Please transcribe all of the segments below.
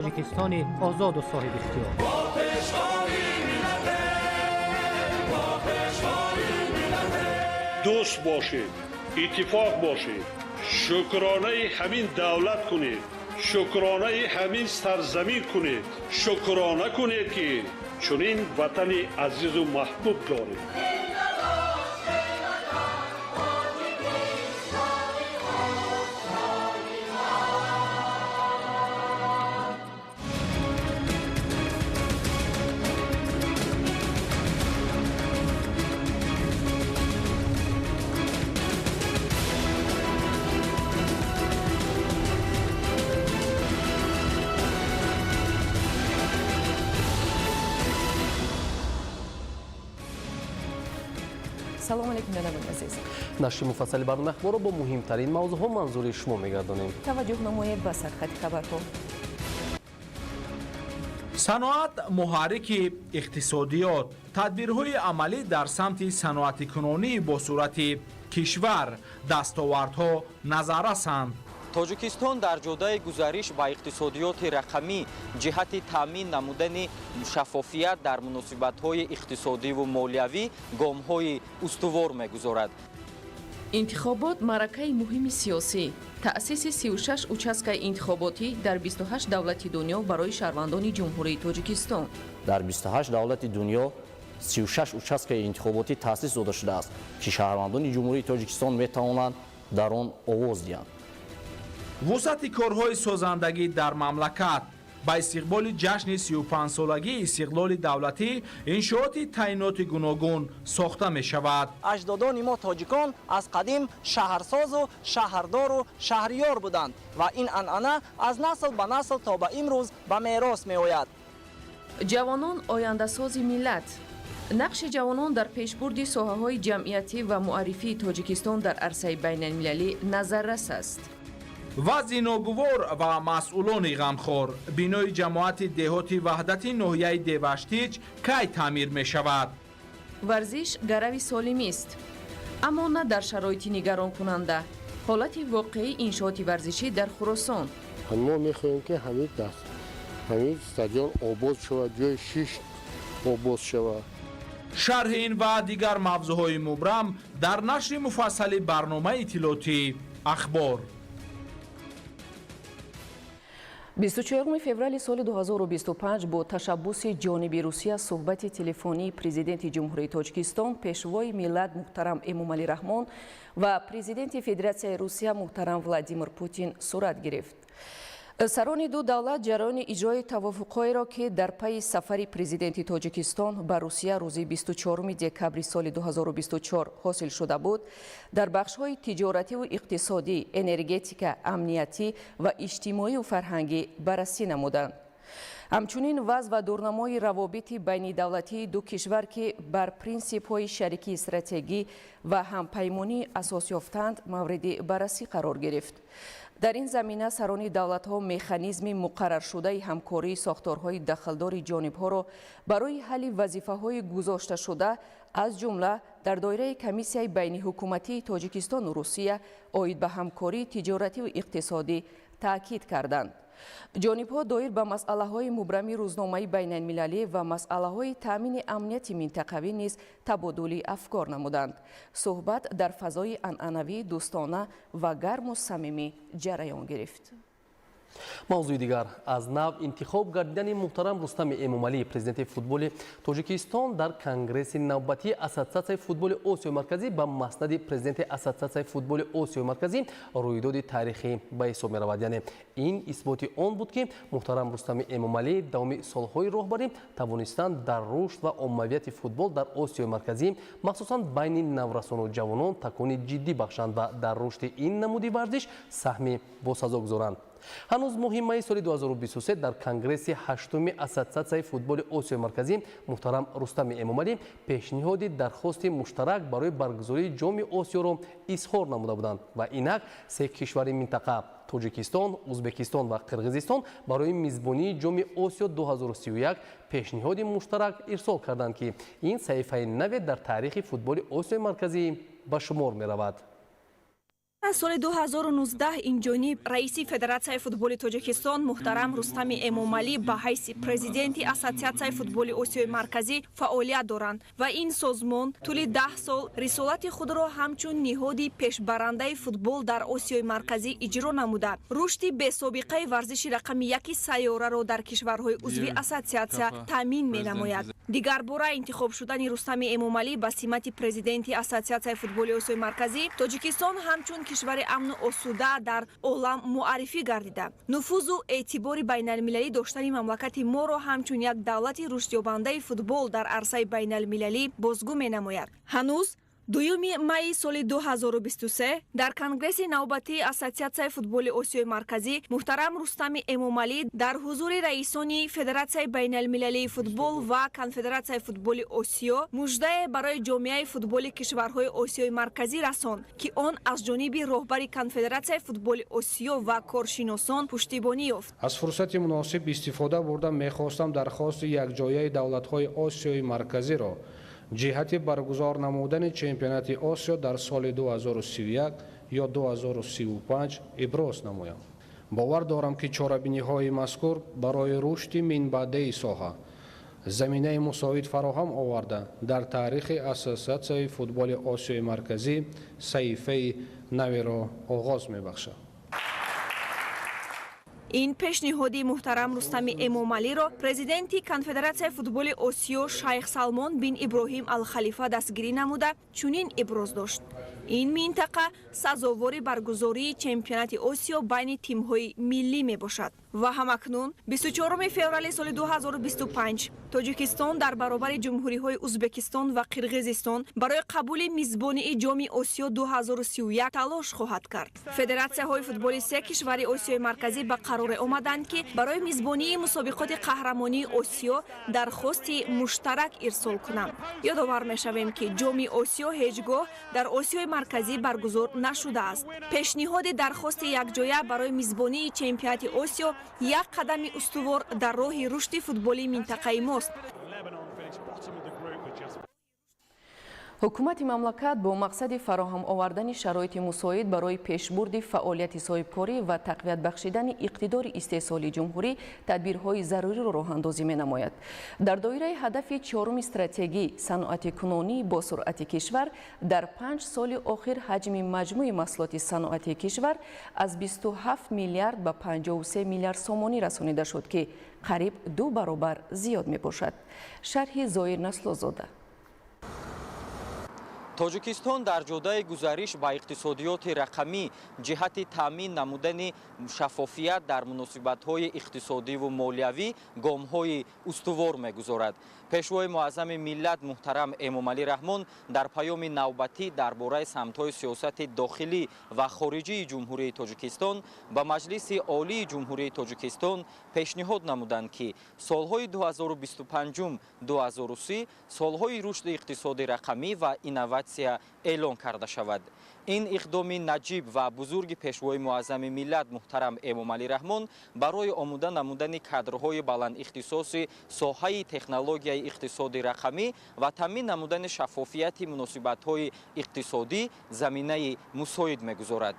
Тоҷикистони озоду соҳибихтиёр. Дӯст бошед, иттифоқ бошед, шукронаи ҳамин давлат кунед, шукронаи ҳамин сарзамин кунед, шукрона кунед, ки чунин ватани азизу маҳбуб доред. Салому алейкум, бинандагони азиз. Нашри муфассали барномаи ахборро бо муҳимтарин мавзӯъҳо манзури шумо мегардонем. Таваҷҷӯҳ намоед ба сархати хабарҳо. Саноат муҳаррики иқтисодиёт. Тадбирҳои амалӣ дар самти саноатикунонии босуръати кишвар, дастовардҳо назаррасанд. Тоҷикистон дар ҷодаи гузариш ба иқтисодиёти рақамӣ ҷиҳати таъмин намудани шаффофият дар муносибатҳои иқтисодиву молиявӣ гомҳои устувор мегузорад. Интихобот маъракаи муҳими сиёсӣ. Таъсиси 36 участкаи интихоботӣ дар 28 давлати дунё барои шаҳрвандони Ҷумҳурии Тоҷикистон. Дар 28 давлати дунё 36 участкаи интихоботӣ таъсис дода шудааст, ки шаҳрвандони Ҷумҳурии Тоҷикистон метавонанд дар он овоз диҳанд. Вусъати корҳои созандагӣ дар мамлакат. Ба истиқболи ҷашни 35-солагии истиқлоли давлатӣ иншооти таъиноти гуногун сохта мешавад. Аҷдодони мо, тоҷикон, аз қадим шаҳрсозу шаҳрдору шаҳриёр буданд ва ин анъана аз насл ба насл то ба имрӯз ба мерос меояд. Ҷавонон ояндасози миллат. Нақши ҷавонон дар пешбурди соҳаҳои ҷамъиятӣ ва муаррифии Тоҷикистон дар арсаи байналмилалӣ назаррас аст. Вазъи ногувор ва масъулони ғамхор. Бинои ҷамоати деҳоти Ваҳдати ноҳияи Деваштич кай таъмир мешавад? Варзиш гарави солимист, аммо на дар шароити нигаронкунанда. Ҳолати воқеии иншооти варзишӣ дар Хуросон. Мо мехоҳем, ки ҳамин даст ҳамин стадион обод шавад, ҷои шишт обод шавад. Шарҳи ин ва дигар мавзӯъҳои мубрам дар нашри муфассали барномаи иттилоотӣ «Ахбор». 24 феврали соли 2025 бо ташаббуси ҷониби Русия суҳбати телефонии Президенти Ҷумҳурии Тоҷикистон, Пешвои миллат муҳтарам Эмомалӣ Раҳмон ва Президенти Федератсияи Русия муҳтарам Владимир Путин сурат гирифт. Сарони ду давлат ҷараёни иҷрои тавофуқҳоеро, ки дар пайи сафари Президенти Тоҷикистон ба Русия рӯзи 24 декабри соли 2024 ҳосил шуда буд, дар бахшҳои тиҷоративу иқтисодӣ, энергетика, амниятӣ ва иҷтимоию фарҳангӣ баррасӣ намуданд. Ҳамчунин вазъ ва дурнамои равобити байнидавлатии ду кишвар, ки бар принсипҳои шарикии стратегӣ ва ҳампаймонӣ асос ёфтаанд, мавриди баррасӣ қарор гирифт. Дар ин замина сарони давлатҳо механизми муқарраршудаи ҳамкории сохторҳои дахлдори ҷонибҳоро барои ҳалли вазифаҳои гузошташуда, аз ҷумла дар доираи Комиссияи байниҳукуматии Тоҷикистону Русия оид ба ҳамкории тиҷоративу иқтисодӣ, таъкид карданд. Ҷонибҳо доир ба масъалаҳои мубрами рӯзномаи байналмилалӣ ва масъалаҳои таъмини амнияти минтақавӣ низ табодули афкор намуданд. Суҳбат дар фазои анъанавии дӯстона ва гарму самимӣ ҷараён гирифт. Мавзӯи дигар. Аз нав интихоб гардидани муҳтарам Рустами Эмомалӣ, президенти футболи Тоҷикистон, дар конгресси навбатии Ассотсиатсияи футболи Осиёи Марказӣ ба маснади президенти Ассотсиатсияи футболи Осиёи Марказӣ рӯйдоди таърихӣ ба ҳисоб меравад. Яъне ин исботи он буд, ки муҳтарам Рустами Эмомалӣ давоми солҳои роҳбарӣ тавонистанд дар рушд ва оммавияти футбол дар Осиёи Марказӣ, махсусан байни наврасону ҷавонон, такони ҷиддӣ бахшанд ва дар рушди ин намуди варзиш саҳми босазо гузоранд. Ҳанӯз моҳи майи соли 2023 дар конгресси ҳаштуми Ассотсиатсияи футболи Осиёи Марказӣ муҳтарам Рустами Эмомалӣ пешниҳоди дархости муштарак барои баргузории Ҷоми Осиёро изҳор намуда буданд ва инак се кишвари минтақа, Тоҷикистон, Узбекистон ва Қирғизистон, барои мизбонии Ҷоми Осиё 2031 пешниҳоди муштарак ирсол карданд, ки ин саҳифаи наве дар таърихи футболи Осиёи Марказӣ ба шумор меравад. Аз соли 2019 инҷониб раиси Федератсияи футболи Тоҷикистон муҳтарам Рустами Эмомалӣ ба ҳайси президенти Ассотсиатсияи футболи Осиёи Марказӣ фаъолият доранд ва ин созмон тӯли 10 сол рисолати худро ҳамчун ниҳоди пешбарандаи футбол дар Осиёи Марказӣ иҷро намуда, рушди бесобиқаи варзиши рақами яки сайёраро дар кишварҳои узви ассотсиатсия таъмин менамояд. Дигарбора интихоб шудани Рустами Эмомалӣ ба симати президенти Ассотсиатсияи футболи Осиёи Марказӣ, Тоҷикистон ҳамчун кишвари амну осуда дар олам муаррифӣ гардида, нуфузу эътибори байналмилалӣ доштани мамлакати моро ҳамчун як давлати рушдёбандаи футбол дар арсаи байналмилалӣ бозгӯ менамояд. Ҳанӯз 2 майи соли 2023 дар Конгресси навбатии Ассотсиатсияи футболи Осиёи Марказӣ муҳтарам Рустами Эмомалӣ дар ҳузури раисони Федератсияи байналмилалии футбол ва Конфедератсияи футболи Осиё муждае барои ҷомеаи футболи кишварҳои Осиёи Марказӣ расонд, ки он аз ҷониби роҳбари Конфедератсияи футболи Осиё ва коршиносон пуштибонӣ ёфт. Аз фурсати муносиб истифода бурда, мехостам дархости якҷояи давлатҳои Осиёи Марказиро ҷиҳати баргузор намудани чемпионати Осиё дар соли 2031 ё 2035 иброз намоям. Бовар дорам, ки чорабиниҳои мазкур барои рушди минбаъдаи соҳа заминаи мусоид фароҳам оварда, дар таърихи Ассотсиатсияи футболи Осиёи Марказӣ саҳифаи наверо оғоз мебахшад. Ин пешниҳоди муҳтарам Рустами Эмомалиро президенти Конфедератсияи футболи Осиё шайх Салмон бин Иброҳим Алхалифа дастгирӣ намуда, чунин иброз дошт: ин минтақа сазовори баргузории чемпионати Осиё байни тимҳои миллӣ мебошад. Ва ҳамакнун 24 феврали соли 2025 Тоҷикистон дар баробари ҷумҳуриҳои Узбекистон ва Қирғизистон барои қабули мизбонии Ҷоми Осиё 2031 талош хоҳад кард. Федератсияҳои футболи се кишвари Осиёи Марказӣ ба қароре омаданд, ки барои мизбонии мусобиқоти қаҳрамонии Осиё дархости муштарак ирсол кунанд. Ёдовар мешавем, ки Ҷоми Осиё ҳеҷ гоҳ дар Осиёи Марказӣ баргузор нашудааст. Пешниҳоди дархости якҷоя барои мизбонии чемпионати Осиё як қадами устувор дар роҳи рушди футболи минтақаи мост. Ҳукумати мамлакат бо мақсади фароҳам овардани шароити мусоид барои пешбурди фаъолияти соҳибкорӣ ва тақвият бахшидани иқтидори истеҳсолии ҷумҳурӣ тадбирҳои заруриро роҳандозӣ менамояд. Дар доираи ҳадафи чоруми стратегӣ саноатикунонии босуръати кишвар дар 5 соли охир ҳаҷми маҷмӯи маҳсулоти саноатии кишвар аз 27 миллиард ба 53 миллиард сомонӣ расонида шуд, ки қариб 2 баробар зиёд мебошад. Шарҳи Зоир Наслозода. Тоҷикистон дар ҷодаи гузариш ба иқтисодиёти рақамӣ ҷиҳати таъмин намудани шаффофият дар муносибатҳои иқтисодиву молиявӣ гомҳои устувор мегузорад. Пешвои муаззами миллат муҳтарам Эмомалӣ Раҳмон дар паёми навбатӣ дар бораи самтҳои сиёсати дохилӣ ва хориҷии Ҷумҳурии Тоҷикистон ба Маҷлиси Олии Ҷумҳурии Тоҷикистон пешниҳод намуданд, ки солҳои 2025-2030 солҳои рушди иқтисоди рақамӣ ва инноватсия эълон карда шавад. Ин иқдоми наҷиб ва бузурги пешвои муаззами миллат муҳтарам Эмомалӣ Раҳмон барои омода намудани кадрҳои баландихтисоси соҳаи технологияи иқтисоди рақамӣ ва таъмин намудани шаффофияти муносибатҳои иқтисодӣ заминаи мусоид мегузорад.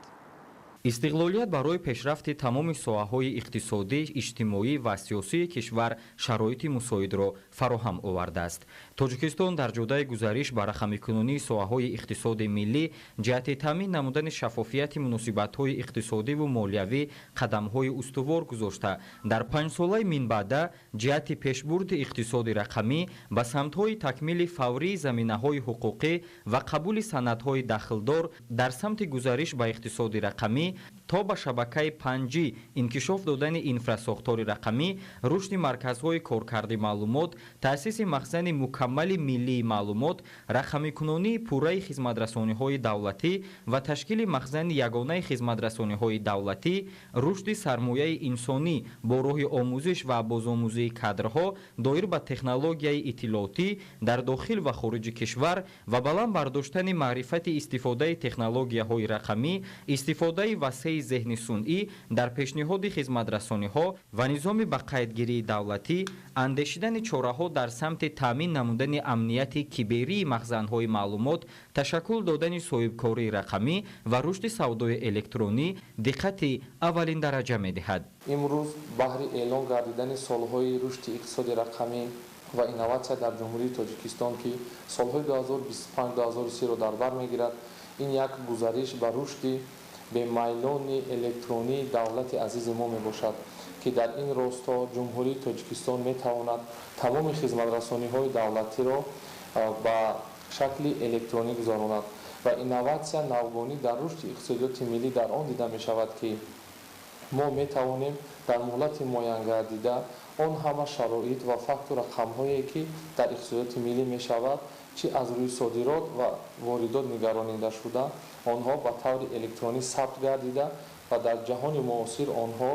Истиқлолият барои пешрафти тамоми соҳаҳои иқтисодӣ, иҷтимоӣ ва сиёсии кишвар шароити мусоидро фароҳам овардааст. Тоҷикистон дар ҷодаи гузариш ба рақамикунонии соҳаҳои иқтисоди миллӣ ҷиҳати таъмин намудани шаффофияти муносибатҳои иқтисодиву молиявӣ қадамҳои устувор гузошта, дар панҷсолаи минбаъда ҷиҳати пешбурди иқтисоди рақамӣ ба самтҳои такмили фаврии заминаҳои ҳуқуқӣ ва қабули санадҳои дахлдор дар самти гузариш ба иқтисоди рақамӣ то ба шабакаи 5G инкишоф додани инфрасохтори рақамӣ, рушди марказҳои коркарди маълумот, таъсиси махзани мукаммали миллии маълумот, рақамикунонии пурраи хизматрасониҳои давлатӣ ва ташкили махзани ягонаи хизматрасониҳои давлатӣ, рушди сармояи инсонӣ бо роҳи омӯзиш ва бозомӯзии кадрҳо доир ба технологияи иттилоотӣ дар дохил ва хориҷи кишвар ва баланд бардоштани маърифати истифодаи технологияҳои рақамӣ, истифодаи васеи Истифодаи зеҳни сунъӣ дар пешниҳоди хизматрасониҳо ва низоми ба қайдгирии давлатӣ, андешидани чораҳо дар самти таъмин намудани амнияти киберии махзанҳои маълумот, ташаккул додани соҳибкории рақамӣ ва рушди савдои электронӣ диққати аввалин дараҷа медиҳад. Имрӯз баҳри эълон гардидани солҳои рушди иқтисоди рақамӣ ва инноватсия дар Ҷумҳурии Тоҷикистон, ки солҳои 2025-2030-ро дар бар мегирад, ин як гузариш ба рушди бемайлони электронии давлати азизи мо мебошад, ки дар ин росто Ҷумҳурии Тоҷикистон метавонад тамоми хизматрасониҳои давлатиро ба шакли электронӣ гузаронад. Ва инноватсия, навгонӣ дар рушди иқтисодиёти миллӣ дар он дида мешавад, ки мо метавонем дар муҳлати муайянгардида он ҳама шароит ва факту рақамҳое, ки дар иқтисодиёти миллӣ мешавад, чӣ аз рӯи содирот ва воридот нигаронида шуда, онҳо ба таври электронӣ сабт гардида ва дар ҷаҳони муосир онҳо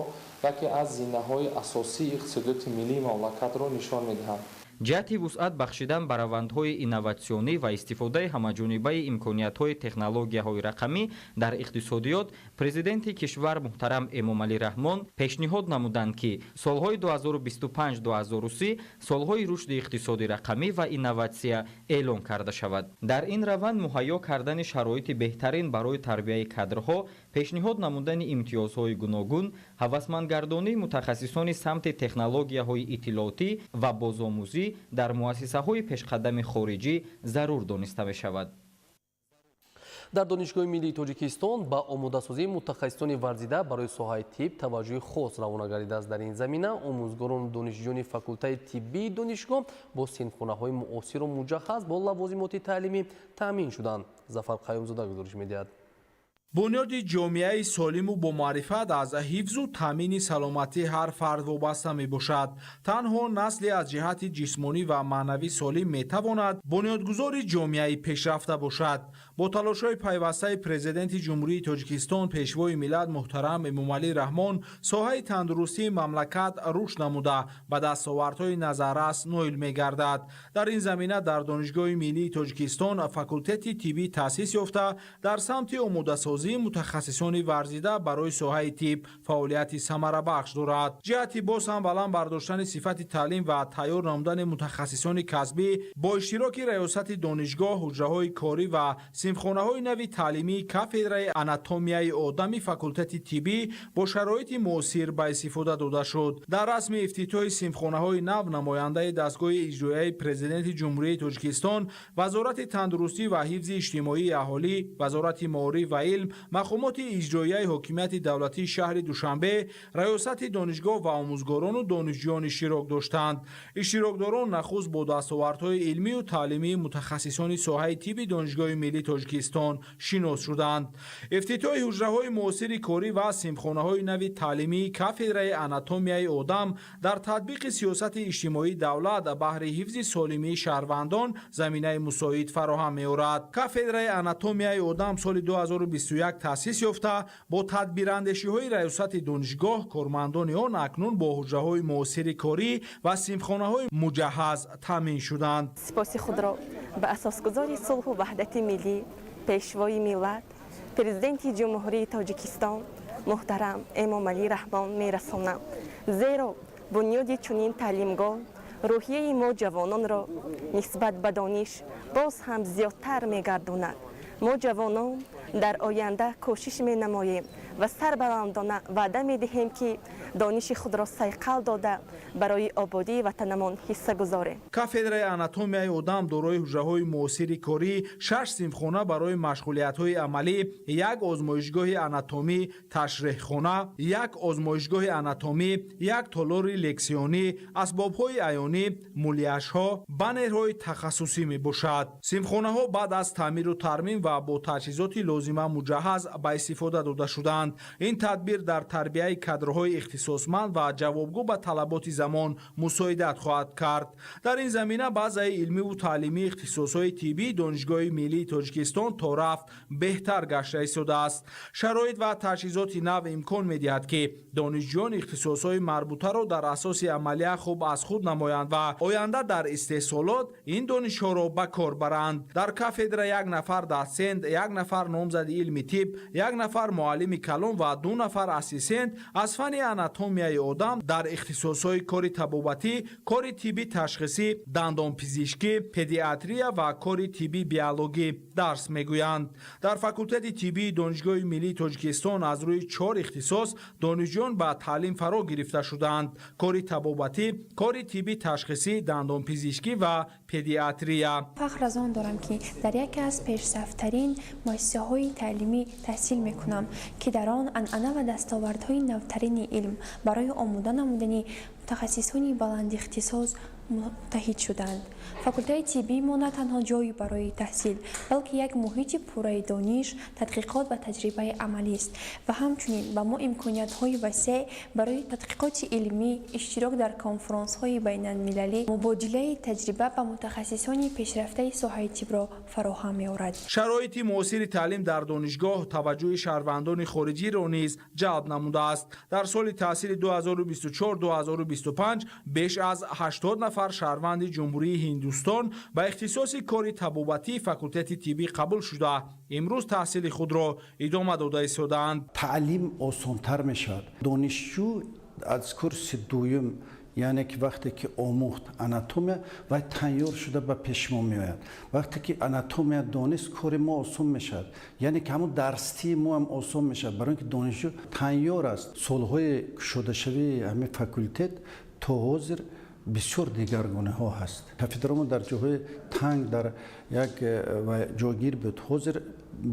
яке аз зинаҳои асосии иқтисодиёти миллии мамлакатро нишон медиҳанд. Ҷиҳати вусъат бахшидан ба равандҳои инноватсионӣ ва истифодаи ҳамаҷонибаи имкониятҳои технологияҳои рақамӣ дар иқтисодиёт, Президенти кишвар муҳтарам Эмомалӣ Раҳмон пешниҳод намуданд, ки солҳои 2025-2030 солҳои рушди иқтисоди рақамӣ ва инноватсия эълон карда шавад. Дар ин раванд муҳайё кардани шароити беҳтарин барои тарбияи кадрҳо, пешниҳод намудани имтиёзҳои гуногун, ҳавасмандгардонии мутахассисони самти технологияҳои иттилоотӣ ва бозомӯзӣ дар муассисаҳои пешқадами хориҷӣ зарур дониста мешавад. Дар Донишгоҳи миллии Тоҷикистон ба омодасозии мутахассисони варзида барои соҳаи тиб таваҷҷӯҳи хос равона гардидааст. Дар ин замина омӯзгорону донишҷӯёни факултаи тиббии донишгоҳ бо синфхонаҳои муосиру муҷаҳҳаз бо лавозимоти таълимӣ таъмин шуданд. Зафар Қаюмзода гузориш медиҳад. Бунёди ҷомеаи солиму бомаърифат аз ҳифзу таъмини саломатии ҳар фард вобаста мебошад. Танҳо насле аз ҷиҳати ҷисмонӣ ва маънавӣ солим метавонад бунёдгузори ҷомеаи пешрафта бошад. Бо талошҳои пайвастаи Президенти Ҷумҳурии Тоҷикистон, Пешвои миллат муҳтарам Эмомалӣ Раҳмон, соҳаи тандурустии мамлакат рушд намуда, ба дастовардҳои назаррас ноил мегардад. Дар ин замина дар Донишгоҳи миллии Тоҷикистон факултети тиббӣ таъсис ёфта, дар самти омодасозии мутахассисони варзида барои соҳаи тиб фаъолияти самарабахш дорад. Ҷиҳати боз ҳам баланд бардоштани сифати таълим ва тайёр намудани мутахассисони касбӣ бо иштироки раёсати донишгоҳ ҳуҷраҳои корӣ ва синфхонаҳои нави таълимии кафедраи анатомияи одами факултети тиббӣ бо шароити муосир ба истифода дода шуд. Дар расми ифтитоҳи синфхонаҳои нав намояндаи дастгоҳи иҷроияи Президенти Ҷумҳурии Тоҷикистон, Вазорати тандурустӣ ва ҳифзи иҷтимоии аҳолӣ, Вазорати маориф ва илм, мақомоти иҷроияи ҳокимияти давлатии шаҳри Душанбе, раёсати донишгоҳ ва омӯзгорону донишҷӯён иштирок доштанд. Иштирокдорон нахуст бо дастовардҳои илмию таълимии мутахассисони соҳаи тибби Донишгоҳи миллии Тоҷикистон шинос шуданд. Ифтитоҳи ҳуҷраҳои муосири корӣ ва синфхонаҳои нави таълимии кафедраи анатомияи одам дар татбиқи сиёсати иҷтимоии давлат баҳри ҳифзи солимии шаҳрвандон заминаи мусоид фароҳам меорад. Кафедраи анатомияи одам соли 2021 таъсис ёфта, бо тадбирандешиҳои раёсати донишгоҳ кормандони он акнун бо ҳуҷраҳои муосири корӣ ва синфхонаҳои муҷаҳҳаз таъмин шуданд. Сипоси худро ба асосгузори сулҳу ваҳдати миллӣ, Пешвои миллат, Президенти Ҷумҳурии Тоҷикистон муҳтарам Эмомалӣ Раҳмон мерасонам, зеро бунёди чунин таълимгоҳ рӯҳияи мо ҷавононро нисбат ба дониш боз ҳам зиёдтар мегардонад. Мо ҷавонон дар оянда кӯшиш менамоем ва сарбаландона ваъда медиҳем, ки дониши худро сайқал дода, барои ободии ватанамон ҳисса гузорем. Кафедраи анатомияи одам дорои ҳуҷраҳои муосири корӣ, шаш синфхона барои машғулиятҳои амалӣ, як озмоишгоҳи анатомӣ, ташреҳхона, як озмоишгоҳи анатомӣ, як толори лексионӣ, асбобҳои аёнӣ, муляжҳо, баннерҳои тахассусӣ мебошад. Синфхонаҳо баъд аз таъмиру тармим ва бо таҷҳизоти лозима муҷаҳҳаз ба истифода дода шуданд. Ин тадбир дар тарбияи кадрҳои ихтисосманд ва ҷавобгӯ ба талаботи замон мусоидат хоҳад кард. Дар ин замина базаи илмиву таълимии ихтисосҳои тиббии Донишгоҳи миллии Тоҷикистон то рафт беҳтар гашта истодааст. Шароит ва таҷҳизоти нав имкон медиҳад, ки донишҷӯён ихтисосҳои марбутаро дар асоси амалия хуб аз худ намоянд ва оянда дар истеҳсолот ин донишҳоро ба кор баранд. Дар кафедра як нафар дотсент, як нафар номзади илми тиб, як нафар муаллими калон. калон ва 2 нафар ассистент аз фанни анатомияи одам дар ихтисосҳои кори табобатӣ, кори тибби ташхисӣ, дандонпизишкӣ, педиатрия ва кори тибби биологӣ дарс мегӯянд. Дар факултети тиббии Донишгоҳи миллии Тоҷикистон аз рӯи 4 ихтисос донишҷӯён ба таълим фаро гирифта шудаанд: кори табобатӣ, кори тибби ташхисӣ, дандонпизишкӣ ва педиатрия. Фахр аз он дорам, ки дар яке аз пешсафтарин муассисаҳои таълимӣ таҳсил мекунам, ки дар он анъана ва дастовардҳои навтарини илм барои омода намудани мутахассисони баландихтисос муттаҳид шуданд. Факултаи тиббии мо на танҳо ҷойи барои таҳсил, балки як муҳити пурраи дониш, тадқиқот ва таҷрибаи амалист ва ҳамчунин ба мо имкониятҳои васеъ барои тадқиқоти илмӣ, иштирок дар конфронсҳои байналмилалӣ, мубодилаи таҷриба ба мутахассисони пешрафтаи соҳаи тибро фароҳам меорад. Шароити муосири таълим дар донишгоҳ таваҷҷӯҳи шаҳрвандони хориҷиро низ ҷалб намудааст. Дар соли таҳсили 2024-2025 беш аз 80 нафар шаҳрванди Ҷумҳурии Ҳиндустон ба ихтисоси кори табобатии факултети тиббӣ қабул шуда, имрӯз таҳсили худро идома дода истодаанд. Таълим осонтар мешавад. Донишҷӯ аз курси дуюм, яъне ки вақте ки омӯхт анатомия, вай тайёр шуда ба пеши мо меояд. Вақте ки анатомия донист, кори мо осон мешавад, яъне ки ҳамун дарстии мо ҳам осон мешавад, барои ин ки донишҷӯ тайёр аст. Солҳои кушодашавии ҳамин факултет то ҳозир бисёр дигаргуниҳо ҳаст. Кафедрамо дар ҷоҳои танг дар як ҷойгир буд. Ҳозир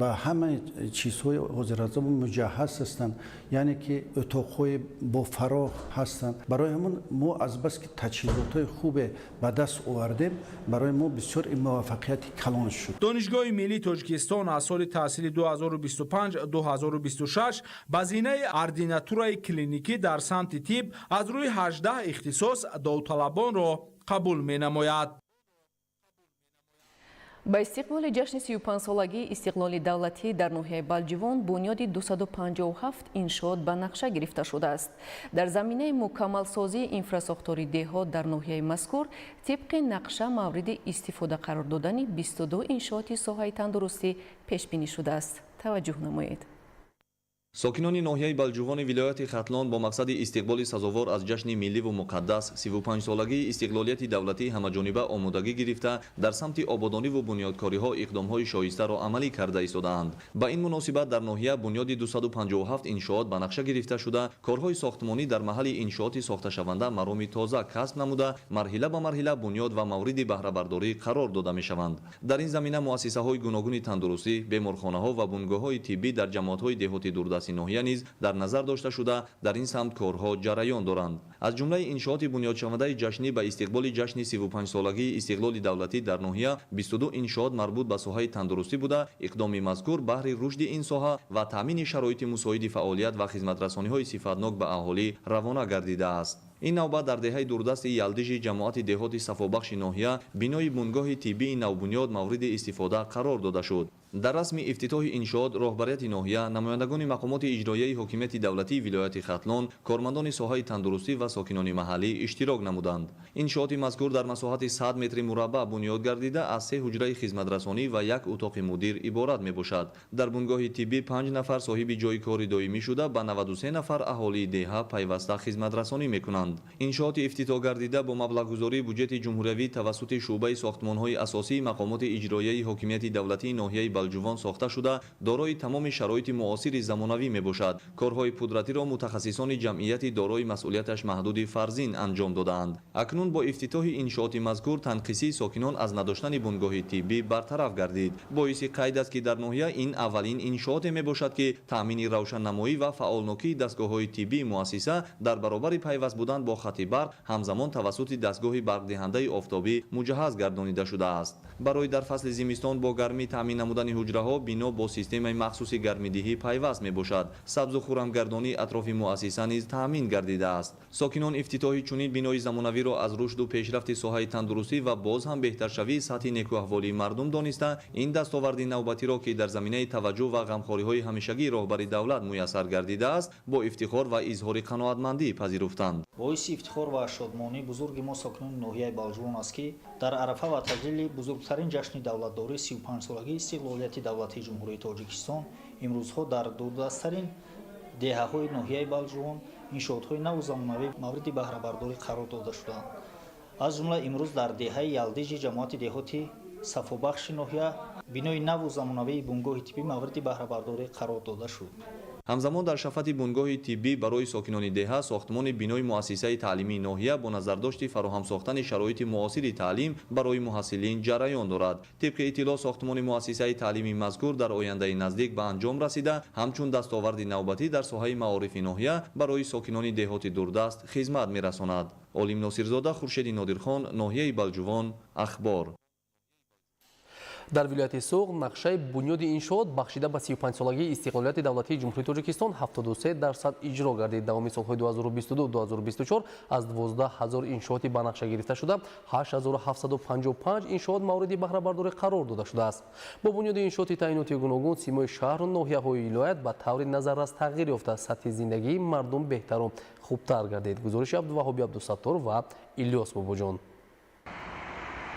ба ҳамаи чизҳои ҳозиразамон муҷаҳҳаз ҳастанд, яъне ки утоқҳои бофароғ ҳастанд. Барои ҳамон мо азбаски таҷҳизотҳои хубе ба даст овардем, барои мо бисёр ин муваффақияти калон шуд. Донишгоҳи миллии Тоҷикистон аз соли таҳсили 2025-2026 ба зинаи ординатураи клиникӣ дар самти тиб аз рӯи 18 ихтисос довталабонро қабул менамояд. Ба истиқболи ҷашни 35-солагии истиқлоли давлатӣ дар ноҳияи Балҷувон бунёди 257 иншоот ба нақша гирифта шудааст. Дар заминаи мукаммалсозии инфрасохтори деҳот дар ноҳияи мазкур тибқи нақша мавриди истифода қарор додани 22 иншооти соҳаи тандурустӣ пешбинӣ шудааст. Таваҷҷӯҳ намоед. Сокинони ноҳияи Балҷувони вилояти Хатлон бо мақсади истиқболи сазовор аз ҷашни милливу муқаддас 35-солагии истиқлолияти давлатӣ ҳамаҷониба омодагӣ гирифта, дар самти ободониву бунёдкориҳо иқдомҳои шоистаро амалӣ карда истодаанд. Ба ин муносибат дар ноҳия бунёди 257 иншоот ба нақша гирифта шуда, корҳои сохтмонӣ дар маҳалли иншооти сохташаванда мароми тоза касб намуда, марҳила ба марҳила бунёд ва мавриди баҳрабардорӣ қарор дода мешаванд. Дар ин замина муассисаҳои гуногуни тандурустӣ, беморхонаҳо ва бунгоҳҳои тиббӣ дар ҷамоатҳои деҳоти дурдаст ноҳия низ дар назар дошта шуда, дар ин самт корҳо ҷараён доранд. Аз ҷумлаи иншооти бунёдшавандаи ҷашнӣ ба истиқболи ҷашни 35-солагии истиқлоли давлатӣ дар ноҳия 22 иншоот марбут ба соҳаи тандурустӣ буда, иқдоми мазкур баҳри рушди ин соҳа ва таъмини шароити мусоиди фаъолият ва хизматрасониҳои сифатнок ба аҳолӣ равона гардидааст. Ин навбат дар деҳаи дурдасти Ялдижи ҷамоати деҳоти Сафобахши ноҳия бинои бунгоҳи тиббии навбунёд мавриди истифода қарор дода шуд. Дар расми ифтитоҳи иншоот роҳбарияти ноҳия, намояндагони мақомоти иҷроияи ҳокимияти давлатии вилояти Хатлон, кормандони соҳаи тандурустӣ ва сокинони маҳаллӣ иштирок намуданд. Иншооти мазкур дар масоҳати 100 метри мураббаъ бунёд гардида, аз 3 ҳуҷраи хизматрасонӣ ва як утоқи мудир иборат мебошад. Дар бунгоҳи тиббӣ 5 нафар соҳиби ҷойи кори доимӣ шуда, ба 93 нафар аҳолии деҳа пайваста хизматрасонӣ мекунанд. Иншооти ифтитоҳ гардида бо маблағгузории буҷети ҷумҳуриявӣ тавассути шӯъбаи сохтмонҳои асосии мақомоти иҷроияи ҳокимияти давлатии ноҳияи Балҷувон сохта шуда, дорои тамоми шароити муосири замонавӣ мебошад. Корҳои пудратиро мутахассисони ҷамъияти дорои масъулияташ маҳдуди Фарзин анҷом додаанд. Акнун бо ифтитоҳи иншооти мазкур танқисии сокинон аз надоштани бунгоҳи тиббӣ бартараф гардид. Боиси қайд аст, ки дар ноҳия ин аввалин иншооте мебошад, ки таъмини равшаннамоӣ ва фаъолнокии дастгоҳҳои тиббии муассиса дар баробари пайваст будан бо хати барқ ҳамзамон тавассути дастгоҳи барқдиҳандаи офтобӣ муҷаҳҳаз гардонида шудааст. Барои дар фасли зимистон бо гармӣ таъмин намудани ҳуҷраҳо бино бо системаи махсуси гармидиҳӣ пайваст мебошад. Сабзу хурамгардонии атрофи муассиса низ таъмин гардидааст. Сокинон ифтитоҳи чунин бинои замонавиро аз рушду пешрафти соҳаи тандурустӣ ва боз ҳам беҳтаршавии сатҳи некӯаҳволии мардум дониста, ин дастоварди навбатиро, ки дар заминаи таваҷҷӯҳ ва ғамхориҳои ҳамешагии роҳбари давлат муяссар гардидааст, бо ифтихор ва изҳори қаноатмандӣ пазируфтанд. Боиси ифтихор ва шодмонии бузурги мо сокинони ноҳияи Балҷувон аст, ки дар арафа ва таҷлили бузургтарин ҷашни давлатдорӣ 35-солагии истиқлолияти давлатии Ҷумҳурии Тоҷикистон имрӯзҳо дар дурдасттарин Деҳаҳои ноҳияи Балҷувон иншоотҳои наву замонавӣ мавриди баҳрабардорӣ қарор дода шудаанд. Аз ҷумла имрӯз дар деҳаи Ялдиҷи ҷамоати деҳоти Сафобахши ноҳия бинои наву замонавии бунгоҳи тиббӣ мавриди баҳрабардорӣ қарор дода шуд. Ҳамзамон дар шафати бунгоҳи тиббӣ барои сокинони деҳа сохтмони бинои муассисаи таълимии ноҳия бо назардошти фароҳам сохтани шароити муосири таълим барои муҳассилин ҷараён дорад. Тибқи иттилоъ, сохтмони муассисаи таълимии мазкур дар ояндаи наздик ба анҷом расида, ҳамчун дастоварди навбатӣ дар соҳаи маорифи ноҳия барои сокинони деҳоти дурдаст хизмат мерасонад. Олим Носирзода, Хуршеди Нодирхон, ноҳияи Балҷувон, Ахбор. Дар вилояти Суғд нақшаи бунёди иншоот бахшида ба 35-солагии истиқлолияти давлатии Ҷумҳурии Тоҷикистон 73% иҷро гардид. Давоми солҳои 2022-2024 аз 12 ҳазор иншооти ба нақша гирифта шуда, 8755 иншоот мавриди баҳрабардорӣ қарор дода шудааст. Бо бунёди иншооти таъиноти гуногун симои шаҳру ноҳияҳои вилоят ба таври назаррас тағйир ёфта, сатҳи зиндагии мардум беҳтару хубтар гардид. Гузориши Абдуваҳоби Абдусаттор ва Илёс Бобоҷон.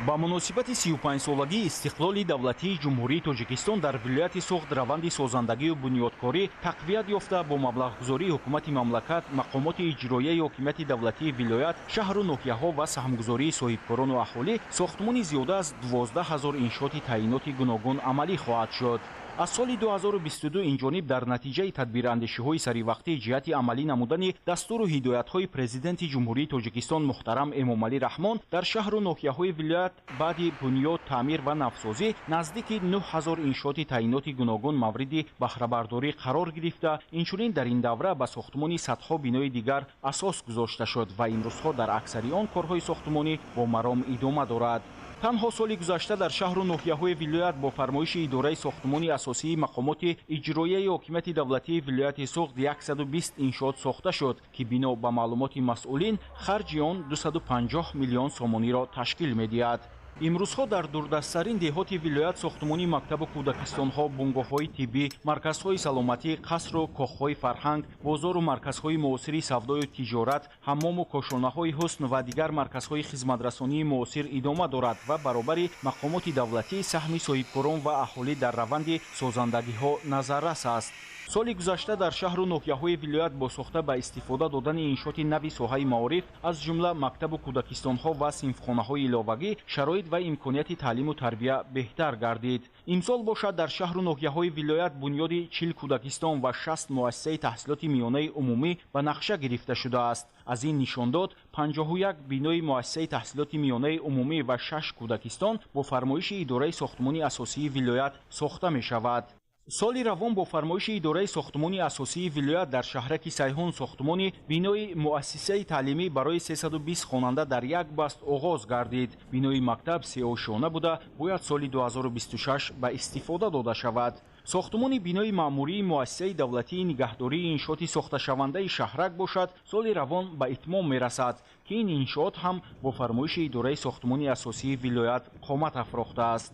Ба муносибати 35-солагии истиқлоли давлатии Ҷумҳурии Тоҷикистон дар вилояти Суғд раванди созандагию бунёдкорӣ тақвият ёфта, бо маблағгузории ҳукумати мамлакат, мақомоти иҷроияи ҳокимияти давлатии вилоят, шаҳру ноҳияҳо ва саҳмгузории соҳибкорону аҳолӣ сохтмони зиёда аз 12 ҳазор иншооти таъиноти гуногун амалӣ хоҳад шуд. Аз соли 2022 инҷониб дар натиҷаи тадбирандешиҳои саривақтӣ ҷиҳати амалӣ намудани дастуру ҳидоятҳои Президенти Ҷумҳурии Тоҷикистон муҳтарам Эмомалӣ Раҳмон дар шаҳру ноҳияҳои вилоят баъди бунёд, таъмир ва навсозӣ наздики 9000 иншооти таъиноти гуногун мавриди баҳрабардорӣ қарор гирифта, инчунин дар ин давра ба сохтмони садҳо бинои дигар асос гузошта шуд ва имрӯзҳо дар аксари он корҳои сохтмонӣ бо маром идома дорад. Танҳо соли гузашта дар шаҳру ноҳияҳои вилоят бо фармоиши идораи сохтмони асосии мақомоти иҷроияи ҳокимияти давлатии вилояти Суғд 120 иншоот сохта шуд, ки бино ба маълумоти масъулин харҷи он 250 миллион сомониро ташкил медиҳад. Имрӯзҳо дар дурдасттарин деҳоти вилоят сохтмони мактабу кӯдакистонҳо, бунгоҳҳои тиббӣ, марказҳои саломатӣ, қасру коҳҳои фарҳанг, бозору марказҳои муосири савдою тиҷорат, ҳаммому кошонаҳои ҳусн ва дигар марказҳои хизматрасонии муосир идома дорад ва баробари мақомоти давлатӣ саҳми соҳибкорон ва аҳолӣ дар раванди созандагиҳо назаррас аст. Соли гузашта дар шаҳру ноҳияҳои вилоят бо сохта ба истифода додани иншооти нави соҳаи маориф, аз ҷумла мактабу кӯдакистонҳо ва синфхонаҳои иловагӣ, шароит ва имконияти таълиму тарбия беҳтар гардид. Имсол бошад дар шаҳру ноҳияҳои вилоят бунёди 40 кӯдакистон ва 60 муассисаи таҳсилоти миёнаи умумӣ ба нақша гирифта шудааст. Аз ин нишондод 51 бинои муассисаи таҳсилоти миёнаи умумӣ ва 6 кӯдакистон бо фармоиши идораи сохтмони асосии вилоят сохта мешавад. Соли равон бо фармоиши идораи сохтмони асосии вилоят дар шаҳраки Сайҳун сохтмони бинои муассисаи таълимӣ барои 320 хонанда дар як баст оғоз гардид. Бинои мактаб сеошёна буда, бояд соли 2026 ба истифода дода шавад. Сохтмони бинои маъмурии муассисаи давлатии нигаҳдории иншооти сохташавандаи шаҳрак бошад, соли равон ба итмом мерасад, ки ин иншоот ҳам бо фармоиши идораи сохтмони асосии вилоят қомат афрохтааст.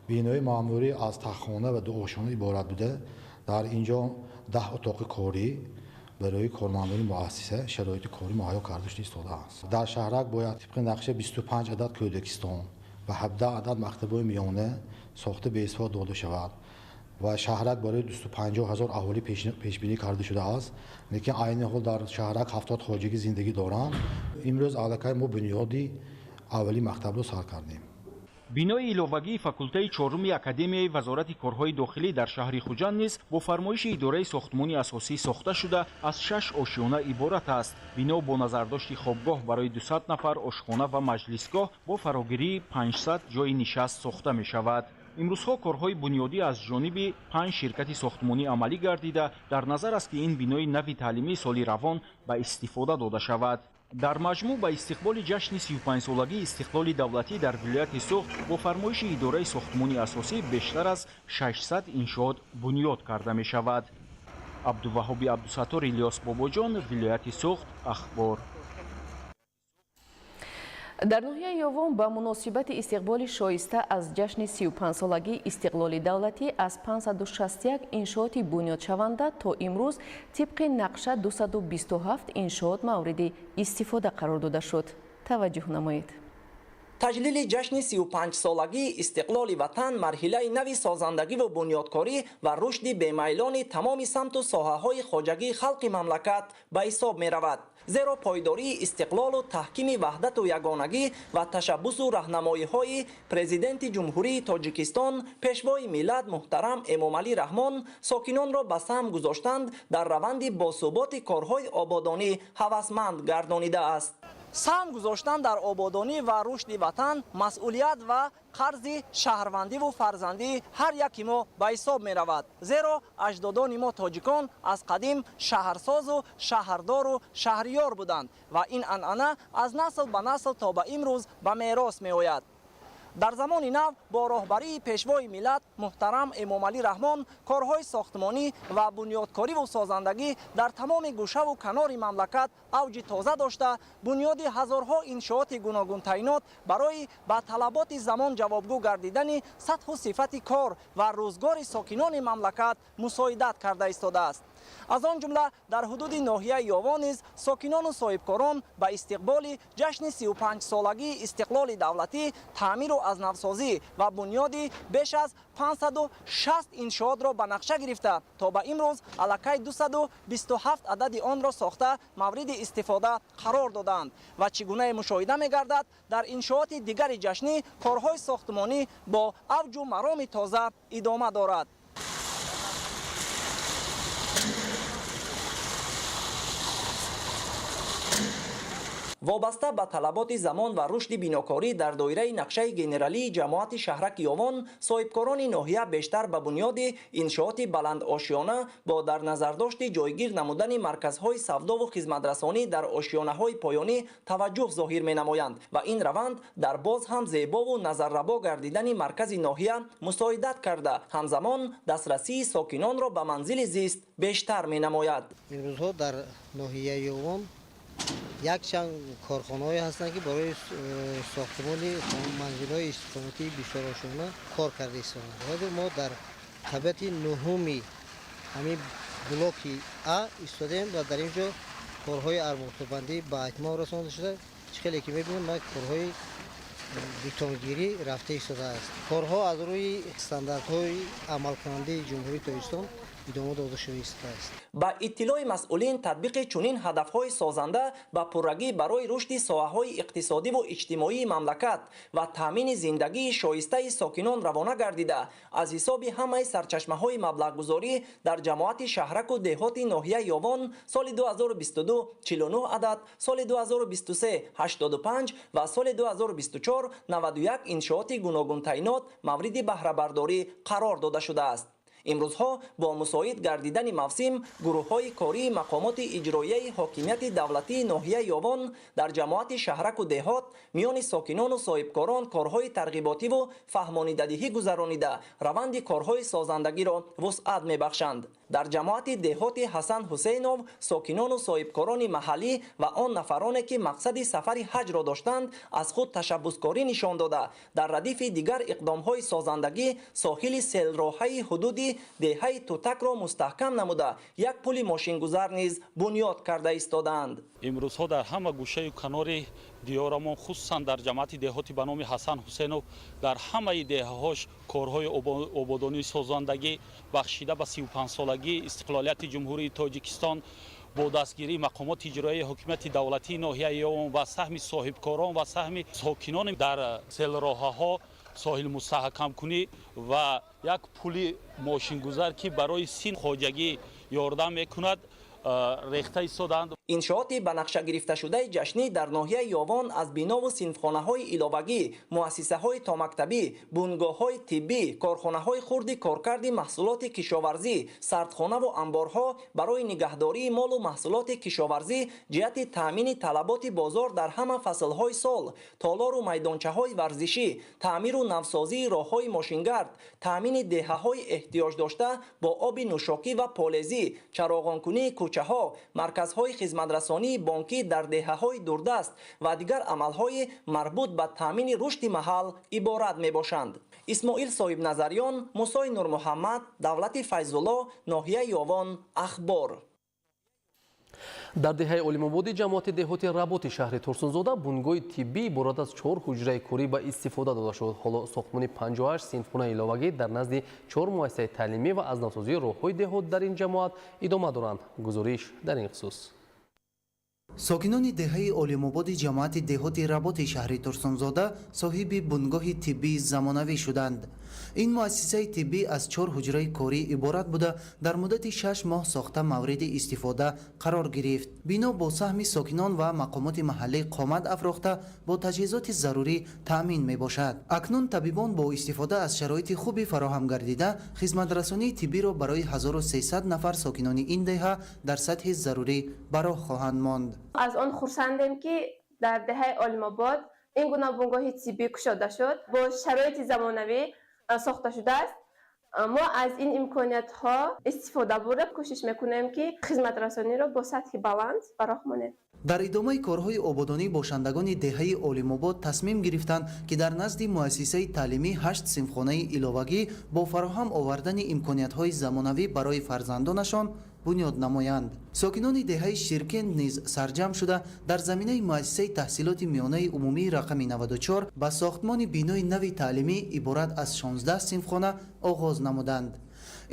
Бинои маъмурӣ аз таххона ва ду ошёна иборат буда, дар ин ҷо 10 утоқи корӣ барои кормандони муассиса шароити корӣ муҳайё карда шуда истодааст. Дар шаҳрак бояд тибқи нақша 25 адад кӯдакистон ва 17 адад мактабҳои миёна сохта ба истифода дода шавад ва шаҳрак барои 250 ҳазор аҳолӣ пешбинӣ карда шудааст. Лекин айни ҳол дар шаҳрак 70 хоҷагӣ зиндагӣ доранд. Имрӯз аллакай мо бунёди аввали мактабро сар кардем. Бинои иловагии факултаи чоруми Академияи Вазорати корҳои дохилӣ дар шаҳри Хуҷанд низ бо фармоиши идораи сохтмони асосӣ сохта шуда, аз 6 ошёна иборат аст. Бино бо назардошти хобгоҳ барои 200 нафар, ошхона ва маҷлисгоҳ бо фарогирии 500 ҷойи нишаст сохта мешавад. Имрӯзҳо корҳои бунёдӣ аз ҷониби 5 ширкати сохтмонӣ амалӣ гардида, дар назар аст, ки ин бинои нави таълимӣ соли равон ба истифода дода шавад. Дар маҷмӯъ ба истиқболи ҷашни 35-солагии истиқлоли давлатӣ дар вилояти Суғд бо фармоиши идораи сохтмони асосӣ бештар аз 600 иншоот бунёд карда мешавад. Абдуваҳоби Абдусаттор, Илёс Бобоҷон, вилояти Суғд, Ахбор. Дар ноҳияи Ёвон ба муносибати истиқболи шоиста аз ҷашни 35-солагии истиқлоли давлатӣ аз 561 иншооти бунёдшаванда то имрӯз тибқи нақша 227 иншоот мавриди истифода қарор дода шуд. Таваҷҷӯҳ намоед. Таҷлили ҷашни 35-солагии истиқлоли ватан марҳилаи нави созандагиву бунёдкорӣ ва рушди бемайлони тамоми самту соҳаҳои хоҷагии халқи мамлакат ба ҳисоб меравад. Зеро пойдории истиқлолу таҳкими ваҳдату ягонагӣ ва ташаббусу раҳнамоиҳои Президенти Ҷумҳурии Тоҷикистон, Пешвои миллат муҳтарам Эмомалӣ Раҳмон сокинонро ба саҳм гузоштанд дар раванди босуботи корҳои ободонӣ ҳавасманд гардонидааст. Саҳм гузоштан дар ободонӣ ва рушди ватан масъулият ва қарзи шаҳрвандиву фарзандии ҳар яки мо ба ҳисоб меравад. Зеро аҷдодони мо тоҷикон аз қадим шаҳрсозу шаҳрдору шаҳриёр буданд ва ин анъана аз насл ба насл то ба имрӯз ба мерос меояд. Дар замони нав бо роҳбарии Пешвои миллат муҳтарам Эмомалӣ Раҳмон корҳои сохтмонӣ ва бунёдкориву созандагӣ дар тамоми гӯшаву канори мамлакат авҷи тоза дошта, бунёди ҳазорҳо иншооти гуногунтайнот барои ба талаботи замон ҷавобгӯ гардидани сатҳу сифати кор ва рӯзгори сокинони мамлакат мусоидат карда истодааст. Аз он ҷумла дар ҳудуди ноҳияи Ёвон низ сокинону соҳибкорон ба истиқболи ҷашни 35-солагии истиқлоли давлатӣ таъмиру аз навсозӣ ва бунёди беш аз 560 иншоотро ба нақша гирифта, то ба имрӯз аллакай 227 адади онро сохта мавриди истифода қарор додаанд ва чӣ гунае мушоҳида мегардад, дар иншооти дигари ҷашнӣ корҳои сохтмонӣ бо авҷу мароми тоза идома дорад. Вобаста ба талаботи замон ва рушди бинокорӣ дар доираи нақшаи генералии ҷамоати шаҳраки Ёвон, соҳибкорони ноҳия бештар ба бунёди иншооти баландошёна бо дар назардошти ҷойгир намудани марказҳои савдову хизматрасонӣ дар ошёнаҳои поёнӣ таваҷҷӯҳ зоҳир менамоянд ва ин раванд дар боз ҳам зебову назаррабо гардидани маркази ноҳия мусоидат карда, ҳамзамон дастрасии сокинонро ба манзили зист бештар менамояд. Имрӯзҳо дар ноҳияи Ёвон якчанд корхонаҳое ҳастанд, ки барои сохтмони манзилҳои истиқоматии бисёрошона кор карда истодаанд. Ҳозир мо дар қабати нуҳуми ҳамин блоки А истодаем ва дар ин ҷо корҳои арматурбандӣ ба итмом расонда шуда. Чӣ хеле ки мебинем, корҳои бетонгирӣ рафта истодааст. Корҳо аз рӯи стандартҳои амалкунандаи Ҷумҳурии Тоҷикистон идома дода шуда истодааст. Ба иттилои масъулин, татбиқи чунин ҳадафҳои созанда ба пуррагӣ барои рушди соҳаҳои иқтисодиву иҷтимоии мамлакат ва таъмини зиндагии шоистаи сокинон равона гардида, аз ҳисоби ҳамаи сарчашмаҳои маблағгузорӣ дар ҷамоати шаҳраку деҳоти ноҳияи Ёвон соли 2022 49 адад, соли 2023 85 ва соли 2024 91 иншооти гуногунтайнот мавриди баҳрабардорӣ қарор дода шудааст. Имрӯзҳо бо мусоид гардидани мавсим гурӯҳҳои кории мақомоти иҷроияи ҳокимияти давлатии ноҳияи Ёвон дар ҷамоати шаҳраку деҳот миёни сокинону соҳибкорон корҳои тарғиботиву фаҳмонидадиҳӣ гузаронида, раванди корҳои созандагиро вусъат мебахшанд. Дар ҷамоати деҳоти Ҳасан Ҳусейнов сокинону соҳибкорони маҳаллӣ ва он нафароне, ки мақсади сафари ҳаҷро доштанд, аз худ ташаббускорӣ нишон дода, дар радифи дигар иқдомҳои созандагӣ соҳили селроҳаи ҳудуди деҳаи Тутакро мустаҳкам намуда, як пули мошингузар низ бунёд карда истодаанд. Имрӯзҳо дар ҳама гӯшаю канори диёрамон, хусусан дар ҷамоати деҳоти ба номи Ҳасан Ҳусейнов, дар ҳамаи деҳаҳош корҳои ободонии созандагӣ бахшида ба 35-солагии истиқлолияти Ҷумҳурии Тоҷикистон бо дастгирии мақомоти иҷроияи ҳокимияти давлатии ноҳияи Ёвон ва саҳми соҳибкорон ва саҳми сокинон дар селроҳаҳо соҳил мустаҳкамкунӣ ва як пули мошингузар, ки барои син хоҷагӣ ёрдам мекунад, рехта истодаанд. Иншооти ба нақша гирифташудаи ҷашнӣ дар ноҳияи Ёвон аз бинову синфхонаҳои иловагӣ, муассисаҳои томактабӣ, бунгоҳҳои тиббӣ, корхонаҳои хурди коркарди маҳсулоти кишоварзӣ, сардхонаву амборҳо барои нигаҳдории молу маҳсулоти кишоварзӣ ҷиҳати таъмини талаботи бозор дар ҳама фаслҳои сол, толору майдончаҳои варзишӣ, таъмиру навсозии роҳҳои мошингард, таъмини деҳаҳои эҳтиёҷдошта бо оби нӯшокӣ ва полезӣ, чароғонкунии кӯчаҳо, марказҳои хизматрасонии бонкӣ дар деҳаҳои дурдаст ва дигар амалҳои марбут ба таъмини рушди маҳал иборат мебошанд. Исмоил Соҳибназарён, Мусои Нурмуҳаммад, Давлати Файзулло, ноҳияи Ёвон, Ахбор. Дар деҳаи Олимободи ҷамоати деҳоти Работи шаҳри Турсунзода бунгоҳи тиббӣ иборат аз 4 ҳуҷраи корӣ ба истифода дода шуд. Ҳоло сохтмони 58 синфхонаи иловагӣ дар назди 4 муассисаи таълимӣ ва аз навсозии роҳҳои деҳот дар ин ҷамоат идома доранд. Гузориш дар ин хусус. Сокинони деҳаи Олимободи ҷамоати деҳоти Работи шаҳри Турсунзода соҳиби бунгоҳи тиббии замонавӣ шуданд. Ин муассисаи тиббӣ аз 4 ҳуҷраи корӣ иборат буда, дар муддати 6 моҳ сохта мавриди истифода қарор гирифт. Бино бо саҳми сокинон ва мақомоти маҳаллӣ қомат афрохта, бо таҷҳизоти зарурӣ таъмин мебошад. Акнун табибон бо истифода аз шароити хуби фароҳам гардида хизматрасонии тиббиро барои 1300 нафар сокинони ин деҳа дар сатҳи зарурӣ ба роҳ хоҳанд монд. Аз он хурсандем, ки дар деҳаи Олимобод ин гуна бунгоҳи тиббӣ кушода шуд, бо шароити замонавӣ сохта шудааст. Мо аз ин имкониятҳо истифода бурда, кӯшиш мекунем, ки хизматрасониро бо сатҳи баланд ба роҳ монем. Дар идомаи корҳои ободонӣ бошандагони деҳаи Олимобод тасмим гирифтанд, ки дар назди муассисаи таълимӣ 8 синфхонаи иловагӣ бо фароҳам овардани имкониятҳои замонавӣ барои фарзандонашон бунёд намоянд. Сокинони деҳаи Ширкенд низ сарҷамъ шуда, дар заминаи муассисаи таҳсилоти миёнаи умумии рақами 94 ба сохтмони бинои нави таълимӣ иборат аз 16 синфхона оғоз намуданд.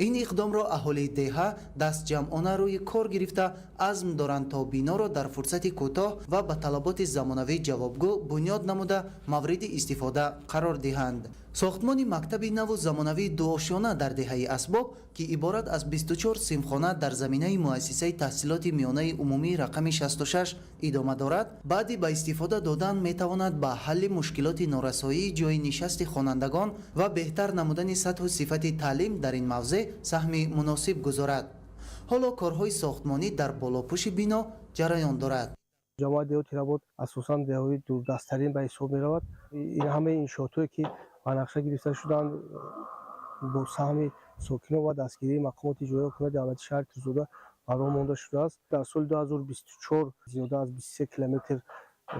Ин иқдомро аҳолии деҳа дастҷамъона рӯи кор гирифта, азм доранд, то биноро дар фурсати кӯтоҳ ва ба талаботи замонавӣ ҷавобгӯ бунёд намуда, мавриди истифода қарор диҳанд. Сохтмони мактаби наву замонавии дуошёна дар деҳаи Асбоб, ки иборат аз 24 синфхона дар заминаи муассисаи таҳсилоти миёнаи умумии рақами 66 идома дорад, баъди ба истифода додан метавонад ба ҳалли мушкилоти норасоии ҷойи нишасти хонандагон ва беҳтар намудани сатҳу сифати таълим дар ин мавзеъ саҳми муносиб гузорад. Ҳоло корҳои сохтмонӣ дар болопӯши бино ҷараён дорад. Ҷамоати деҳоти Работ асосан деҳаҳои дурдасттарин ба ҳисоб меравад. Ин ҳамаи иншоотҳое, ки ба нақша гирифта шуданд, бо саҳми сокинон ва дастгирии мақомоти иҷроияи ҳукумати давлати шаҳри Турсунзода ба роҳ монда шудааст. Дар соли 2024 зиёда аз 23 километр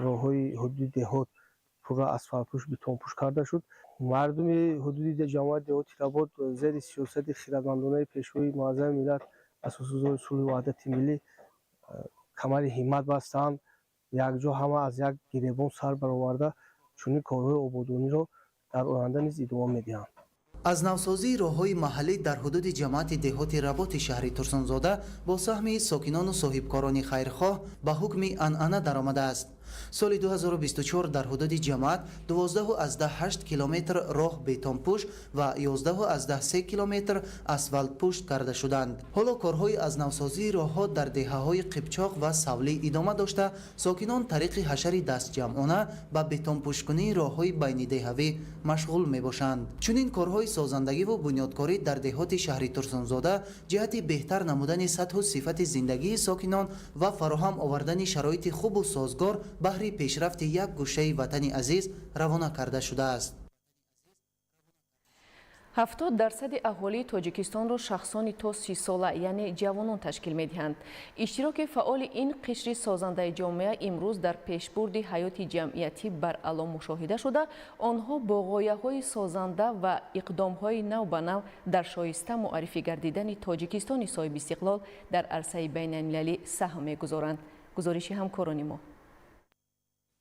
роҳҳои ҳудуди деҳот пурра асфалтпӯш, бетонпӯш карда шуд. Мардуми ҳудуди ҷамоати деҳоти Работ зери сиёсати хирадмандонаи Пешвои муаззами миллат, Асосгузори сулҳу ваҳдати миллӣ, камари ҳиммат бастанд, якҷо ҳама аз як гиребон сар бароварда, чунин корҳои ободониро дар оянда низ идома медиҳанд. Аз навсозии роҳҳои маҳаллӣ дар ҳудуди ҷамоати деҳоти Работи шаҳри Турсунзода бо саҳми сокинону соҳибкорони хайрхоҳ ба ҳукми анъана даромадааст. Соли 2024 дар ҳудуди ҷамоат 12,8 километр роҳ бетонпӯш ва 11,3 километр асфалтпӯш карда шуданд. Ҳоло корҳои аз навсозии роҳҳо дар деҳаҳои Қипчоқ ва Савлӣ идома дошта, сокинон тариқи ҳашари дастҷамъона ба бетонпӯшкунии роҳҳои байнидеҳавӣ машғул мебошанд. Чунин корҳои созандагиву бунёдкорӣ дар деҳоти шаҳри Турсунзода ҷиҳати беҳтар намудани сатҳу сифати зиндагии сокинон ва фароҳам овардани шароити хубу созгор баҳри пешрафти як гӯшаи ватани азиз равона карда шудааст. 70% аҳолии Тоҷикистонро шахсони то 30 сола, яъне ҷавонон ташкил медиҳанд. Иштироки фаъоли ин қишри созандаи ҷомеа имрӯз дар пешбурди ҳаёти ҷамъиятӣ баръало мушоҳида шуда, онҳо бо ғояҳои созанда ва иқдомҳои нав ба нав дар шоиста муаррифӣ гардидани Тоҷикистони соҳибистиқлол дар арсаи байналмилалӣ саҳм мегузоранд. Гузориши ҳамкорони мо.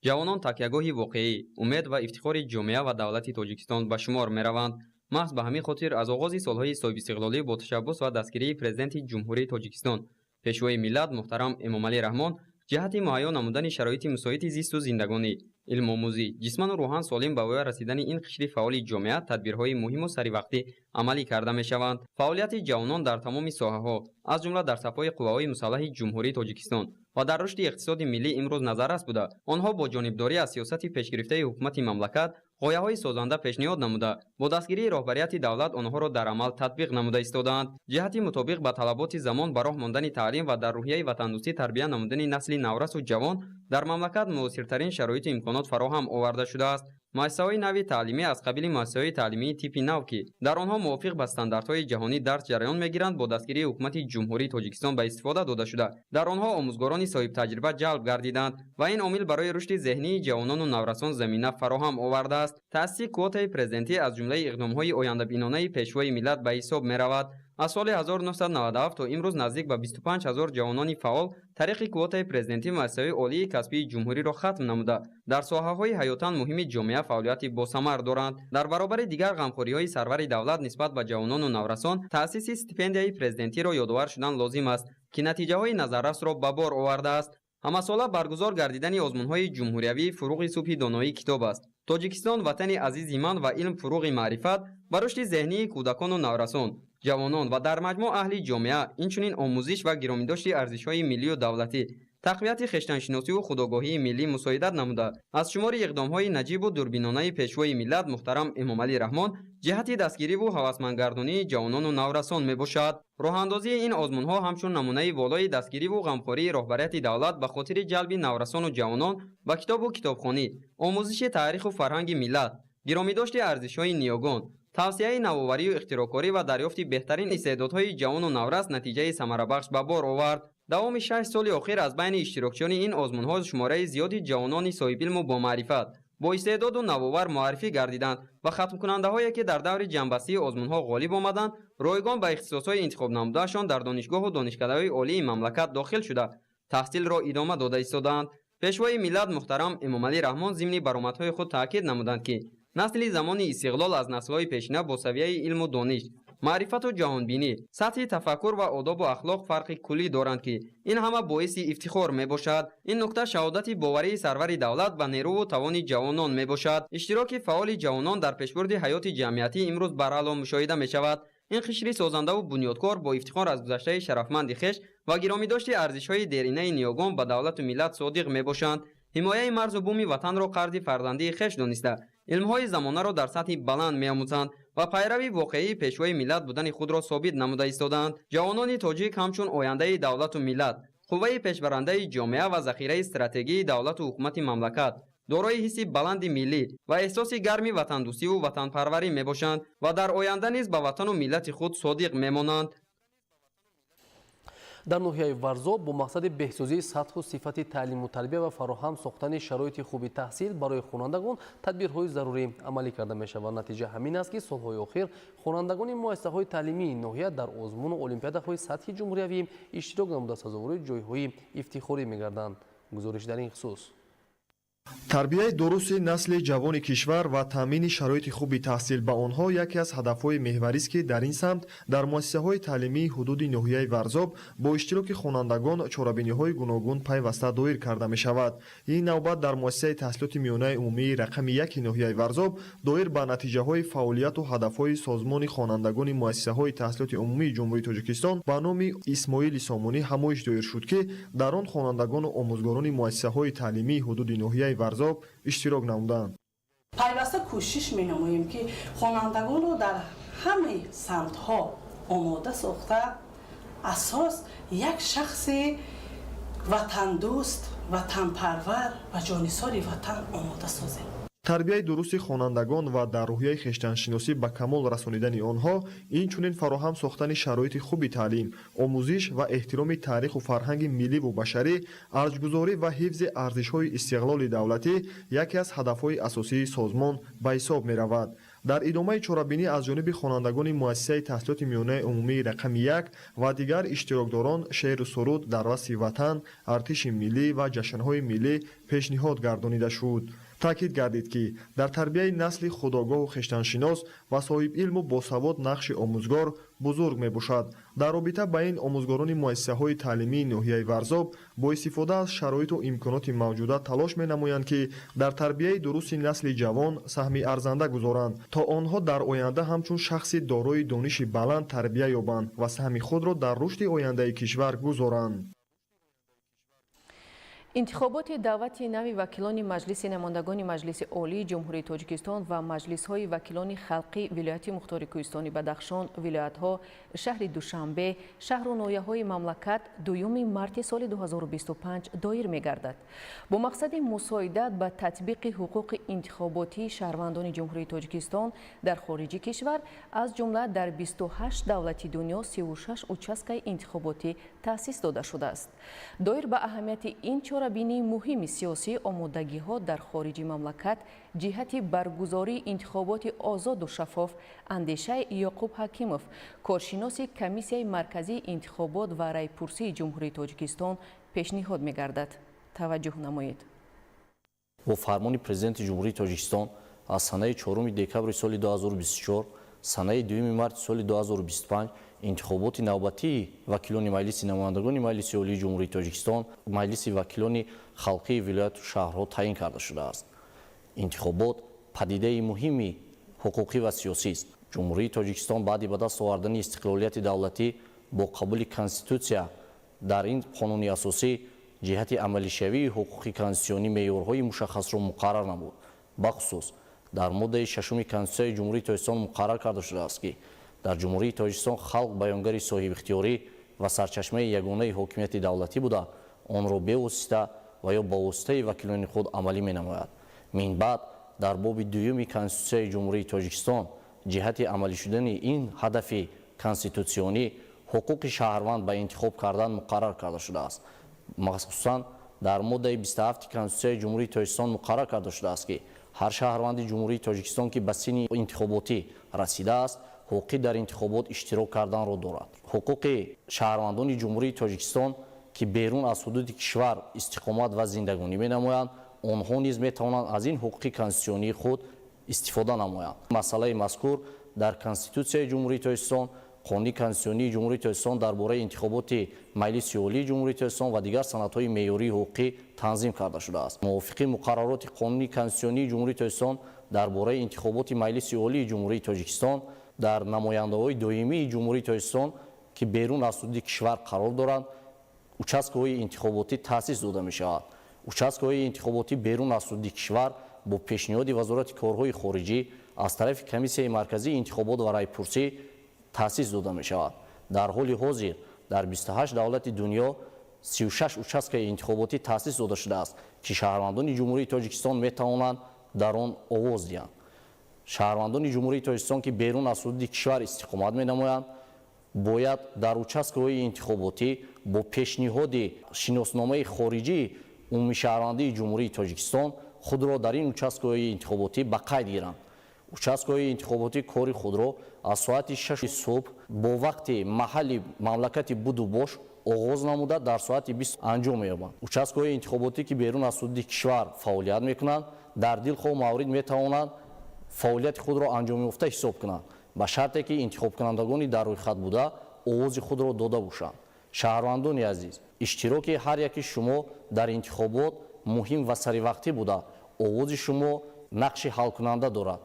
Ҷавонон такягоҳи воқеӣ, умед ва ифтихори ҷомеа ва давлати Тоҷикистон ба шумор мераванд. Маҳз ба ҳамин хотир аз оғози солҳои соҳибистиқлолӣ бо ташаббус ва дастгирии Президенти Ҷумҳурии Тоҷикистон, Пешвои миллат муҳтарам Эмомалӣ Раҳмон, ҷиҳати муҳайё намудани шароити мусоиди зисту зиндагонӣ, илмомӯзӣ, ҷисману рӯҳан солим ба воя расидани ин қишри фаъоли ҷомеа тадбирҳои муҳиму саривақтӣ амалӣ карда мешаванд. Фаъолияти ҷавонон дар тамоми соҳаҳо, аз ҷумла дар сафҳои қувваҳои мусаллаҳи Ҷумҳурии Тоҷикистон ва дар рушди иқтисоди миллӣ имрӯз назаррас буда, онҳо бо ҷонибдорӣ аз сиёсати пешгирифтаи ҳукумати мамлакат ғояҳои созанда пешниҳод намуда, бо дастгирии роҳбарияти давлат онҳоро дар амал татбиқ намуда истодаанд. Ҷиҳати мутобиқ ба талаботи замон ба роҳ мондани таълим ва дар рӯҳияи ватандӯстӣ тарбия намудани насли наврасу ҷавон дар мамлакат муосиртарин шароиту имконот фароҳам оварда шудааст. Муассисаҳои нави таълимӣ аз қабили муассисаҳои таълимии типи нав, ки дар онҳо мувофиқ ба стандартҳои ҷаҳонӣ дарс ҷараён мегиранд, бо дастгирии ҳукумати Ҷумҳурии Тоҷикистон ба истифода дода шуда, дар онҳо омӯзгорони соҳибтаҷриба ҷалб гардиданд ва ин омил барои рушди зеҳнии ҷавонону наврасон замина фароҳам овардааст. Таъсиси квотаи президентӣ аз ҷумлаи иқдомҳои ояндабинонаи Пешвои миллат ба ҳисоб меравад. Аз соли 1997 то имрӯз наздик ба 25 ҳазор ҷавонони фаъол тариқи квотаи президентӣ муассисаҳои олии касбии ҷумҳуриро хатм намуда, дар соҳаҳои ҳаётан муҳими ҷомеа фаъолияти босамар доранд. Дар баробари дигар ғамхориҳои сарвари давлат нисбат ба ҷавонону наврасон, таъсиси стипендияи президентиро ёдовар шудан лозим аст, ки натиҷаҳои назаррасро ба бор овардааст. Ҳамасола баргузор гардидани озмунҳои ҷумҳуриявии «Фуруғи субҳи доноӣ китоб аст», «Тоҷикистон ватани азизи ман» ва «Илм фуруғи маърифат» ба рушди зеҳнии кӯдакону наврасон, ҷавонон ва дар маҷмӯъ аҳли ҷомеа, инчунин омӯзиш ва гиромидошти арзишҳои миллию давлатӣ, тақвияти хештаншиносиву худогоҳии миллӣ мусоидат намуда, аз шумори иқдомҳои наҷибу дурбинонаи Пешвои миллат муҳтарам Эмомалӣ Раҳмон ҷиҳати дастгириву ҳавасмандгардонии ҷавонону наврасон мебошад. Роҳандозии ин озмунҳо ҳамчун намунаи волои дастгириву ғамхории роҳбарияти давлат ба хотири ҷалби наврасону ҷавонон ба китобу китобхонӣ, омӯзиши таъриху фарҳанги миллат, гиромидошти арзишҳои ниёгон, тавсияи навоварию ихтироъкорӣ ва дарёфти беҳтарин истеъдодҳои ҷавону наврас натиҷаи самарабахш ба бор овард. Давоми 6 соли охир аз байни иштирокчиёни ин озмунҳо шумораи зиёди ҷавонони соҳибилму бомаърифат, бо истеъдоду навовар муаррифӣ гардиданд ва хатмкунандаҳое, ки дар даври ҷамъбастии озмунҳо ғолиб омаданд, ройгон ба ихтисосҳои интихобнамудаашон дар донишгоҳу донишкадаҳои олии мамлакат дохил шуда, таҳсилро идома дода истодаанд. Пешвои миллат муҳтарам Эмомалӣ Раҳмон зимни баромадҳои худ таъкид намуданд, ки насли замони истиқлол аз наслҳои пешина бо савияи илму дониш, маърифату ҷаҳонбинӣ, сатҳи тафаккур ва одобу ахлоқ фарқи куллӣ доранд, ки ин ҳама боиси ифтихор мебошад. Ин нукта шаҳодати боварии сарвари давлат ба нерӯву тавони ҷавонон мебошад. Иштироки фаъоли ҷавонон дар пешбурди ҳаёти ҷамъиятӣ имрӯз баръало мушоҳида мешавад. Ин қишри созандаву бунёдкор бо ифтихор аз гузаштаи шарафманди хеш ва гиромидошти арзишҳои деринаи ниёгон ба давлату миллат содиқ мебошанд. Ҳимояи марзу буми ватанро қарзи фарзандии хеш дониста, илмҳои замонаро дар сатҳи баланд меомӯзанд ва пайрави воқеии пешвои миллат будани худро собит намуда истодаанд. Ҷавонони тоҷик ҳамчун ояндаи давлату миллат, қувваи пешбарандаи ҷомеа ва захираи стратегии давлату ҳукумати мамлакат, дорои ҳисси баланди миллӣ ва эҳсоси гарми ватандӯстиву ватанпарварӣ мебошанд ва дар оянда низ ба ватану миллати худ содиқ мемонанд. Дар ноҳияи Варзоб бо мақсади беҳсозии сатҳу сифати таълиму тарбия ва фароҳам сохтани шароити хуби таҳсил барои хонандагон тадбирҳои зарурӣ амалӣ карда мешавад. Натиҷа ҳамин аст, ки солҳои охир хонандагони муассисаҳои таълимии ноҳия дар озмуну олимпиадаҳои сатҳи ҷумҳуриявӣ иштирок намуда, сазовори ҷойҳои ифтихорӣ мегарданд. Гузориш дар ин хусус. Тарбияи дурусти насли ҷавони кишвар ва таъмини шароити хуби таҳсил ба онҳо яке аз ҳадафҳои меҳварист, ки дар ин самт дар муассисаҳои таълимии ҳудуди ноҳияи Варзоб бо иштироки хонандагон чорабиниҳои гуногун пайваста доир карда мешавад. Ин навбат дар муассисаи таҳсилоти миёнаи умумии рақами яки ноҳияи Варзоб доир ба натиҷаҳои фаъолияту ҳадафҳои созмони хонандагони муассисаҳои таҳсилоти умумии Ҷумҳурии Тоҷикистон ба номи Исмоили Сомонӣ ҳамоиш доир шуд, ки дар он хонандагону омӯзгорони муассисаҳои таълимии ҳудуди ноҳияи Варзоб иштирок намуданд. Пайваста кӯшиш менамоем, ки хонандагонро дар ҳамаи самтҳо омода сохта, асос як шахси ватандӯст, ватанпарвар ва ҷонисори ватан омода созем. Тарбияи дурусти хонандагон ва дар рӯҳияи хештаншиносӣ ба камол расонидани онҳо, инчунин фароҳам сохтани шароити хуби таълим, омӯзиш ва эҳтироми таъриху фарҳанги милливу башарӣ, арҷгузорӣ ва ҳифзи арзишҳои истиқлоли давлатӣ яке аз ҳадафҳои асосии созмон ба ҳисоб меравад. Дар идомаи чорабинӣ аз ҷониби хонандагони муассисаи таҳсилоти миёнаи умумии рақами як ва дигар иштирокдорон шеъру суруд дар васфи ватан, артиши миллӣ ва ҷашнҳои миллӣ пешниҳод гардонида шуд. Таъкид гардид, ки дар тарбияи насли худогоҳу хештаншинос ва соҳибилму босавод нақши омӯзгор бузург мебошад. Дар робита ба ин омӯзгорони муассисаҳои таълимии ноҳияи Варзоб бо истифода аз шароиту имконоти мавҷуда талош менамоянд, ки дар тарбияи дурусти насли ҷавон саҳми арзанда гузоранд, то онҳо дар оянда ҳамчун шахси дорои дониши баланд тарбия ёбанд ва саҳми худро дар рушди ояндаи кишвар гузоранд. Интихоботи даъвати нави вакилони Маҷлиси намояндагони Маҷлиси Олии Ҷумҳурии Тоҷикистон ва маҷлисҳои вакилони халқӣ вилояти Мухтори Кӯҳистони Бадахшон, вилоятҳо, шаҳри Душанбе, шаҳру ноҳияҳои мамлакат 2 марти соли 2025 доир мегардад. Бо мақсади мусоидат ба татбиқи ҳуқуқи интихоботии шаҳрвандони Ҷумҳурии Тоҷикистон дар хориҷи кишвар, аз ҷумла дар 28 давлати дунё 36 участкаи интихоботӣ таъсис дода шудааст. Доир ба аҳамияти ин чора чорабинии муҳими сиёсӣ омодагиҳо дар хориҷи мамлакат ҷиҳати баргузории интихоботи озоду шаффоф андешаи Ёқуб Ҳакимов, коршиноси Комиссияи марказии интихобот ва райпурсии Ҷумҳурии Тоҷикистон пешниҳод мегардад. Таваҷҷӯҳ намоед. Бо фармони Президенти Ҷумҳурии Тоҷикистон аз санаи 4 декабри соли 2024 санаи 2 марти соли 2025 интихоботи навбатии вакилони Маҷлиси намояндагони Маҷлиси Олии Ҷумҳурии Тоҷикистон, Маҷлиси вакилони халқии вилояту шаҳрҳо таъин карда шудааст. Интихобот падидаи муҳими ҳуқуқӣ ва сиёсист. Ҷумҳурии Тоҷикистон баъди ба даст овардани истиқлолияти давлатӣ бо қабули Конститутсия дар ин қонуни асосӣ ҷиҳати амалишавии ҳуқуқи конститутсионӣ меъёрҳои мушаххасро муқаррар намуд. Бахусус дар моддаи 6-уми Конститутсияи Ҷумҳурии Тоҷикистон муқаррар карда шудааст, ки дар Ҷумҳурии Тоҷикистон халқ баёнгари соҳибихтиёрӣ ва сарчашмаи ягонаи ҳокимияти давлатӣ буда, онро бевосита ва ё ба воситаи вакилони худ амалӣ менамояд. Минбаъд дар боби 2-юми Конститутсияи Ҷумҳурии Тоҷикистон ҷиҳати амалӣ шудани ин ҳадафи конститутсионӣ ҳуқуқи шаҳрванд ба интихоб кардан муқаррар карда шудааст. Махсусан дар моддаи 27 Конститутсияи Ҷумҳурии Тоҷикистон муқаррар карда шудааст, ки ҳар шаҳрванди Ҷумҳурии Тоҷикистон, ки ба синни интихоботӣ расидааст, ҳуқуқи дар интихобот иштирок карданро дорад. Ҳуқуқи шаҳрвандони Ҷумҳурии Тоҷикистон, ки берун аз ҳудуди кишвар истиқомат ва зиндагонӣ менамоянд, онҳо низ метавонанд аз ин ҳуқуқи конститутсионии худ истифода намоянд. Масъалаи мазкур дар Конститутсияи Ҷумҳурии Тоҷикистон, Қонуни конститутсионии Ҷумҳурии Тоҷикистон дар бораи интихоботи Маҷлиси Олии Ҷумҳурии Тоҷикистон ва дигар санадҳои меъёрии ҳуқуқӣ танзим карда шудааст. Мувофиқи муқаррароти Қонуни конститутсионии Ҷумҳурии Тоҷикистон дар бораи интихоботи Маҷлиси Олии Ҷумҳурии Тоҷикистон дар намояндаҳои доимии Ҷумҳурии Тоҷикистон, ки берун аз ҳудуди кишвар қарор доранд, участкаҳои интихоботӣ таъсис дода мешавад. Участкаҳои интихоботӣ берун аз ҳудуди кишвар бо пешниҳоди Вазорати корҳои хориҷӣ аз тарафи Комиссияи марказии интихобот ва райпурсӣ таъсис дода мешавад. Дар ҳоли ҳозир дар 28 давлати дунё 36 участкаи интихоботӣ таъсис дода шудааст, ки шаҳрвандони Ҷумҳурии Тоҷикистон метавонанд дар он овоз диҳанд. Шаҳрвандони Ҷумҳурии Тоҷикистон, ки берун аз ҳудуди кишвар истиқомат менамоянд, бояд дар участкаҳои интихоботӣ бо пешниҳоди шиносномаи хориҷии умумишаҳрвандии Ҷумҳурии Тоҷикистон худро дар ин участкаҳои интихоботӣ ба қайд гиранд. Участкаҳои интихоботӣ кори худро аз соати 6 субҳ бо вақти маҳалли мамлакати буду бош оғоз намуда, дар соати 20 анҷом меёбанд. Участкаҳои интихоботӣ, ки берун аз ҳудуди кишвар фаъолият мекунанд, дар дилхоҳ маврид метавонанд фаъолияти худро анҷомёфта ҳисоб кунанд, ба шарте ки интихобкунандагони дар рӯйхат буда овози худро дода бошанд. Шаҳрвандони азиз, иштироки ҳар яки шумо дар интихобот муҳим ва саривақтӣ буда, овози шумо нақши ҳалкунанда дорад.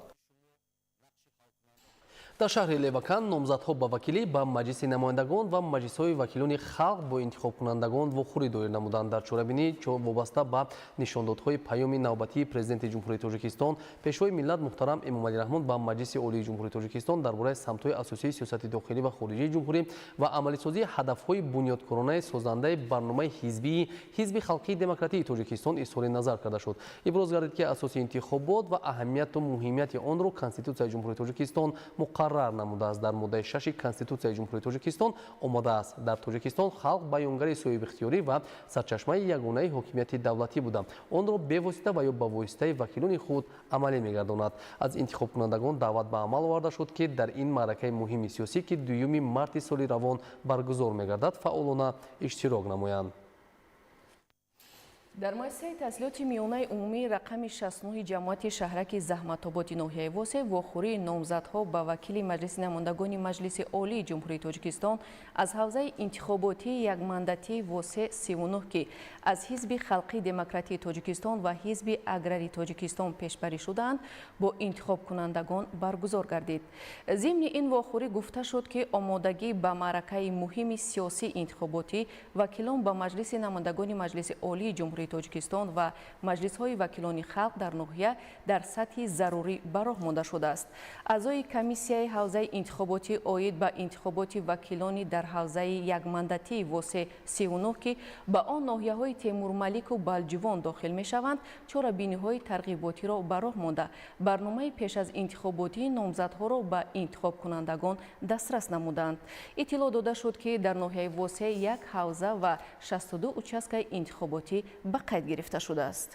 Дар шаҳри Левакан номзадҳо ба вакилӣ ба Маҷлиси намояндагон ва маҷлисҳои вакилони халқ бо интихобкунандагон вохӯрӣ доир намуданд. Дар чорабинӣ вобаста ба нишондодҳои паёми навбатии Президенти Ҷумҳурии Тоҷикистон, Пешвои миллат муҳтарам Эмомалӣ Раҳмон ба Маҷлиси Олии Ҷумҳурии Тоҷикистон дар бораи самтҳои асосии сиёсати дохилӣ ва хориҷии ҷумҳурӣ ва амалисозии ҳадафҳои бунёдкоронаи созандаи барномаи ҳизбии Ҳизби халқии демократии Тоҷикистон изҳори назар карда шуд. Иброз гардид, ки асоси интихобот ва аҳамияту муҳимияти онро Конститутсияи Ҷумҳурии Тоҷикистон муқаррар намудааст. Дар моддаи 6 Конститутсияи Ҷумҳурии Тоҷикистон омадааст: дар Тоҷикистон халқ баёнгари соҳибихтиёрӣ ва сарчашмаи ягонаи ҳокимияти давлатӣ буда, онро бевосита ва ё ба воситаи вакилони худ амалӣ мегардонад. Аз интихобкунандагон даъват ба амал оварда шуд, ки дар ин маъракаи муҳими сиёсӣ, ки 2 марти соли равон баргузор мегардад, фаъолона иштирок намоянд. Дар муассисаи таҳсилоти миёнаи умумии рақами 69 ҷамоати шаҳраки Заҳматободи ноҳияи Восе вохӯрии номзадҳо ба вакили Маҷлиси намояндагони Маҷлиси Олии Ҷумҳурии Тоҷикистон аз ҳавзаи интихоботии якмандатии Восе 39, ки аз Ҳизби халқии демократии Тоҷикистон ва Ҳизби аграрии Тоҷикистон пешбарӣ шудаанд, бо интихобкунандагон баргузор гардид. Зимни ин вохӯрӣ гуфта шуд, ки омодагӣ ба маъракаи муҳими сиёсии интихоботӣ вакилон ба Маҷлиси намояндагони Маҷлиси Олии Ҷумҳурии Тоҷикистон ва маҷлисҳои вакилони халқ дар ноҳия дар сатҳи зарурӣ ба роҳ монда шудааст. Аъзои комиссияи ҳавзаи интихоботӣ оид ба интихоботи вакилони дар ҳавзаи якмандатии Восе 39, ки ба он ноҳияҳои Темурмалику Балҷувон дохил мешаванд, чорабиниҳои тарғиботиро ба роҳ монда, барномаи пеш аз интихоботии номзадҳоро ба интихобкунандагон дастрас намуданд. Иттилоъ дода шуд, ки дар ноҳияи Восе як ҳавза ва 62 участкаи интихоботӣ ба ба қайд гирифта шудааст.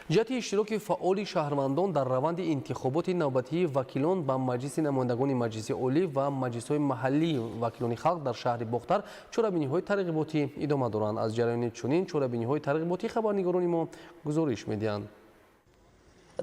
Ҷиҳати иштироки фаъоли шаҳрвандон дар раванди интихоботи навбатии вакилон ба Маҷлиси намояндагони Маҷлиси Олӣ ва маҷлисҳои маҳаллии вакилони халқ дар шаҳри Бохтар чорабиниҳои тарғиботӣ идома доранд. Аз ҷараёни чунин чорабиниҳои тарғиботӣ хабарнигорони мо гузориш медиҳанд.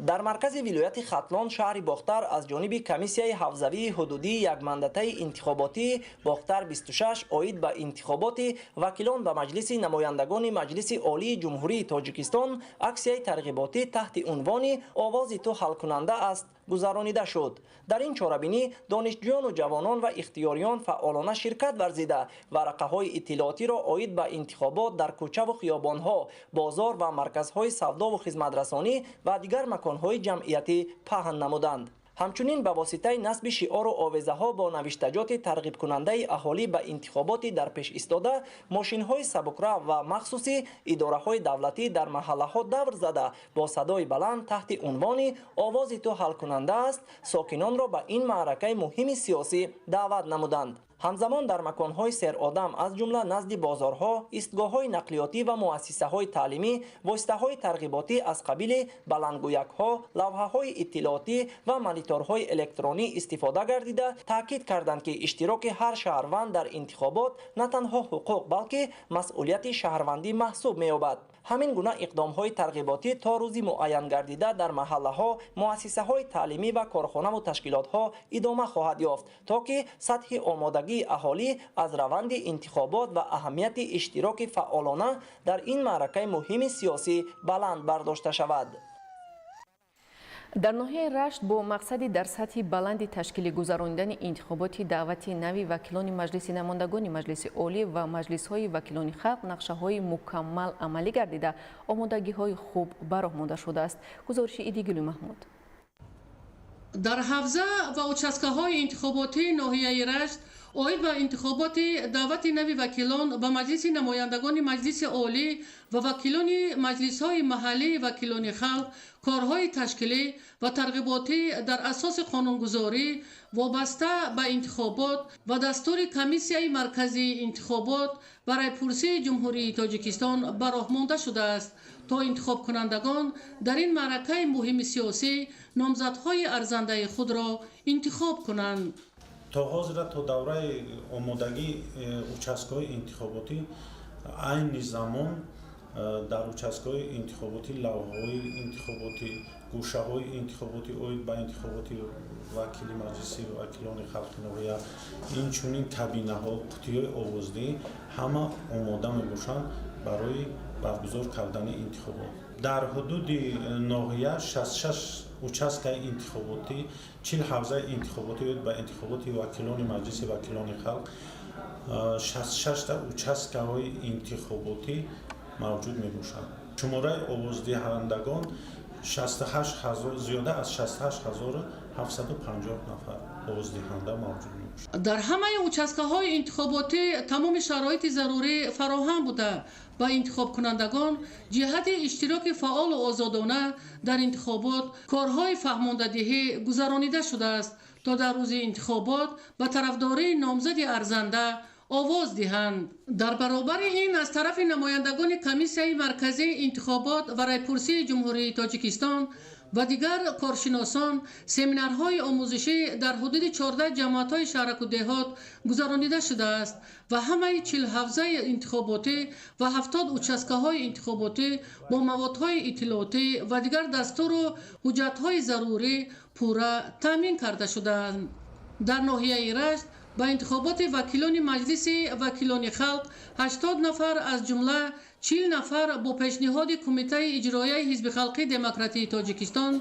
Дар маркази вилояти Хатлон, шаҳри Бохтар, аз ҷониби комиссияи ҳавзавии ҳудудии якмандатаи интихоботии Бохтар 26 оид ба интихоботи вакилон ба Маҷлиси намояндагони Маҷлиси Олии Ҷумҳурии Тоҷикистон аксияи тарғиботӣ таҳти унвони «Овози ту ҳалкунанда аст» гузаронида шуд. Дар ин чорабинӣ донишҷӯёну ҷавонон ва ихтиёриён фаъолона ширкат варзида, варақаҳои иттилоотиро оид ба интихобот дар кӯчаву хиёбонҳо, бозор ва марказҳои савдову хизматрасонӣ ва дигар маконҳои ҷамъиятӣ паҳн намуданд. Ҳамчунин ба воситаи насби шиору овезаҳо бо навиштаҷоти тарғибкунандаи аҳолӣ ба интихоботи дар пеш истода, мошинҳои сабукрав ва махсуси идораҳои давлатӣ дар маҳаллаҳо давр зада, бо садои баланд таҳти унвони «Овози ту ҳалкунанда аст» сокинонро ба ин маъракаи муҳими сиёсӣ даъват намуданд. Ҳамзамон дар маконҳои серодам, аз ҷумла назди бозорҳо, истгоҳҳои нақлиётӣ ва муассисаҳои таълимӣ воситаҳои тарғиботӣ аз қабили баландгӯякҳо, лавҳаҳои иттилоотӣ ва мониторҳои электронӣ истифода гардида, таъкид карданд, ки иштироки ҳар шаҳрванд дар интихобот на танҳо ҳуқуқ, балки масъулияти шаҳрвандӣ маҳсуб меёбад. Ҳамин гуна иқдомҳои тарғиботӣ то рӯзи муайянгардида дар маҳаллаҳо, муассисаҳои таълимӣ ва корхонаву ташкилотҳо идома хоҳад ёфт, то ки сатҳи омодагии аҳолӣ аз раванди интихобот ва аҳамияти иштироки фаъолона дар ин маъракаи муҳими сиёсӣ баланд бардошта шавад. Дар ноҳияи Рашт бо мақсади дар сатҳи баланди ташкили гузаронидани интихоботи даъвати нави вакилони Маҷлиси намояндагони Маҷлиси Олӣ ва маҷлисҳои вакилони халқ нақшаҳои мукаммал амалӣ гардида, омодагиҳои хуб ба роҳ монда шудааст. Гузориши Идигули Маҳмуд. Дар ҳавза ва участкаҳои интихоботии ноҳияи Рашт оид ба интихоботи даъвати нави вакилон ба Маҷлиси намояндагони Маҷлиси Олӣ ва вакилони маҷлисҳои маҳаллии вакилони халқ корҳои ташкилӣ ва тарғиботӣ дар асоси қонунгузорӣ вобаста ба интихобот ва дастури Комиссияи марказии интихобот ва райпурсии Ҷумҳурии Тоҷикистон ба роҳ монда шудааст, то интихобкунандагон дар ин маъракаи муҳими сиёсӣ номзадҳои арзандаи худро интихоб кунанд. То ҳозира, то давраи омодагии участкаҳои интихоботӣ, айни замон дар участкаҳои интихоботӣ лавҳаҳои интихоботӣ, гӯшаҳои интихоботӣ оид ба интихоботи вакили Маҷлиси вакилони халқи ноҳия, инчунин кабинаҳо, қутиҳои овоздиҳӣ ҳама омода мебошанд барои баргузор кардани интихобот. Дар ҳудуди ноҳия 66 участкаи интихоботӣ, 40 ҳавзаи интихоботӣ оид ба интихоботи вакилони Маҷлиси вакилони халқ, 66та участкаҳои интихоботӣ мавҷуд мебошад. Шумораи овоздиҳандагон 68 000, зиёда аз 68 750 нафар овоздиҳанда мавҷуд мебошад. Дар ҳамаи участкаҳои интихоботӣ тамоми шароити зарурӣ фароҳам буда, ба интихобкунандагон ҷиҳати иштироки фаъолу озодона дар интихобот корҳои фаҳмондадиҳӣ гузаронида шудааст, то дар рӯзи интихобот ба тарафдории номзади арзанда овоз диҳанд. Дар баробари ин, аз тарафи намояндагони Комиссияи марказии интихобот ва райпурсии Ҷумҳурии Тоҷикистон ва дигар коршиносон семинарҳои омӯзишӣ дар ҳудуди 14 ҷамоатҳои шаҳраку деҳот гузаронида шудааст ва ҳамаи 40 ҳавзаи интихоботӣ ва 70 участкаҳои интихоботӣ бо маводҳои иттилоотӣ ва дигар дастуру ҳуҷҷатҳои зарурӣ пурра таъмин карда шудаанд. Дар ноҳияи Рашт ба интихоботи вакилони Маҷлиси вакилони халқ 80 нафар, аз ҷумла 40 нафар бо пешниҳоди Кумитаи иҷроияи Ҳизби халқии демократии Тоҷикистон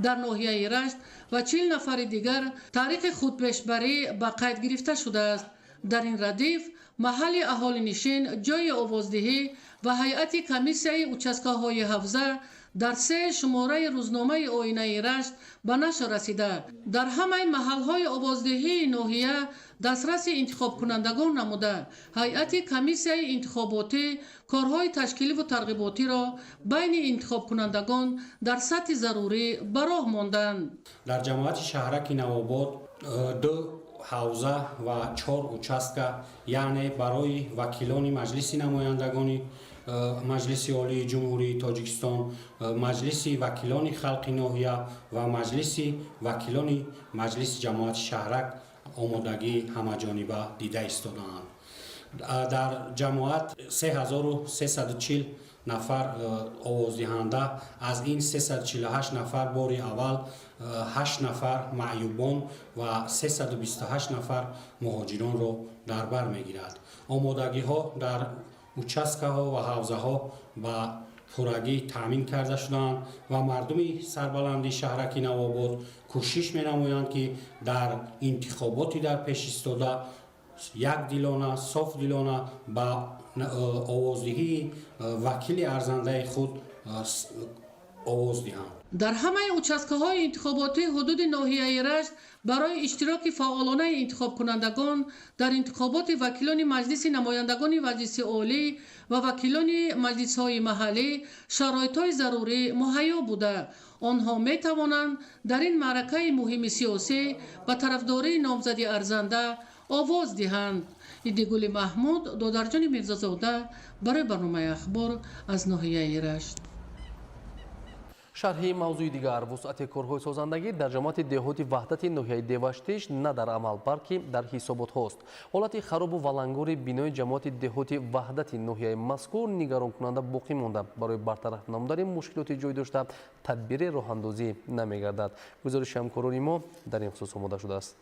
дар ноҳияи Рашт ва 40 нафари дигар тариқи худпешбарӣ ба қайд гирифта шудааст. Дар ин радиф маҳалли аҳолинишин, ҷойи овоздиҳӣ ва ҳайати комиссияи участкаҳои ҳавза дар се шумораи рӯзномаи «Оинаи Рашт» ба нашр расида, дар ҳамаи маҳалҳои овоздиҳии ноҳия дастраси интихобкунандагон намуда, ҳайати комиссияи интихоботӣ корҳои ташкиливу тарғиботиро байни интихобкунандагон дар сатҳи зарурӣ ба роҳ монданд. Дар ҷамоати шаҳраки Навобод ду ҳавза ва чор участка, яъне барои вакилони Маҷлиси намояндагони Маҷлиси Олии Ҷумҳурии Тоҷикистон, Маҷлиси вакилони халқи ноҳия ва Маҷлиси вакилони Маҷлиси ҷамоати шаҳрак омодагии ҳамаҷониба дида истодаанд. Дар ҷамоат 3340 нафар овоздиҳанда, аз ин 348 нафар бори аввал, 8 нафар маъюбон ва 328 нафар муҳоҷиронро дар бар мегирад. Омодагиҳо дар участкаҳо ва ҳавзаҳо ба пуррагӣ таъмин карда шудаанд ва мардуми сарбаланди шаҳраки Навобод кӯшиш менамоянд, ки дар интихоботи дар пеш истода якдилона, софдилона ба овоздиҳии вакили арзандаи худ овоз диҳанд. Дар ҳамаи участкаҳои интихоботии ҳудуди ноҳияи Рашт барои иштироки фаъолонаи интихобкунандагон дар интихоботи вакилони Маҷлиси намояндагони Маҷлиси Олӣ ва вакилони маҷлисҳои маҳаллӣ шароитҳои зарурӣ муҳайё буда, онҳо метавонанд дар ин маъракаи муҳими сиёсӣ ба тарафдории номзади арзанда овоз диҳанд. Идигули Маҳмуд, Додарҷони Мирзозода барои барномаи Ахбор аз ноҳияи Рашт. Шарҳи мавзӯи дигар: вусъати корҳои созандагӣ дар ҷамоати деҳоти Ваҳдати ноҳияи Деваштиш на дар амал, балки дар ҳисоботҳост. Ҳолати харобу валангори бинои ҷамоати деҳоти Ваҳдати ноҳияи мазкур нигаронкунанда боқӣ монда, барои бартараф намудани мушкилоти ҷой дошта тадбири роҳандозӣ намегардад. Гузориши ҳамкорони мо дар ин хусус омода шудааст.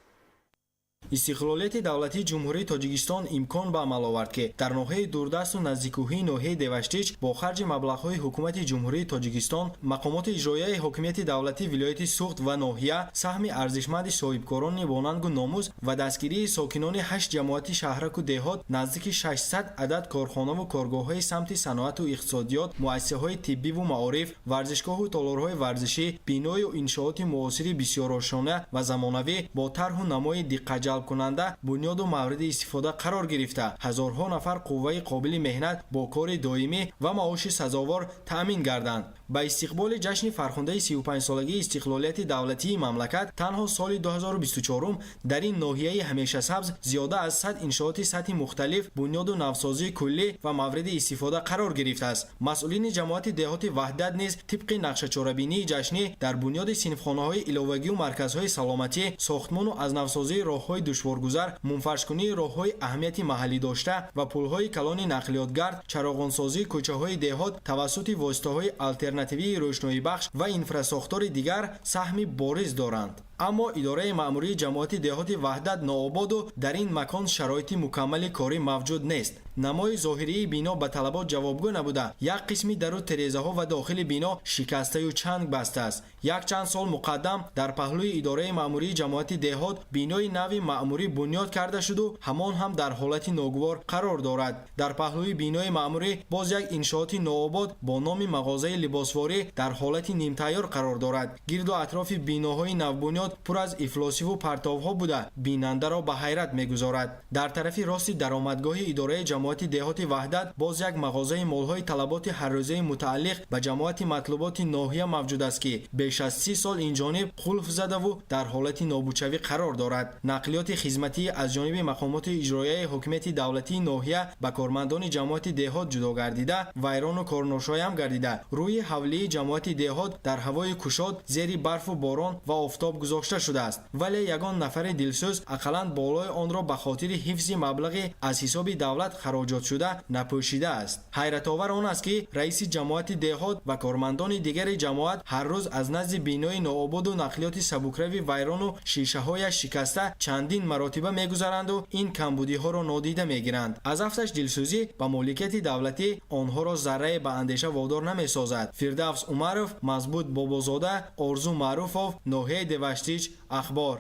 Истиқлолияти давлатии Ҷумҳурии Тоҷикистон имкон ба амал овард, ки дар ноҳияи дурдасту наздиккӯҳии ноҳияи Деваштич бо харҷи маблағҳои Ҳукумати Ҷумҳурии Тоҷикистон, мақомоти иҷроияи ҳокимияти давлатии вилояти Суғд ва ноҳия, саҳми арзишманди соҳибкорони бонангу номус ва дастгирии сокинони ҳашт ҷамоати шаҳраку деҳот наздики 600 адад корхонаву коргоҳҳои самти саноату иқтисодиёт, муассисаҳои тиббиву маориф, варзишгоҳу толорҳои варзишӣ, биною иншооти муосири бисёрошона ва замонавӣ бо тарҳу намои диққатҷалбкунанда бунёду мавриди истифода қарор гирифта, ҳазорҳо нафар қувваи қобили меҳнат бо кори доимӣ ва маоши сазовор таъмин гарданд. Ба истиқболи ҷашни фархундаи 35-солагии истиқлолияти давлатии мамлакат танҳо соли 2024 дар ин ноҳияи ҳамешасабз зиёда аз 100 иншооти сатҳи мухталиф бунёду навсозии куллӣ ва мавриди истифода қарор гирифтааст. Масъулини ҷамоати деҳоти Ваҳдат низ тибқи нақшачорабинии ҷашнӣ дар бунёди синфхонаҳои иловагию марказҳои саломатӣ, сохтмону аз навсозии роҳҳои душворгузар, мунфаршкунии роҳҳои аҳамияти маҳаллӣ дошта ва пулҳои калони нақлиётгард, чароғонсозии кӯчаҳои деҳот тавассути воситаҳои алтернативии рӯшноибахш ва инфрасохтори дигар саҳми бориз доранд. Аммо идораи маъмурии ҷамоати деҳоти Ваҳдат ноободу дар ин макон шароити мукаммали корӣ мавҷуд нест. Намои зоҳирии бино ба талабот ҷавобгӯ набуда, як қисми дару терезаҳо ва дохили бино шикастаю чанг бастааст. Якчанд сол муқаддам дар паҳлӯи идораи маъмурии ҷамоати деҳот бинои нави маъмурӣ бунёд карда шуду ҳамон ҳам дар ҳолати ногувор қарор дорад. Дар паҳлӯи бинои маъмурӣ боз як иншооти нообод бо номи мағозаи либосворӣ дар ҳолати нимтайёр қарор дорад. Гирду атрофи биноҳои навбунёд пур аз ифлосиву партовҳо буда, бинандаро ба ҳайрат мегузорад. Дар тарафи рости даромадгоҳи идораи ҷамоати деҳоти Ваҳдат боз як мағозаи молҳои талаботи ҳаррӯзаи мутааллиқ ба ҷамоати матлуботи ноҳия мавҷуд аст, ки беш аз 30 сол инҷониб қулф задаву дар ҳолати нобудшавӣ қарор дорад. Нақлиёти хизматӣ аз ҷониби мақомоти иҷроияи ҳокимияти давлатии ноҳия ба кормандони ҷамоати деҳот ҷудо гардида, вайрону корношоям гардида, рӯи ҳавлии ҷамоати деҳот дар ҳавои кушод зери барфу борон ва офтоб гузошта шудааст, вале ягон нафари дилсӯз ақаллан болои онро ба хотири ҳифзи маблағи аз ҳисоби давлат хароҷотшуда напӯшидааст. Ҳайратовар он аст, ки раиси ҷамоати деҳот ва кормандони дигари ҷамоат ҳар рӯз аз назди бинои ноободу нақлиёти сабукрави вайрону шишаҳояш шикаста чандин маротиба мегузаранду ин камбудиҳоро нодида мегиранд. Аз афташ дилсӯзӣ ба моликияти давлатӣ онҳоро заррае ба андеша водор намесозад. Фирдавс Умаров, Мазбут Бобозода, Орзу Маъруфов, ноҳияи Деваштич, Ахбор.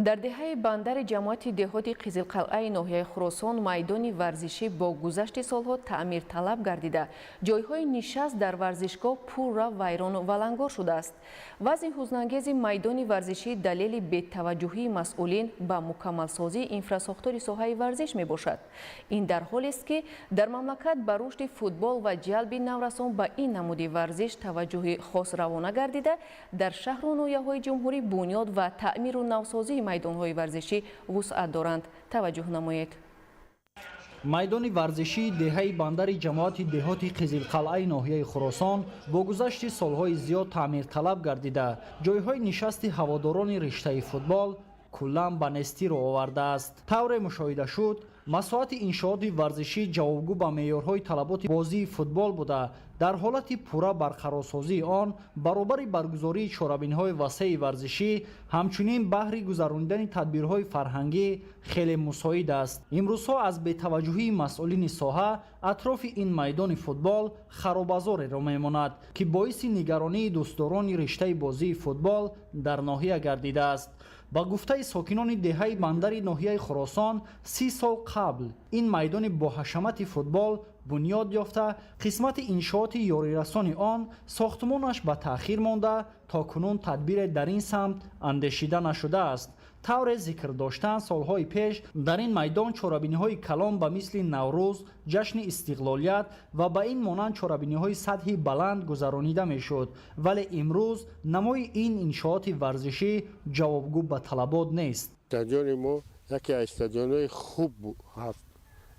Дар деҳаи бандари ҷамоати деҳоти Қизилқалъаи ноҳияи Хуросон майдони варзишӣ бо гузашти солҳо таъмирталаб гардида, ҷойҳои нишаст дар варзишгоҳ пурра вайрону валангор шудааст. Вазъи ҳузнангези майдони варзишӣ далели бетаваҷҷӯҳии масъулин ба мукаммалсозии инфрасохтори соҳаи варзиш мебошад. Ин дар ҳолест, ки дар мамлакат ба рушди футбол ва ҷалби наврасон ба ин намуди варзиш таваҷҷӯҳи хос равона гардида, дар шаҳру ноҳияҳои ҷумҳурӣ бунёд ва таъмиру навсозии майдонҳои варзишӣ вусъат доранд. Таваҷҷӯҳ намоед. Майдони варзишии деҳаи бандари ҷамоати деҳоти Қизилқалъаи ноҳияи Хуросон бо гузашти солҳои зиёд таъмирталаб гардида, ҷойҳои нишасти ҳаводорони риштаи футбол куллан ба нестӣ рӯ овардааст. Тавре мушоҳида шуд, масоҳати иншооти варзишӣ ҷавобгӯ ба меъёрҳои талаботи бозии футбол буда, дар ҳолати пурра барқарорсозии он баробари баргузории чорабиниҳои васеи варзишӣ, ҳамчунин баҳри гузаронидани тадбирҳои фарҳангӣ хеле мусоид аст. Имрӯзҳо аз бетаваҷҷӯҳии масъулини соҳа атрофи ин майдони футбол харобазореро мемонад, ки боиси нигаронии дӯстдорони риштаи бозии футбол дар ноҳия гардидааст. Ба гуфтаи сокинони деҳаи бандари ноҳияи Хуросон, 30 сол қабл ин майдони боҳашамати футбол бунёд ёфта, қисмати иншооти ёрирасони он сохтмонаш ба таъхир монда, то кунун тадбире дар ин самт андешида нашудааст. Тавре зикр доштан, солҳои пеш дар ин майдон чорабиниҳои калон ба мисли Наврӯз, ҷашни истиқлолият ва ба ин монанд чорабиниҳои сатҳи баланд гузаронида мешуд, вале имрӯз намои ин иншооти варзишӣ ҷавобгӯ ба талабот нест. Стадиони мо яке аз стадионҳои хуб ҳаст,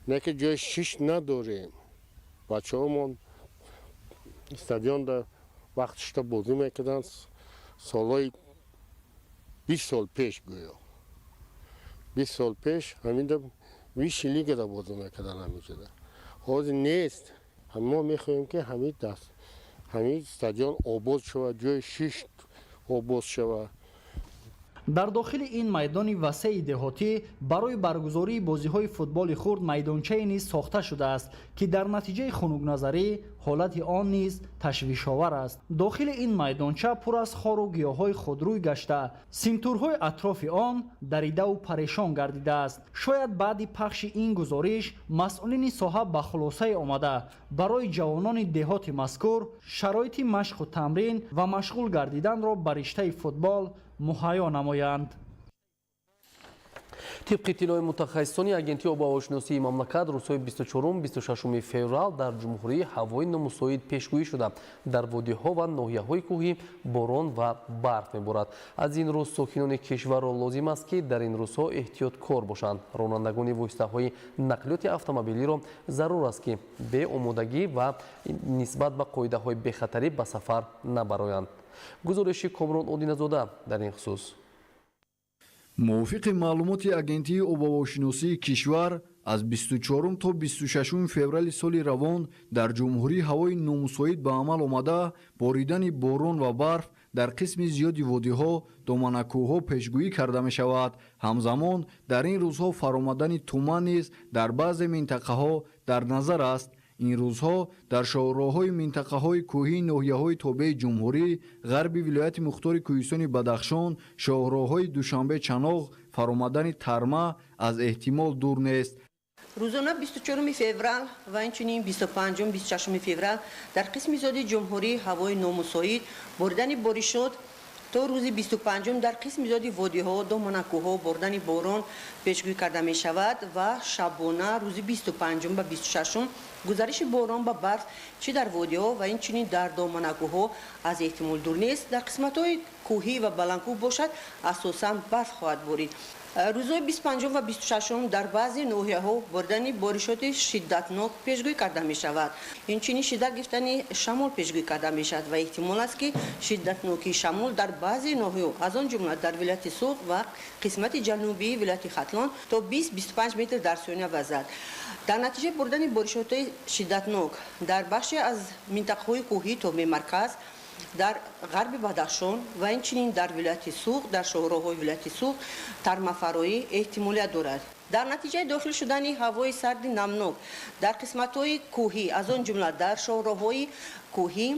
не ки ҷои шиш надорем. Бачаҳомон стадионда вақтшта бозӣ мекарданд, солҳои 20 сол пеш, гӯё 20 сол пеш ҳаминда высший лигада бозӣ мекарданд ҳаминҷода. Ҳозир нест. Мо мехоҳем, ки ҳамин даст ҳамин стадион обод шавад, ҷои шишт обод шавад. Дар дохили ин майдони васеи деҳотӣ барои баргузории бозиҳои футболи хурд майдончае низ сохта шудааст, ки дар натиҷаи хунукназарӣ ҳолати он низ ташвишовар аст. Дохили ин майдонча пур аз хору гиёҳҳои худрӯй гашта, симтурҳои атрофи он даридаву парешон гардидааст. Шояд баъди пахши ин гузориш масъулини соҳа ба хулосае омада, барои ҷавонони деҳоти мазкур шароити машқу тамрин ва машғул гардиданро ба риштаи футбол муҳайё намоянд. Тибқи иттилои мутахассисони агентии обуҳавошиносии мамлакат, рӯзҳои 24-26 феврал дар ҷумҳурӣ ҳавои номусоид пешгӯӣ шуда, дар водиҳо ва ноҳияҳои кӯҳӣ борон ва барф меборад. Аз ин рӯз сокинони кишварро лозим аст, ки дар ин рӯзҳо эҳтиёткор бошанд. Ронандагони воситаҳои нақлиёти автомобилиро зарур аст, ки беомодагӣ ва нисбат ба қоидаҳои бехатарӣ ба сафар набароянд. Гузориши Комрон Одиназода дар ин хусус. Мувофиқи маълумоти агентии обҳавошиносии кишвар, аз 24 то 26 феврали соли равон дар ҷумҳурӣ ҳавои номусоид ба амал омада, боридани борон ва барф дар қисми зиёди водиҳо, доманакӯҳҳо пешгӯӣ карда мешавад. Ҳамзамон дар ин рӯзҳо фаромадани туман низ дар баъзе минтақаҳо дар назар аст. Ин рӯзҳо дар шоҳроҳҳои минтақаҳои кӯҳии ноҳияҳои тобеи ҷумҳурӣ, ғарби вилояти мухтори кӯҳистони Бадахшон, шоҳроҳҳои Душанбе-Чаноғ фаромадани тарма аз эҳтимол дур нест. Рӯзона 24 феврал ва инчунин 25-26 феврал дар қисми зиёди ҷумҳурӣ ҳавои номусоид, боридани боришот то рӯзи 25 дар қисми зиёди водиҳо, доманакӯҳҳо боридани борон пешгӯӣ карда мешавад ва шабона рӯзи 25 ба 26 гузариши борон ба барф чӣ дар водиҳо ва инчунин дар доманакӯҳҳо аз эҳтимол дур нест. Дар қисматҳои кӯҳӣ ва баландкӯҳ бошад, асосан барф хоҳад борид. Рӯзҳои 25 ва 26 дар баъзе ноҳияҳо боридани боришоти шиддатнок пешгӯӣ карда мешавад. Инчунин шиддат гирифтани шамол пешгӯӣ карда мешавад ва эҳтимол аст, ки шиддатнокии шамол дар баъзе ноҳияҳо, аз он ҷумла дар вилояти Суғд ва қисмати ҷанубии вилояти Хатлон, то 20-25 метр дар сония вазад. Дар натиҷаи боридани боришотҳои шиддатнок дар бахше аз минтақаҳои кӯҳии тобеи марказ, дар ғарби Бадахшон ва инчунин дар вилояти Суғд, дар шоҳроҳҳои вилояти Суғд тармафароӣ эҳтимолият дорад. Дар натиҷаи дохил шудани ҳавои сарди намнок дар қисматҳои кӯҳӣ, аз он ҷумла дар шоҳроҳҳои кӯҳӣ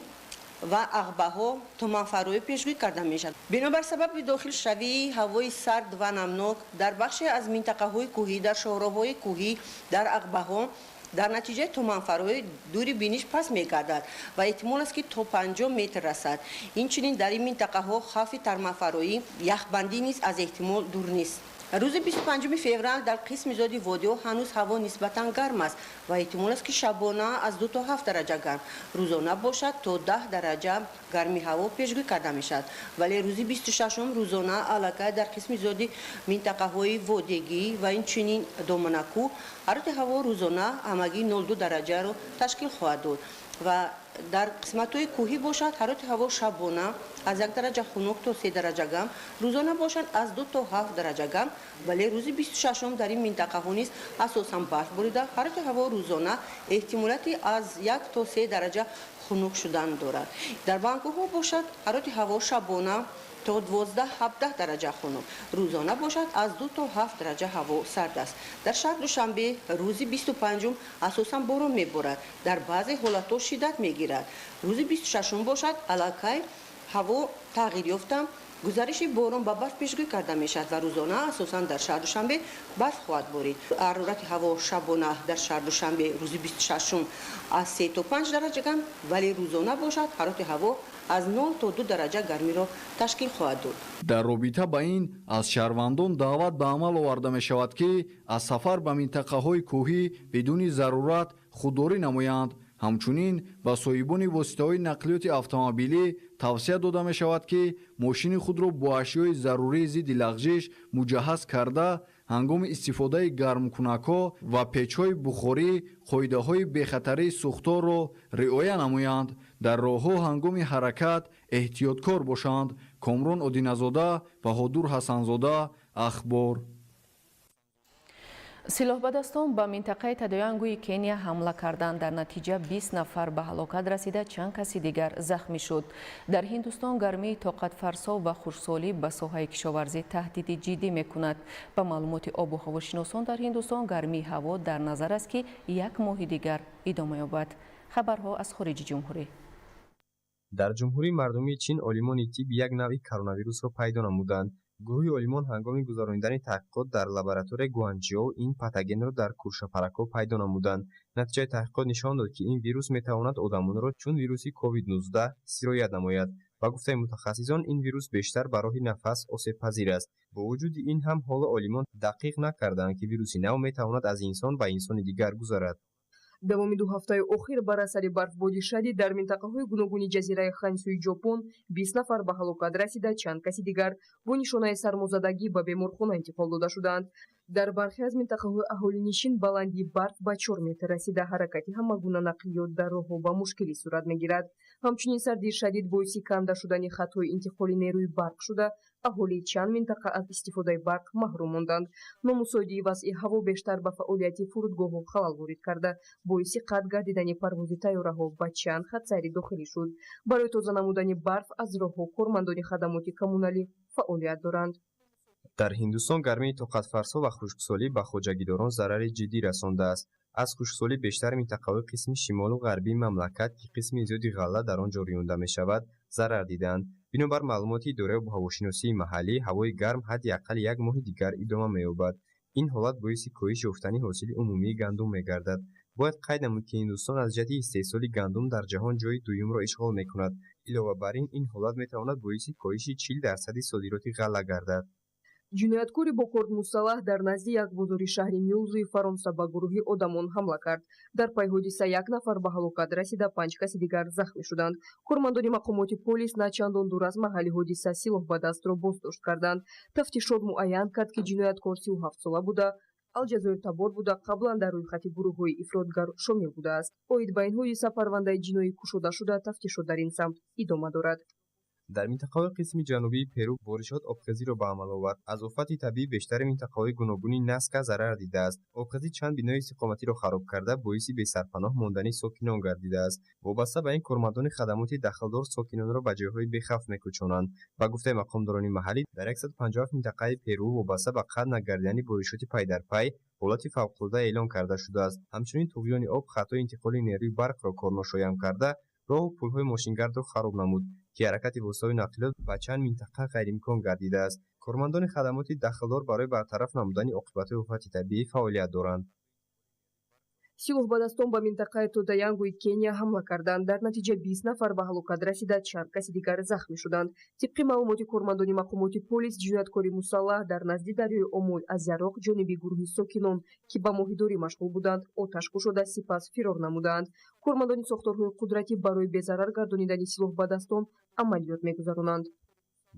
ва ағбаҳо, туманфароӣ пешгӯӣ карда мешавад. Бинобар сабаби дохилшавии ҳавои сард ва намнок дар бахше аз минтақаҳои кӯҳӣ, дар шоҳроҳҳои кӯҳӣ, дар ағбаҳо, дар натиҷаи туманфароӣ дури биниш паст мегардад ва эҳтимол аст, ки то 50 метр расад. Инчунин дар ин минтақаҳо хавфи тармафароӣ, яхбандӣ низ аз эҳтимол дур нест. Рӯзи 25 феврал дар қисми зиёди водиҳо ҳанӯз ҳаво нисбатан гарм аст ва эҳтимол аст, ки шабона аз 2 то 7 дараҷа гарм, рӯзона бошад то 10 дараҷа гарми ҳаво пешгӯӣ карда мешавад. Вале рӯзи 26 рӯзона аллакай дар қисми зиёди минтақаҳои водигӣ ва инчунин доманакӯҳ ҳарорати ҳаво рӯзона ҳамагӣ 0,2 дараҷаро ташкил хоҳад дод ва дар қисматҳои кӯҳӣ бошад ҳарорати ҳаво шабона аз 1 дараҷа хунук то 3 дараҷа гарм, рӯзона бошад аз 2 то 7 дараҷа гарм. Вале рӯзи 26 дар ин минтақаҳо низ асосан барф борида, ҳарорати ҳаво рӯзона эҳтимолияти аз 1 то 3 дараҷа хунук шудан дорад. Дар баландкӯҳҳо бошад ҳарорати ҳаво шабона то 12-17 дараҷа хунук, рӯзона бошад аз 2 то 7 дараҷа ҳаво сард аст. Дар шаҳр Душанбе рӯзи 25 асосан борон меборад, дар баъзе ҳолатҳо шиддат мегирад. Рӯзи 26 бошад аллакай ҳаво тағйир ёфта, гузариши борон ба барф пешгӯӣ карда мешавад ва рӯзона асосан дар шаҳр Душанбе барф хоҳад борид. Ҳарорати ҳаво шабона дар шаҳр Душанбе рӯзи 26 аз 3 то 5 дараҷа гарм, вале рӯзона бошад ҳарорати ҳаво аз 0 то 2 дараҷа гармиро ташкил хоҳад дод. Дар робита ба ин аз шаҳрвандон даъват ба амал оварда мешавад, ки аз сафар ба минтақаҳои кӯҳӣ бидуни зарурат худдорӣ намоянд. Ҳамчунин ба соҳибони воситаҳои нақлиёти автомобилӣ тавсия дода мешавад, ки мошини худро бо ашёи зарурии зидди лағжиш муҷаҳҳаз карда, ҳангоми истифодаи гармкунакҳо ва печҳои бухорӣ қоидаҳои бехатарии сӯхторро риоя намоянд. Дар роҳҳо ҳангоми ҳаракат эҳтиёткор бошанд. Комрон Одиназода, Баҳодур Ҳасанзода, Ахбор. Силоҳбадастон ба минтақаи Тадоянгӯи Кения ҳамла карданд. Дар натиҷа 20 нафар ба ҳалокат расида, чанд каси дигар захмӣ шуд. Дар Ҳиндустон гармии тоқатфарсо ва хушксолӣ ба соҳаи кишоварзӣ таҳдиди ҷиддӣ мекунад. Ба маълумоти обу ҳавошиносон дар Ҳиндустон гармии ҳаво дар назар аст, ки як моҳи дигар идома ёбад. Хабарҳо аз хориҷи ҷумҳурӣ. Дар Ҷумҳурии Мардумии Чин олимони тиб як навъи коронавирусро пайдо намуданд. Гурӯҳи олимон ҳангоми гузаронидани таҳқиқот дар лабораторияи Гуанчжоу ин патогенро дар куршапаракҳо пайдо намуданд. Натиҷаи таҳқиқот нишон дод, ки ин вирус метавонад одамонро чун вируси COVID-19 сироят намояд. Ба гуфтаи мутахассисон, ин вирус бештар ба роҳи нафас осебпазир аст. Бо вуҷуди ин ҳам ҳоло олимон дақиқ накардаанд, ки вируси нав метавонад аз инсон ба инсони дигар гузарад. Давоми 2 ҳафтаи охир бар асари барфбоди шадид дар минтақаҳои гуногуни ҷазираи Хансюи Ҷопон 20 нафар ба ҳалокат расида, чанд каси дигар бо нишонаи сармозадагӣ ба беморхона интиқол дода шуданд. Дар бархе аз минтақаҳои аҳолинишин баландии барф ба 4 метр расида, ҳаракати ҳамагуна нақлиёт дар роҳҳо ба мушкилӣ сурат мегирад. Ҳамчунин сардии шадид боиси канда шудани хатҳои интиқоли нерӯи барқ шуда, аҳолии чанд минтақа аз истифодаи барқ маҳрум монданд. Номусоидии вазъи ҳаво бештар ба фаъолияти фурудгоҳҳо халал ворид карда, боиси қатъ гардидани парвози тайёраҳо ба чанд хатсайри дохилӣ шуд. Барои тоза намудани барф аз роҳҳо кормандони хадамоти коммуналӣ фаъолият доранд. Дар Ҳиндустон гармии тоқатфарсо ва хушксолӣ ба хоҷагидорон зарари ҷиддӣ расондааст. Аз хушксолӣ бештар минтақаҳои қисми шимолу ғарбии мамлакат, ки қисми зиёди ғалла дар он ҷо рӯёнда мешавад, зарар диданд. Бинобар маълумоти идораи обуҳавошиносии маҳаллӣ, ҳавои гарм ҳадди аққал як моҳи дигар идома меёбад. Ин ҳолат боиси коҳиш ёфтани ҳосили умумии гандум мегардад. Бояд қайд намуд, ки Ҳиндустон аз ҷиҳати истеҳсоли гандум дар ҷаҳон ҷойи дуюмро ишғол мекунад. Илова бар ин, ин ҳолат метавонад боиси коҳиши 40% содироти ғалла гардад. Ҷинояткори бо корд мусаллаҳ дар назди як бозори шаҳри Мюлзуи Фаронса ба гурӯҳи одамон ҳамла кард. Дар пай ҳодиса як нафар ба ҳалокат расида, 5 каси дигар захмӣ шуданд. Кормандони мақомоти полис на чандон дур аз маҳалли ҳодиса силоҳ ба дастро боздошт карданд. Тафтишот муайян кард, ки ҷинояткор 37 сола буда, алҷазоиртабор буда, қаблан дар рӯйхати гурӯҳҳои ифротгар шомил будааст. Оид ба ин ҳодиса парвандаи ҷиноӣ кушода шуда, тафтишот дар ин самт идома дорад. Дар минтақаҳои қисми ҷанубии Перу боришот обхезиро ба амал овард. Аз офати табиӣ бештари минтақаҳои гуногуни Наска зарар дидааст. Обхезӣ чанд бинои истиқоматиро хароб карда, боиси бесарпаноҳ мондани сокинон гардидааст. Вобаста ба ин, кормандони хадамоти дахлдор сокинонро ба ҷойҳои бехавф мекӯчонанд. Ба гуфтаи мақомдорони маҳаллӣ, дар 157 минтақаи Перу вобаста ба қатъ нагардидани боришоти пайдарпай ҳолати фавқулода эълон карда шудааст. Ҳамчунин туғёни об хатҳои интиқоли нерӯи барқро корношоям карда, роҳу пулҳои мошингардро хароб намуд, ки ҳаракати воситаҳои нақлиёт ба чанд минтақа ғайриимкон гардидааст. Кормандони хадамоти дахлдор барои бартараф намудани оқибатҳои офати табиӣ фаъолият доранд. Силоҳбадастон ба минтақаи Тодаянгои Кения ҳамла карданд. Дар натиҷа 20 нафар ба ҳалокат расида, чанд каси дигар захмӣ шуданд. Тибқи маълумоти кормандони мақомоти полис, ҷинояткори мусаллаҳ дар назди дарёи Омой аз яроқ ҷониби гурӯҳи сокинон, ки ба моҳидорӣ машғул буданд, оташ кушода, сипас фирор намуданд. Кормандони сохторҳои қудратӣ барои безарар гардонидани силоҳбадастон амалиёт мегузаронанд.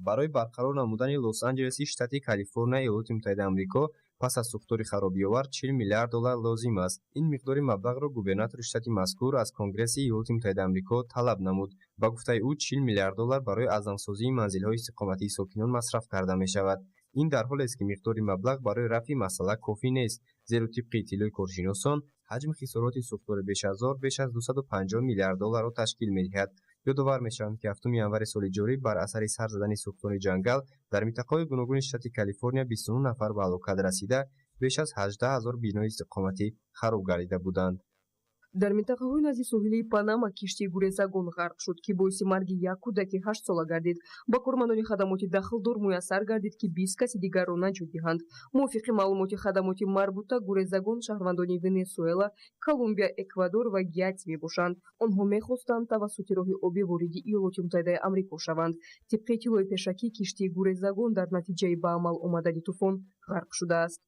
Барои барқарор намудани Лос-Анҷелеси штати Калифорния Иёлоти Муттаҳидаи Амрико пас аз сӯхтори харобиовар 40 миллиард доллар лозим аст. Ин миқдори маблағро губернатори штати мазкур аз Конгресси Иёлоти Муттаҳидаи Амрико талаб намуд. Ба гуфтаи ӯ, 40 миллиард доллар барои азнавсозии манзилҳои истиқоматии сокинон масраф карда мешавад. Ин дар ҳолест, ки миқдори маблағ барои рафъи масъала кофӣ нест, зеро тибқи иттилои коршиносон ҳаҷми хисороти сӯхтори бешазор беш аз 250 миллиард долларро ташкил медиҳад. Ёдовар мешаванд, ки 7 январи соли ҷорӣ бар асари сар задани сӯхтори ҷангал дар минтақаҳои гуногуни штати Калифорния 29 нафар ба ҳалокат расида, беш аз 18 000 бинои истиқоматӣ хароб гардида буданд. Дар минтақаҳои назди соҳилии Панама киштии гурезагон ғарқ шуд, ки боиси марги як кӯдаки 8-сола гардид. Ба кормандони хадамоти дахлдор муяссар гардид, ки 20 каси дигарро наҷот диҳанд. Мувофиқи маълумоти хадамоти марбута, гурезагон шаҳрвандони Венесуэла, Колумбия, Эквадор ва Гаити мебошанд. Онҳо мехостанд тавассути роҳи обӣ вориди Иёлоти Муттаҳидаи Амрико шаванд. Тибқи иттилои пешакӣ, киштии гурезагон дар натиҷаи ба амал омадани тӯфон ғарқ шудааст.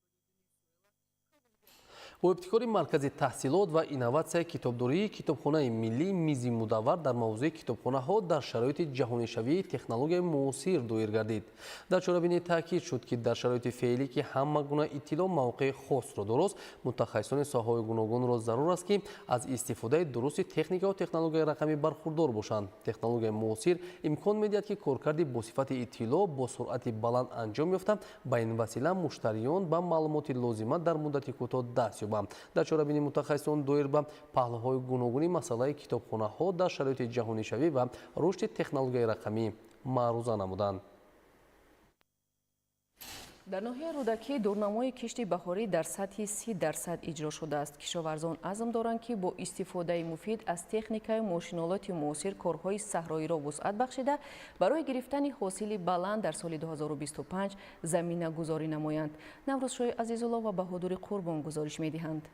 Бо ибтикори Маркази таҳсилот ва инноватсияи китобдории Китобхонаи миллӣ мизи мудаввар дар мавзӯи китобхонаҳо дар шароити ҷаҳонишавии технологияи муосир доир гардид. Дар чорабинӣ таъкид шуд, ки дар шароити феълӣ, ки ҳама гуна иттилоъ мавқеи хосро дорост, мутахассисони соҳаҳои гуногунро зарур аст, ки аз истифодаи дурусти техника ва технологияи рақамӣ бархурдор бошанд. Технологияи муосир имкон медиҳад, ки коркарди босифати иттилоъ бо суръати баланд анҷом ёфта, ба ин васила муштариён ба маълумоти лозима дар муддати кӯтоҳ даст ёбанд. Дар чорабинӣ мутахассисон доир ба паҳлӯҳои гуногуни масъалаи китобхонаҳо дар шароити ҷаҳонишавӣ ва рушди технологияи рақамӣ маъруза намуданд. Дар ноҳияи Рӯдакӣ дурнамои кишти баҳорӣ дар сатҳи 30% иҷро шудааст. Кишоварзон азм доранд, ки бо истифодаи муфид аз техникаю мошинолоти муосир корҳои саҳроиро вусъат бахшида, барои гирифтани ҳосили баланд дар соли 2025 заминагузорӣ намоянд. Наврӯзшоҳи Азизулло ва Баҳодури Қурбон гузориш медиҳанд.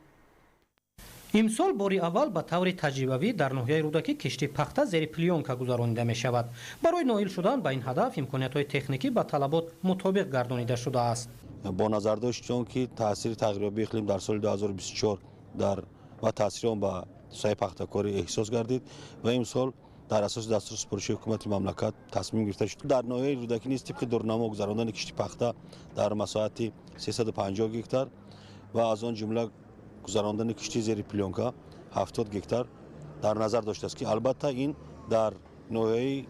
Имсол бори аввал ба таври таҷрибавӣ дар ноҳияи Рӯдакӣ кишти пахта зери плёнка гузаронида мешавад. Барои ноил шудан ба ин ҳадаф имкониятҳои техникӣ ба талабот мутобиқ гардонида шудааст. Бо назардошти он ки таъсири тағйирёбии иқлим дар соли 2024 дар ва таъсири он ба соҳаи пахтакорӣ эҳсос гардид ва имсол дар асоси дастуру супориши ҳукумати мамлакат тасмим гирифта шуд дар ноҳияи Рӯдакӣ низ тибқи дурнамо гузарондани кишти пахта дар масоҳати 350 гектар ва аз он ҷумла гузарондани кишти зери плёнка 70 гектар дар назар доштааст, ки албатта ин дар ноҳияи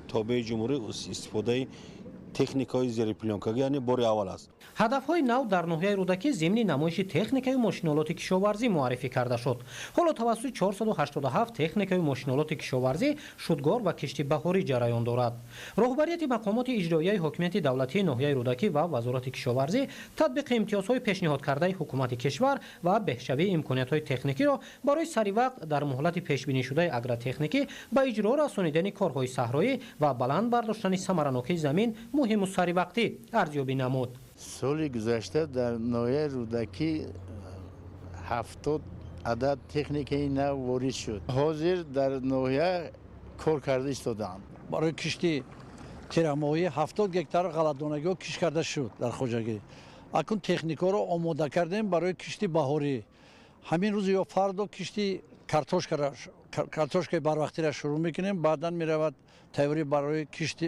тобеи ҷумҳурӣ истифодаи техникаҳои зери плёнкагӣ, яъне бори аввал аст. Ҳадафҳои нав дар ноҳияи Рӯдакӣ зимни намоиши техникаю мошинолоти кишоварзӣ муаррифӣ карда шуд. Ҳоло тавассути 487 техникаю мошинолоти кишоварзӣ шудгор ва кишти баҳорӣ ҷараён дорад. Роҳбарияти мақомоти иҷроияи ҳокимияти давлатии ноҳияи Рӯдакӣ ва Вазорати кишоварзӣ татбиқи имтиёзҳои пешниҳодкардаи ҳукумати кишвар ва беҳшавии имкониятҳои техникиро барои саривақт дар муҳлати пешбинишудаи агротехникӣ ба иҷро расонидани корҳои саҳроӣ ва баланд бардоштани самаранокии замин муҳиму саривақтӣ арзёбӣ намуд. Соли гузашта дар ноҳияи Рӯдакӣ 70 адад техникаи нав ворид шуд. Ҳозир дар ноҳия кор карда истодаанд. Барои кишти тирамоҳӣ 70 гектар ғалатдонагиҳо кишт карда шуд дар хоҷагӣ. Акнун техникаро омода кардем барои кишти баҳорӣ. Ҳамин рӯз ё фардо кишти картошкаи барвақтиро шурӯъ мекунем, баъдан меравад тайёрӣ барои кишти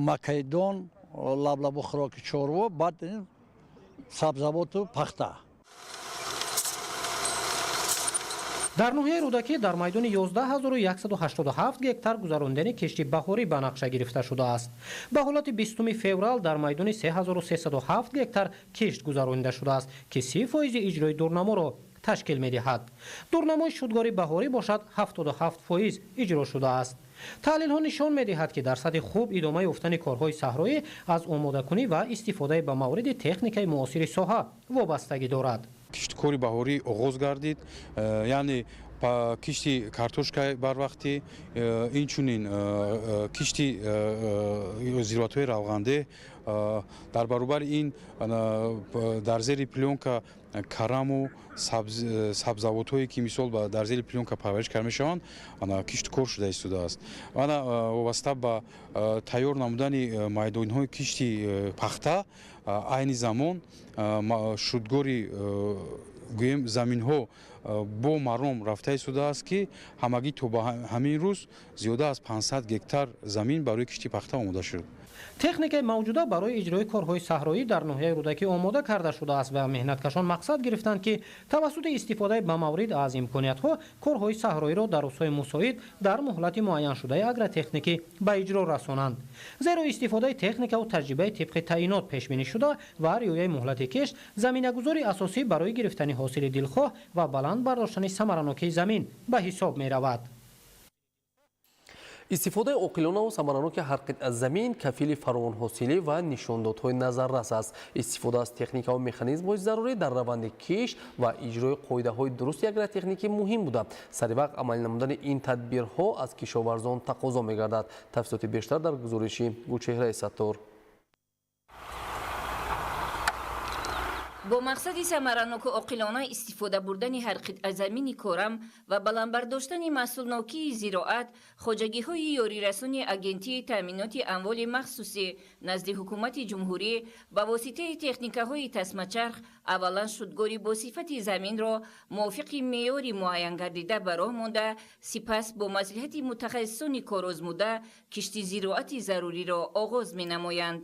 макайдон, лаблабу хӯроки чорво, баъд сабзавоту пахта. Дар ноҳияи Рӯдакӣ дар майдони 11187 гектар гузарондани кишти баҳорӣ ба нақша гирифта шудааст. Ба ҳолати 20 феврал дар майдони 3307 гектар кишт гузаронида шудааст, ки 30% иҷрои дурнаморо ташкил медиҳад. Дурнамои шудгори баҳорӣ бошад 77% иҷро шудааст. Таҳлилҳо нишон медиҳад, ки дар сатҳи хуб идома ёфтани корҳои саҳроӣ аз омодакунӣ ва истифодаи ба мавриди техникаи муосири соҳа вобастагӣ дорад. Кишткори баҳорӣ оғоз гардид, яъне Кишти картошка барвақтӣ, инчунин кишти зироатҳои равғанде. Дар баробари ин дар зери плёнка караму сабзавотҳое ки мисол дар зери плёнка парвариш карда мешаванд, кишту кор шуда истодааст. Ана вобаста ба тайёр намудани майдонҳои кишти пахта, айни замон шудгори гӯем заминҳо бо маром рафта истодааст, ки ҳамагӣ то ба ҳамин рӯз зиёда аз 500 гектар замин барои кишти пахта омода шуд. Техникаи мавҷуда барои иҷрои корҳои саҳроӣ дар ноҳияи Рӯдакӣ омода карда шудааст ва меҳнаткашон мақсад гирифтанд, ки тавассути истифодаи ба маврид аз имкониятҳо корҳои саҳроиро дар рӯзҳои мусоид дар муҳлати муайяншудаи агротехникӣ ба иҷро расонанд. Зеро истифодаи техникаву таҷрибаи тибқи таъинот пешбинӣ шуда ва риояи муҳлати кишт заминагузори асосӣ барои гирифтани ҳосили дилхоҳ ва баланд бардоштани самаранокии замин ба ҳисоб меравад. Истифодаи оқилонаву самараноки ҳар қитъа замин кафили фаровонҳосилӣ ва нишондодҳои назаррас аст. Истифода аз техникаву механизмҳои зарурӣ дар раванди кишт ва иҷрои қоидаҳои дурусти агротехникӣ муҳим буда, сари вақт амалӣ намудани ин тадбирҳо аз кишоварзон тақозо мегардад. Тафсилоти бештар дар гузориши Гулчеҳраи Саттор. Бо мақсади самараноку оқилона истифода бурдани ҳар қитъа замини корам ва баланд бардоштани маҳсулнокии зироат, хоҷагиҳои ёрирасони Агентии таъминоти амволи махсусӣ назди Ҳукумати Ҷумҳурӣ ба воситаи техникаҳои тасмачарх аввалан шудгори бо сифати заминро мувофиқи меъёри муайянгардида ба роҳ монда, сипас бо маслиҳати мутахассисони корозмуда кишти зироати заруриро оғоз менамоянд.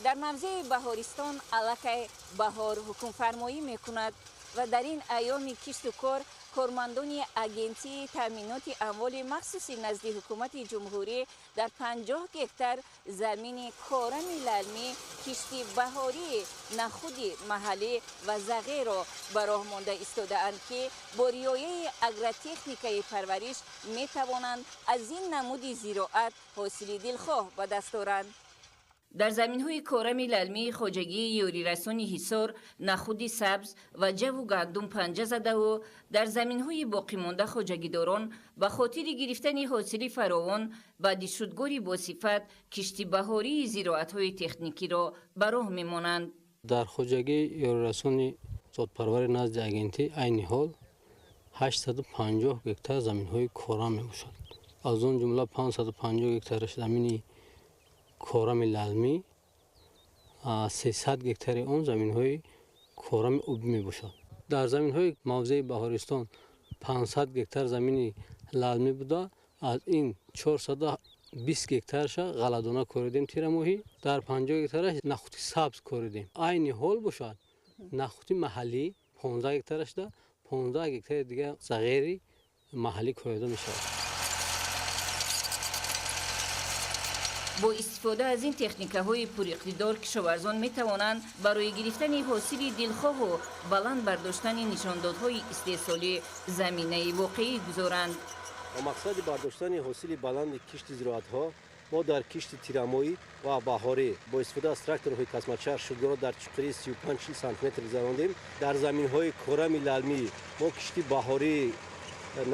Дар мавзеи Баҳористон аллакай баҳор ҳукмфармоӣ мекунад ва дар ин айёми кишту кор кормандони Агентии таъминоти амволи махсуси назди Ҳукумати Ҷумҳурӣ дар 50 гектар замини корами лалмӣ кишти баҳории нахуди маҳаллӣ ва зағеро ба роҳ монда истодаанд, ки бо риояи агротехникаи парвариш метавонанд аз ин намуди зироат ҳосили дилхоҳ ба даст оранд. Дар заминҳои корами лалмии хоҷагии ёрирасони Ҳисор нахуди сабз ва ҷаву гандум панҷа задаву дар заминҳои боқимонда хоҷагидорон ба хотири гирифтани ҳосили фаровон баъди шудгори босифат кишти баҳории зироатҳои техникиро ба роҳ мемонанд. Дар хоҷагии ёрирасони зодпарвари назди агентӣ айни ҳол 850 гектар заминҳои корам мебошад. Аз он ҷумла 550 гектараш замини корами лалмӣ, 300 гектари он заминҳои корами обӣ мебошад. Дар заминҳои мавзеи Баҳористон 500 гектар замини лалмӣ буда, аз ин 420 гектарша ғалладона коридем тирамоҳӣ, дар 50 гектараш нахути сабз коридем. Айни ҳол бошад нахути маҳаллӣ 15 гектарашда, 15 гектари дигар зағери маҳаллӣ корида мешавад. Бо истифода аз ин техникаҳои пуриқтидор кишоварзон метавонанд барои гирифтани ҳосили дилхоҳу баланд бардоштани нишондодҳои истеҳсолӣ заминаи воқеӣ гузоранд. Бо мақсади бардоштани ҳосили баланди кишти зироатҳо мо дар кишти тирамоҳӣ ва баҳорӣ бо истифода аз тракторҳои тасмачарх шудгорро дар чуқурии 35-40 сантиметр гузарондем. Дар заминҳои корами лалмӣ мо кишти баҳорӣ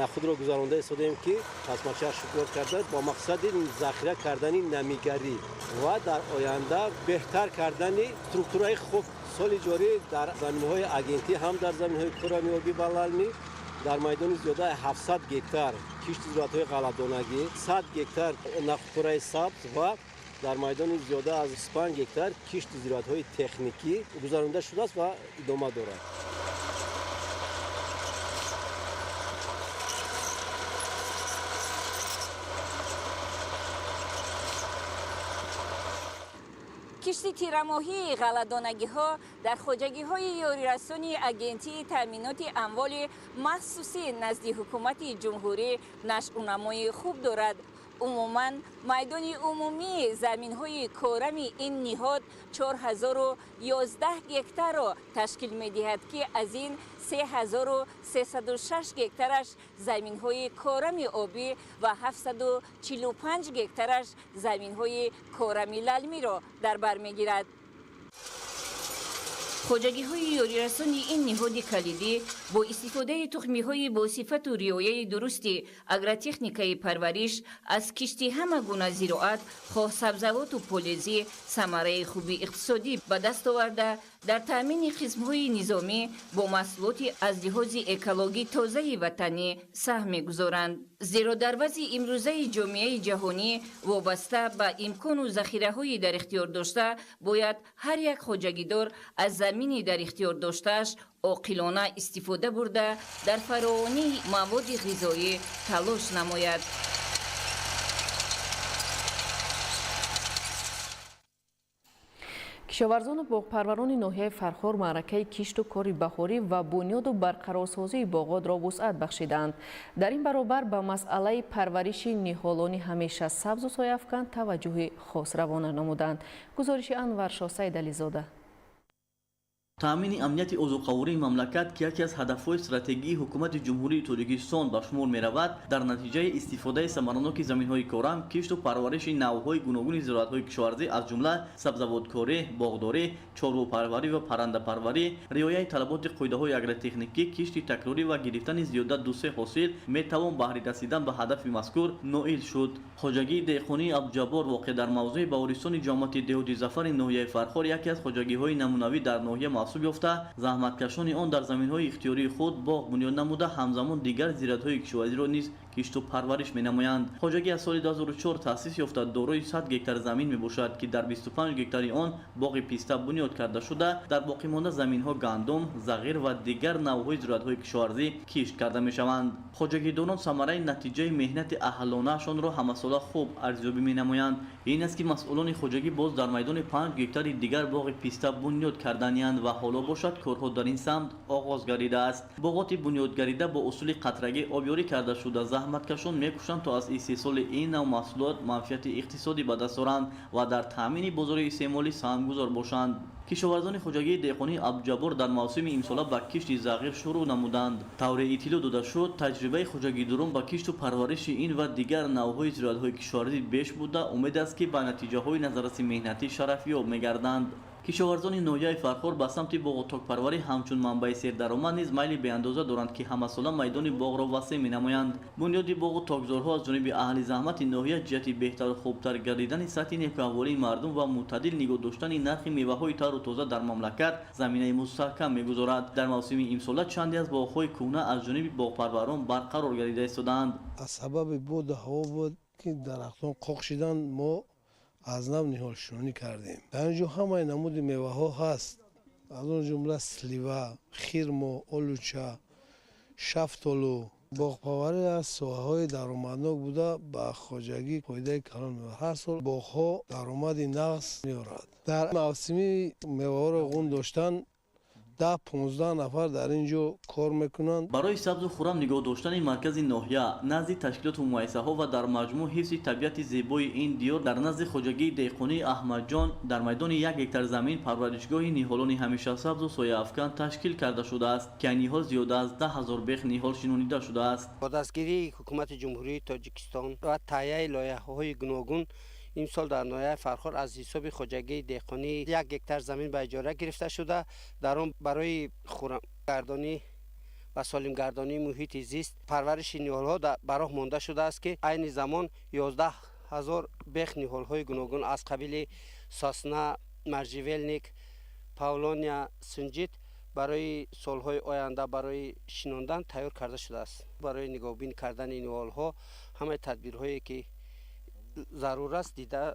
нахудро гузаронда истодаем, ки тасмачарх шудгор карда бо мақсади захира кардани намигарӣ ва дар оянда беҳтар кардани структураи хок. Соли ҷорӣ дар заминҳои агентӣ ҳам дар заминҳои корами обӣ ва лалмӣ дар майдони зиёдаи 700 гектар кишти зироатҳои ғалладонагӣ, 100 гектар нахудкораи сабз ва дар майдони зиёда аз 25 гектар кишти зироатҳои техникӣ гузаронида шудааст ва идома дорад. Кишти тирамоҳии ғалладонагиҳо дар хоҷагиҳои ёрирасони Агентии таъминоти амволи махсусӣ назди Ҳукумати Ҷумҳурӣ нашъунамои хуб дорад. Умуман майдони умумии заминҳои корами ин ниҳод 4011 гектарро ташкил медиҳад, ки аз ин 3306 гектараш заминҳои корами обӣ ва 745 гектараш заминҳои корами лалмиро дар бар мегирад. Хоҷагиҳои ёрирасони ин ниҳоди калидӣ бо истифодаи тухмиҳои босифату риояи дурусти агротехникаи парвариш аз кишти ҳама гуна зироат, хоҳ сабзавоту полезӣ, самараи хуби иқтисодӣ ба даст оварда, дар таъмини қисмҳои низомӣ бо маҳсулоти аз лиҳози экологӣ тозаи ватанӣ саҳм мегузоранд. Зеро дар вазъи имрӯзаи ҷомеаи ҷаҳонӣ вобаста ба имкону захираҳои дар ихтиёр дошта, бояд ҳар як хоҷагидор аз замини дар ихтиёр доштааш оқилона истифода бурда, дар фаровонии маводи ғизоӣ талош намояд. Кишоварзону боғпарварони ноҳияи Фархор маъракаи кишту кори баҳорӣ ва бунёду барқарорсозии боғотро вусъат бахшиданд. Дар ин баробар ба масъалаи парвариши ниҳолони ҳамеша сабзу сояафкан таваҷҷӯҳи хос равона намуданд. Гузориши Анваршо Сайдализода. Таъмини амнияти озуқавории мамлакат, ки яке аз ҳадафҳои стратегии ҳукумати Ҷумҳурии Тоҷикистон ба шумор меравад, дар натиҷаи истифодаи самараноки заминҳои корам, кишту парвариши навъҳои гуногуни зироатҳои кишоварзӣ, аз ҷумла сабзавоткорӣ, боғдорӣ, чорвопарварӣ ва паррандапарварӣ, риояи талаботи қоидаҳои агротехникӣ, кишти такрорӣ ва гирифтани зиёда 2-3 ҳосил метавон баҳри расидан ба ҳадафи мазкур ноил шуд. Хоҷагии деҳқонии Абдуҷаббор воқеъ дар мавзӯи Баҳористони ҷамоати деҳоти Зафари ноҳияи Фархор яке аз хоҷагиҳои намунавӣ дар ноҳия маҳсуб ёфта, заҳматкашони он дар заминҳои ихтиёрии худ боғ бунёд намуда, ҳамзамон дигар зироатҳои кишоварзиро низ кишту парвариш менамоянд. Хоҷагӣ аз соли 2004 таъсис ёфта, дорои 100 гектар замин мебошад, ки дар 25 гектари он боғи писта бунёд карда шуда, дар боқимонда заминҳо гандум, зағир ва дигар навъҳои зироатҳои кишоварзӣ кишт карда мешаванд. Хоҷагидорон самараи натиҷаи меҳнати аҳлонаашонро ҳамасола хуб арзёбӣ менамоянд. Ин аст, ки масъулони хоҷагӣ боз дар майдони 5 гектари дигар боғи писта бунёд карданиянд ва ҳоло бошад корҳо дар ин самт оғоз гардидааст. Боғоти бунёдгардида бо усули қатрагӣ обёрӣ карда шуда, заҳматкашон мекӯшанд то аз истеҳсоли ин нав маҳсулот манфиати иқтисодӣ ба даст оранд ва дар таъмини бозори истеъмолӣ саҳмгузор бошанд. Кишоварзони хоҷагии деҳқонии Абдуҷаббор дар мавсими имсола ба кишти зағир шурӯъ намуданд. Тавре иттилоъ дода шуд, таҷрибаи хоҷагидорон ба кишту парвариши ин ва дигар навъҳои зироатҳои кишоварзӣ беш буда, умед аст, ки ба натиҷаҳои назарраси меҳнатӣ шарафёб мегарданд. Кишоварзони ноҳияи Фархор ба самти боғу токпарварӣ ҳамчун манбаи сердаромад низ майли беандоза доранд, ки ҳамасола майдони боғро васеъ менамоянд. Бунёди боғу токзорҳо аз ҷониби аҳли заҳмати ноҳия ҷиҳати беҳтару хубтар гардидани сатҳи некӯаҳволии мардум ва мӯътадил нигоҳ доштани нархи меваҳои тару тоза дар мамлакат заминаи мустаҳкам мегузорад. Дар мавсими имсола чанде аз боғҳои кӯҳна аз ҷониби боғпарварон барқарор гардида истодаанд. Аз сабаби боду ҳаво буд, ки дарахтон қоқ шиданд, мо аз нав ниҳолшинонӣ кардем. Дар ин ҷо ҳамаи намуди меваҳо ҳаст, аз он ҷумла слива, хирмо, олуча, шафтолу. Боғпарварӣ аз соҳаҳои даромаднок буда, ба хоҷагӣ фоидаи калон меорад. Ҳар сол боғҳо даромади нағз меорад. Дар мавсими меваҳоро ғун доштан 10-15 нафар дар ин ҷо кор мекунанд. Барои сабзу хуррам нигоҳ доштани маркази ноҳия, назди ташкилоту муассисаҳо ва дар маҷмӯъ ҳифзи табиати зебои ин диёр дар назди хоҷагии деҳқонии Аҳмадҷон дар майдони 1 гектар замин парваришгоҳи ниҳолони ҳамешасабзу сояафкан ташкил карда шудааст, ки айни ҳол зиёда аз 10 000 бех ниҳол шинонида шудааст. Бо дастгирии ҳукумати Ҷумҳурии Тоҷикистон ва таҳияи лоиҳаҳои гуногун имсол дар ноҳияи Фархор аз ҳисоби хоҷагии деҳқонӣ 1 гектар замин ба иҷора гирифта шуда, дар он барои хуррамгардонӣ ва солимгардонии муҳити зист парвариши ниҳолҳо ба роҳ монда шудааст, ки айни замон 11 000 бех ниҳолҳои гуногун аз қабили сосна, марживелник, павлония, сунҷит барои солҳои оянда барои шинондан тайёр карда шудааст. Барои нигоҳбин кардани ниҳолҳо ҳамаи тадбирҳое ки зарур аст дида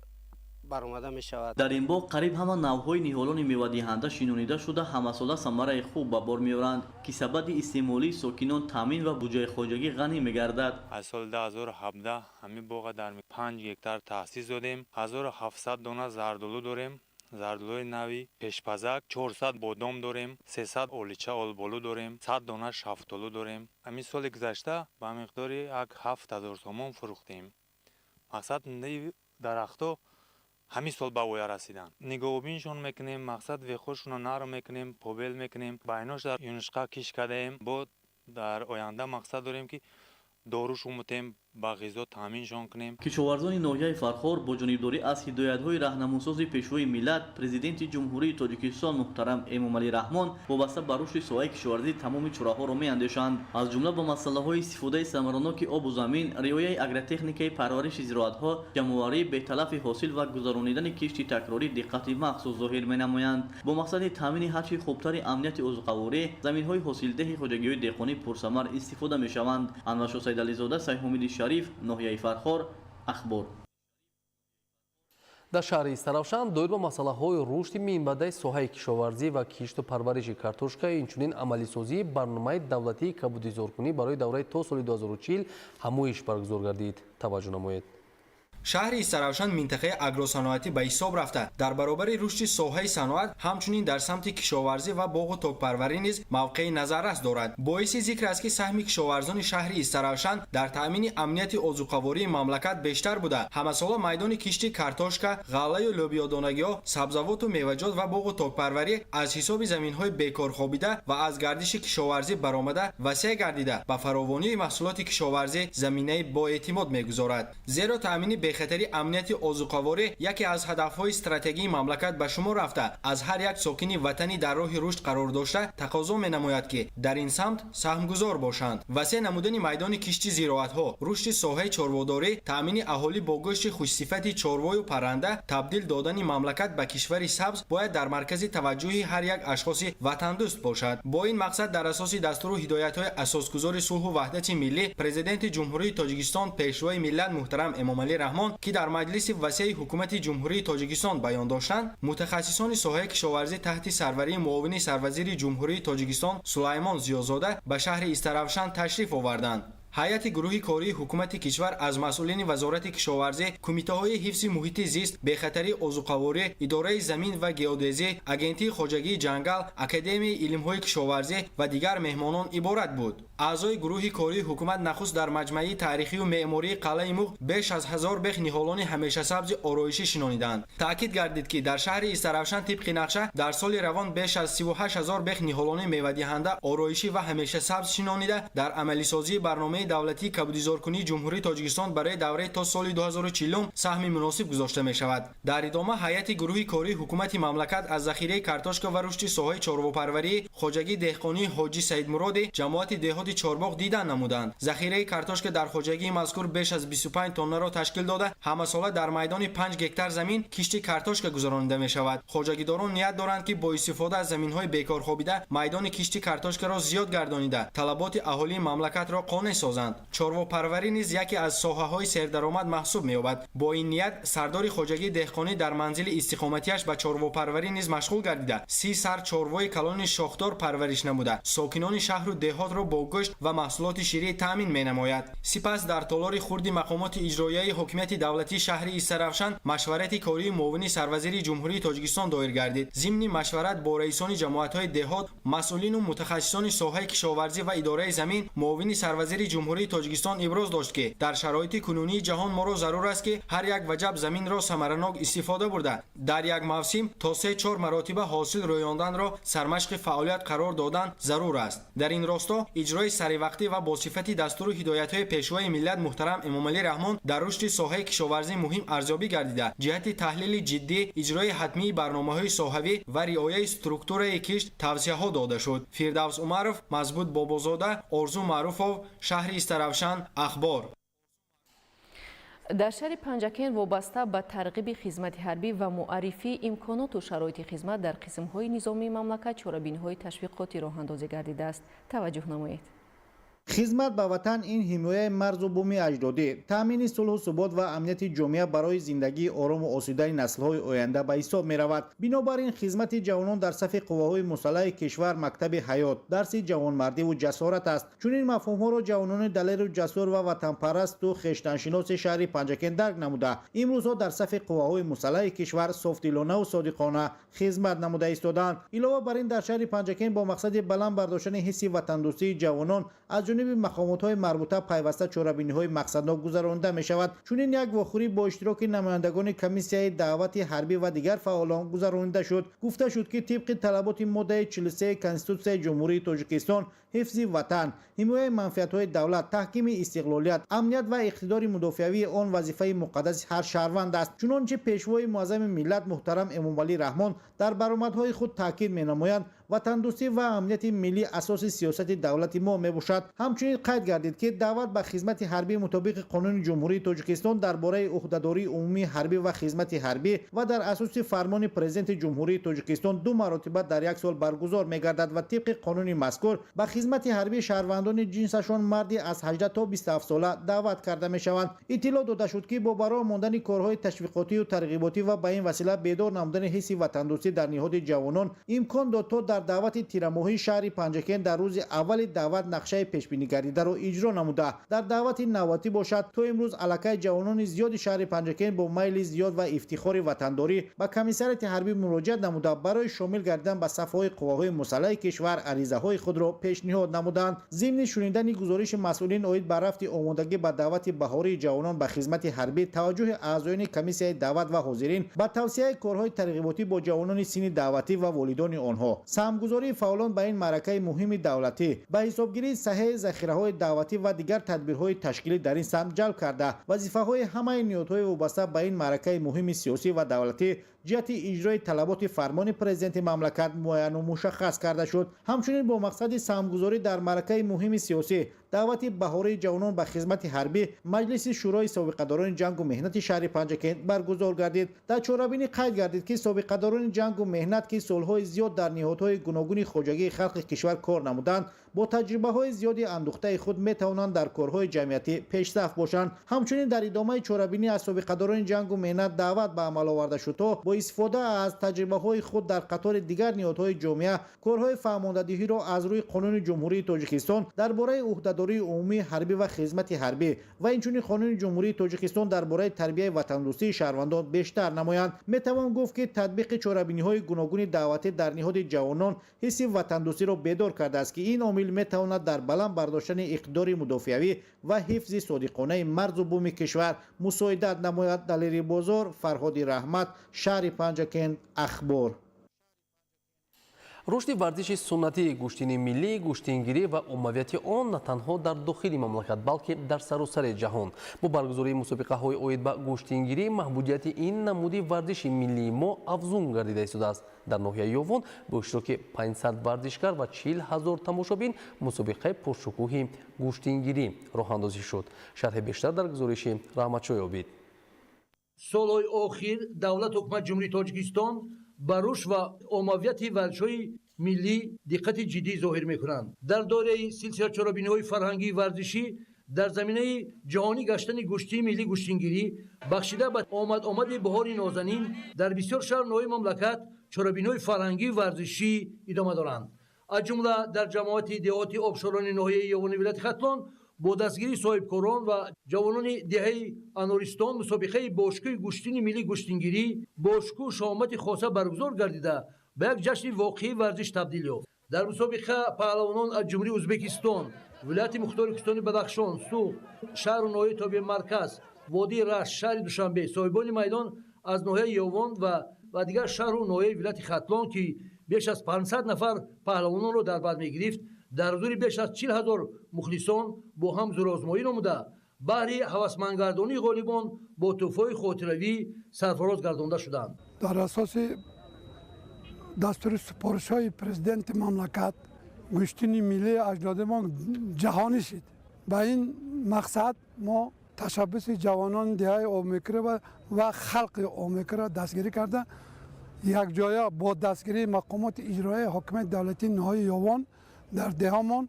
баромада мешавад. Дар ин боғ қариб ҳама навъҳои ниҳолони мевадиҳанда шинонида шуда, ҳамасола самараи хуб ба бор меоранд, ки сабади истеъмолии сокинон таъмин ва буҷаи хоҷагӣ ғанӣ мегардад. Аз соли 2017 ҳамин боға дар 5 гектар таъсис додем. 1700 дона зардолу дорем, зардолуи нави пешпазак, 400 бодом дорем, 300 олича олболу дорем, 100 дона шафтолу дорем. Ҳамин соли гузашта ба миқдори 7000 сомон фурӯхтем. Мақсад дарахтҳо ҳамин сол ба воя расиданд. Нигоҳубиншон мекунем, мақсад вехошонро нарм мекунем, побел мекунем, байнош дар юнушқа киш кардаем. Бо дар оянда мақсад дорем, ки дорушон мутем, Ба ғизо таъминшон кунем. Кишоварзони ноҳияи Фархор бо ҷонибдорӣ аз ҳидоятҳои раҳнамосози Пешвои миллат, Президенти Ҷумҳурии Тоҷикистон муҳтарам Эмомалӣ Раҳмон вобаста ба рушди соҳаи кишоварзӣ тамоми чораҳоро меандешанд. Аз ҷумла ба масъалаҳои истифодаи самараноки обу замин, риояи агротехникаи парвариши зироатҳо, ҷамъоварии беталафи ҳосил ва гузаронидани кишти такрорӣ диққати махсус зоҳир менамоянд. Бо мақсади таъмини ҳарчи хубтари амнияти озуқаворӣ, заминҳои ҳосилдеҳи хоҷагиҳои деҳқонӣ пурсамар истифода мешаванд. Анваршо Сайдализода, Сайҳумиди Шариф, ноҳияи Фархор, Ахбор. Дар шаҳри Истаравшан доир ба масъалаҳои рушди минбаъдаи соҳаи кишоварзӣ ва кишту парвариши картошка, инчунин амалисозии барномаи давлатии кабудизоркунӣ барои давраи то соли 2040 ҳамоиш баргузор гардид. Таваҷҷӯҳ намоед. Шаҳри Истаравшан минтақаи агросаноатӣ ба ҳисоб рафта, дар баробари рушди соҳаи саноат ҳамчунин дар самти кишоварзӣ ва боғу токпарварӣ низ мавқеи назаррас дорад. Боиси зикр аст, ки саҳми кишоварзони шаҳри Истаравшан дар таъмини амнияти озуқавории мамлакат бештар буда, ҳамасола майдони кишти картошка, ғаллаю лӯбиёдонагиҳо, сабзавоту меваҷот ва боғу токпарварӣ аз ҳисоби заминҳои бекорхобида ва аз гардиши кишоварзӣ баромада васеъ гардида, ба фаровонии маҳсулоти кишоварзӣ заминаи боэътимод мегузорад. Зеро таъмини бехатари амнияти озуқаворӣ яке аз ҳадафҳои стратегии мамлакат ба шумор рафта, аз ҳар як сокини ватанӣ дар роҳи рушд қарор дошта тақозо менамояд, ки дар ин самт саҳмгузор бошанд. Васеъ намудани майдони кишти зироатҳо, рушди соҳаи чорводорӣ, таъмини аҳолӣ бо гӯшти хушсифати чорвою парранда, табдил додани мамлакат ба кишвари сабз бояд дар маркази таваҷҷӯҳи ҳар як ашхоси ватандӯст бошад. Бо ин мақсад дар асоси дастуру ҳидоятҳои асосгузори сулҳу ваҳдати миллӣ, Президенти Ҷумҳурии Тоҷикистон, Пешвои миллат муҳтарам Эмомалӣ Раҳмон, ки дар маҷлиси васеи ҳукумати Ҷумҳурии Тоҷикистон баён доштанд, мутахассисони соҳаи кишоварзӣ таҳти сарварии муовини сарвазири Ҷумҳурии Тоҷикистон Сулаймон Зиёзода ба шаҳри Истаравшан ташриф оварданд. Ҳайати гурӯҳи кории ҳукумати кишвар аз масъулини Вазорати кишоварзӣ, кумитаҳои ҳифзи муҳити зист, бехатарии озуқаворӣ, идораи замин ва геодезӣ, Агентии хоҷагии ҷангал, Академияи илмҳои кишоварзӣ ва дигар меҳмонон иборат буд. Аъзои гурӯҳи кории ҳукумат нахуст дар маҷмаи таърихию меъмории қалъаи Муғ беш аз 1000 бех ниҳолони ҳамешасабзи ороишӣ шинониданд. Таъкид гардид, ки дар шаҳри Истаравшан тибқи нақша дар соли равон беш аз 38 ҳазор бех ниҳолони мевадиҳанда, ороишӣ ва ҳамешасабз шинонида, дар амалисозии барномаи давлатии кабудизоркунии Ҷумҳурии Тоҷикистон барои давраи то соли 2040 саҳми муносиб гузошта мешавад. Дар идома ҳайати гурӯҳи кории ҳукумати мамлакат аз захираи картошка ва рушди соҳаи чорвопарварии хоҷагии деҳқонии Ҳоҷи Саидмуроди ҷамоати деҳоти Чорбоғ дидан намуданд. Захираи картошка дар хоҷагии мазкур беш аз 25 тоннаро ташкил дода, ҳамасола дар майдони 5 гектар замин кишти картошка гузаронида мешавад. Хоҷагидорон ният доранд, ки бо истифода аз заминҳои бекорхобида майдони кишти картошкаро зиёд гардонида, талаботи аҳолии мамлакатро қонеъ созанд. Чорвопарварӣ низ яке аз соҳаҳои сердаромад маҳсуб меёбад. Бо ин ният сардори хоҷагии деҳқонӣ дар манзили истиқоматиаш ба чорвопарварӣ низ машғул гардида, 30 сар чорвои калони шохдор парвариш намуда, сокинони шаҳру деҳотро бо гӯшт ва маҳсулоти ширӣ таъмин менамояд. Сипас дар толори хурди мақомоти иҷроияи ҳокимияти давлатии шаҳри Истаравшан машварати кории муовини сарвазири Ҷумҳурии Тоҷикистон доир гардид. Зимни машварат бо раисони ҷамоатҳои деҳот, масъулину мутахассисони соҳаи кишоварзӣ ва идораи замин, муовини сарвазири Ҷумҳурии Тоҷикистон иброз дошт, ки дар шароити кунунии ҷаҳон моро зарур аст, ки ҳар як ваҷаб заминро самаранок истифода бурда, дар як мавсим то 3-4 маротиба ҳосил рӯёнданро сармашқи фаъолият қарор додан зарур аст. Дар ин росто иҷрои саривақтӣ ва бо сифати дастуру ҳидоятҳои Пешвои миллат муҳтарам Эмомалӣ Раҳмон дар рушди соҳаи кишоварзӣ муҳим арзёбӣ гардида, ҷиҳати таҳлили ҷиддӣ, иҷрои ҳатмии барномаҳои соҳавӣ ва риояи структураи кишт тавсияҳо дода шуд. Фирдавс Умаров, Мазбут Бобозода, Орзу Маъруфов, шаҳри Истаравшан, Ахбор. Дар шаҳри Панҷакент вобаста ба тарғиби хизмати ҳарбӣ ва муаррифии имконоту шароити хизмат дар қисмҳои низомии мамлакат чорабиниҳои ташвиқотӣ роҳандозӣ гардидааст. Таваҷҷӯҳ намоед. Хизмат ба ватан ин ҳимояи марзу буми аҷдодӣ, таъмини сулҳу субот ва амнияти ҷомеа барои зиндагии орому осудаи наслҳои оянда ба ҳисоб меравад. Бинобар ин хизмати ҷавонон дар сафи қувваҳои мусаллаҳи кишвар мактаби ҳаёт, дарси ҷавонмардиву ҷасорат аст. Чунин мафҳумҳоро ҷавонони далеру ҷасур ва ватанпарасту хештаншиноси шаҳри Панҷакент дарк намуда, имрӯзҳо дар сафи қувваҳои мусаллаҳи кишвар софдилонаву содиқона хизмат намуда истодаанд. Илова бар ин дар шаҳри Панҷакент бо мақсади баланд бардоштани ҳисси ватандӯстии ҷавонон аз ҷониби ҷониби мақомотҳои марбута пайваста чорабиниҳои мақсаднок гузаронида мешавад. Чунин як вохӯрӣ бо иштироки намояндагони комиссияи даъвати ҳарбӣ ва дигар фаъолон гузаронида шуд. Гуфта шуд, ки тибқи талаботи моддаи 43 Конститутсияи Ҷумҳурии Тоҷикистон, ҳифзи ватан, ҳимояи манфиатҳои давлат, таҳкими истиқлолият, амният ва иқтидори мудофиавии он вазифаи муқаддаси ҳар шаҳрванд аст. Чунончи Пешвои муаззами миллат муҳтарам Эмомалӣ Раҳмон дар баромадҳои худ таъкид менамоянд, ватандӯстӣ ва амнияти миллӣ асоси сиёсати давлати мо мебошад. Ҳамчунин қайд гардид, ки даъват ба хизмати ҳарбӣ мутобиқи Қонуни Ҷумҳурии Тоҷикистон дар бораи ӯҳдадории умумии ҳарбӣ ва хизмати ҳарбӣ ва дар асоси фармони Президенти Ҷумҳурии Тоҷикистон ду маротиба дар як сол баргузор мегардад ва тибқи қонуни мазкур ба хизмати ҳарбӣ шаҳрвандони ҷинсашон марди аз 18 то 27 сола даъват карда мешаванд. Иттилоъ дода шуд, ки бо бароҳ мондани корҳои ташвиқотию тарғиботӣ ва ба ин васила бедор намудани ҳисси ватандӯстӣ дар ниҳоди ҷавонон имкон дод, то дар даъвати тирамоҳии шаҳри Панҷакент дар рӯзи аввали даъват нақшаи пешбинигардидаро иҷро намуда, дар даъвати навбатӣ бошад, то имрӯз аллакай ҷавонони зиёди шаҳри Панҷакент бо майли зиёд ва ифтихори ватандорӣ ба комиссариати ҳарбӣ муроҷиат намуда, барои шомил гардидан ба сафҳои қувваҳои мусаллаҳи кишвар аризаҳои худро пешниҳод намуданд. Зимни шунидани гузориши масъулин оид ба рафти омодагӣ ба даъвати баҳории ҷавонон ба хизмати ҳарбӣ, таваҷҷӯҳи аъзоёни комиссияи даъват ва ҳозирин ба тавсияи корҳои тарғиботӣ бо ҷавонони синни даъватӣ ва волидони онҳо, саҳмгузории фаъолон ба ин маъракаи муҳими давлатӣ, ба ҳисобгирии саҳеҳи захираҳои даъватӣ ва дигар тадбирҳои ташкилӣ дар ин самт ҷалб карда, вазифаҳои ҳамаи ниҳодҳои вобаста ба ин маъракаи муҳими сиёсӣ ва давлатӣ ҷиҳати иҷрои талаботи фармони президенти мамлакат муайяну мушаххас карда шуд. Ҳамчунин бо мақсади саҳмгузорӣ дар маъракаи муҳими сиёсӣ, даъвати баҳории ҷавонон ба хизмати ҳарбӣ, маҷлиси шӯрои собиқадорони ҷангу меҳнати шаҳри Панҷакент баргузор гардид. Дар чорабинӣ қайд гардид, ки собиқадорони ҷангу меҳнат, ки солҳои зиёд дар ниҳодҳои гуногуни хоҷагии халқи кишвар кор намуданд, бо таҷрибаҳои зиёди андӯхтаи худ метавонанд дар корҳои ҷамъиятӣ пешсаф бошанд. Ҳамчунин дар идомаи чорабинӣ аз собиқадорони ҷангу меҳнат даъват ба амал оварда шуд, то бо истифода аз таҷрибаҳои худ дар қатори дигар ниҳодҳои ҷомеа корҳои фаҳмондадиҳиро аз рӯи Қонуни Ҷумҳурии Тоҷикистон дар бораи ӯҳдадории умумии ҳарбӣ ва хизмати ҳарбӣ ва инчунин Қонуни Ҷумҳурии Тоҷикистон дар бораи тарбияи ватандӯстии шаҳрвандон бештар намоянд. Метавон гуфт, ки татбиқи чорабиниҳои гуногуни даъватӣ дар ниҳоди ҷавонон ҳисси ватандӯстиро бедор кардааст, ки ин омил метавонад дар баланд бардоштани иқтидори мудофиавӣ ва ҳифзи содиқонаи марзу буми кишвар мусоидат намояд. Далери Бозор, Фарҳоди Раҳмат, шаҳри Панҷакент, Ахбор. Рушди варзиши суннатӣ, гӯштини миллӣ, гӯштингирӣ ва оммавияти он на танҳо дар дохили мамлакат, балки дар саросари ҷаҳон. Бо баргузории мусобиқаҳои оид ба гӯштингирӣ маҳбудияти ин намуди варзиши миллии мо афзун гардида истодааст. Дар ноҳияи Ёвон бо иштироки 500 варзишгар ва 40 ҳазор тамошобин мусобиқаи пуршукӯҳи гӯштингирӣ роҳандозӣ шуд. Шарҳи бештар дар гузориши Раҳматшоҳ Обид. Солҳои охир давлат ҳукумати Ҷумҳурии Тоҷикистон ба рушд ва оммавияти варзишҳои миллӣ диққати ҷиддӣ зоҳир мекунанд. Дар доираи силсила чорабиниҳои фарҳангии варзишӣ дар заминаи ҷаҳонӣ гаштани гӯштии миллӣ гӯштингирӣ бахшида ба омад-омади баҳори нозанин дар бисёр шаҳру ноҳияи мамлакат чорабиниҳои фарҳангию варзишӣ идома доранд. Аз ҷумла дар ҷамоати деҳоти Обшорони ноҳияи Ёвони вилояти Хатлон бо дастгирии соҳибкорон ва ҷавонони деҳаи Анористон мусобиқаи бошкӯи гӯштини миллӣ гӯштингирӣ бошкӯ шоҳмати хоса баргузор гардида, ба як ҷашни воқеии варзиш табдил ёфт. Дар мусобиқа паҳлавонон аз Ҷумҳурии Ӯзбекистон, вилояти мухтори Кӯҳистони Бадахшон, Суғд, шаҳру ноҳияи тобеи марказ, водии Рашт, шаҳри Душанбе, соҳибони майдон аз ноҳияи Ёвон ва дигар шаҳру ноҳияи вилояти Хатлон, ки беш аз 500 нафар паҳлавононро дар бар мегирифт, дар ҳузури беш аз 40 ҳазор мухлисон бо ҳам зӯрозмоӣ намуда, баҳри ҳавасмандгардонии ғолибон бо тӯҳфаҳои хотиравӣ сарфароз гардонда шуданд. Дар асоси дастури супоришҳои президенти мамлакат гӯштини миллии аҷдодимон ҷаҳонӣ шид. Ба ин мақсад мо ташаббуси ҷавонони деҳаи Обмекра ва халқи Обмекра дастгирӣ карда, якҷоя бо дастгирии мақомоти иҷроияи ҳокимияти давлатии ноҳияи Ёвон дар деҳамон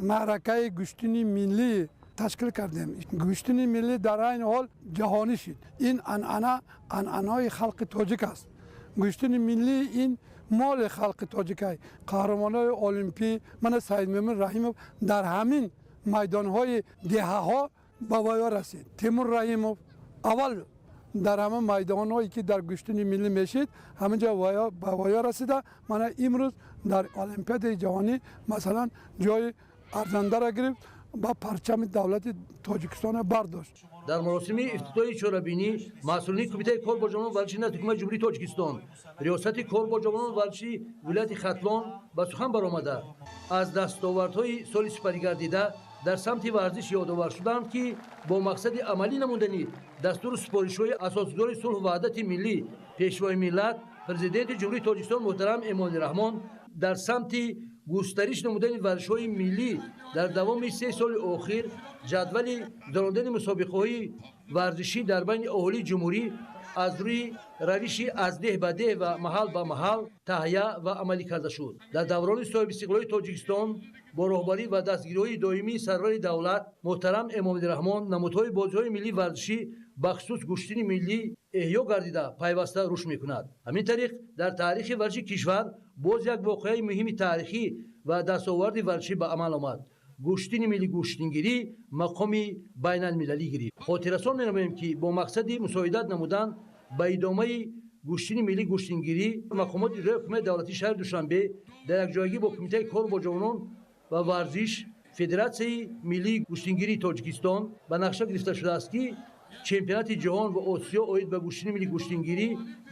маъракаи гӯштини миллӣ ташкил кардем. Гӯштини миллӣ дар айни ҳол ҷаҳонӣ шид. Ин анъана анъанаҳои халқи тоҷик аст. Гӯштини миллӣ ин моли халқи тоҷикай. Қаҳрамонои олимпӣ мана Саидмӯмин Раҳимов дар ҳамин майдонҳои деҳаҳо ба воя расид. Тимур Раҳимов аввал дар ҳамин майдонҳое ки дар гӯштини миллӣ мешид, ҳаминҷо ба воя расида, мана имрӯз дар олимпиадаи ҷаҳонӣ масалан ҷои арзандаро гирифт. Ба парчами давлати Тоҷикистона бардошт. Дар маросими ифтитоҳи чорабинӣ масъулини Кумитаи кор бо ҷавонон варзиши назди Ҳукумати Ҷумҳурии Тоҷикистон, Риёсати кор бо ҷавонон варзиши вилояти Хатлон ба сухан баромада, аз дастовардҳои соли сипаригардида дар самти варзиш ёдовар шуданд, ки бо мақсади амалӣ намудани дастуру супоришҳои асосгузори сулҳу ваҳдати миллӣ, Пешвои миллат, Президенти Ҷумҳурии Тоҷикистон муҳтарам Эмомалӣ Раҳмон дар самти густариш намудани варзишҳои миллӣ дар давоми 3 соли охир ҷадвали гузарондани мусобиқаҳои варзишӣ дар байни аҳолии ҷумҳурӣ аз рӯи равиши аз деҳ ба деҳ ва маҳал ба маҳал таҳия ва амалӣ карда шуд. Дар даврони соҳибистиқлолии Тоҷикистон бо роҳбарӣ ва дастгириҳои доимии сарвари давлат муҳтарам Эмомалӣ Раҳмон намудҳои бозиҳои миллии варзишӣ, бахусус гӯштини миллӣ, эҳё гардида пайваста рушд мекунад. Ҳамин тариқ дар таърихи варзиши кишвар боз як воқеаи муҳими таърихӣ ва дастоварди варзишӣ ба амал омад. Гӯштини милли гӯштингирӣ мақоми байналмилалӣ гирифт. Хотиррасон менамоем, ки бо мақсади мусоидат намудан ба идомаи гӯштини милли гӯштингирӣ мақомоти иҷроияи ҳукумати давлатии шаҳри Душанбе дар якҷоягӣ бо Кумитаи кор бо ҷавонон ва варзиш, Федератсияи миллии гӯштингирии Тоҷикистон ба нақша гирифта шудааст, ки чемпионати ҷаҳон ва Осиё оид ба гӯштини милли гӯштингирӣ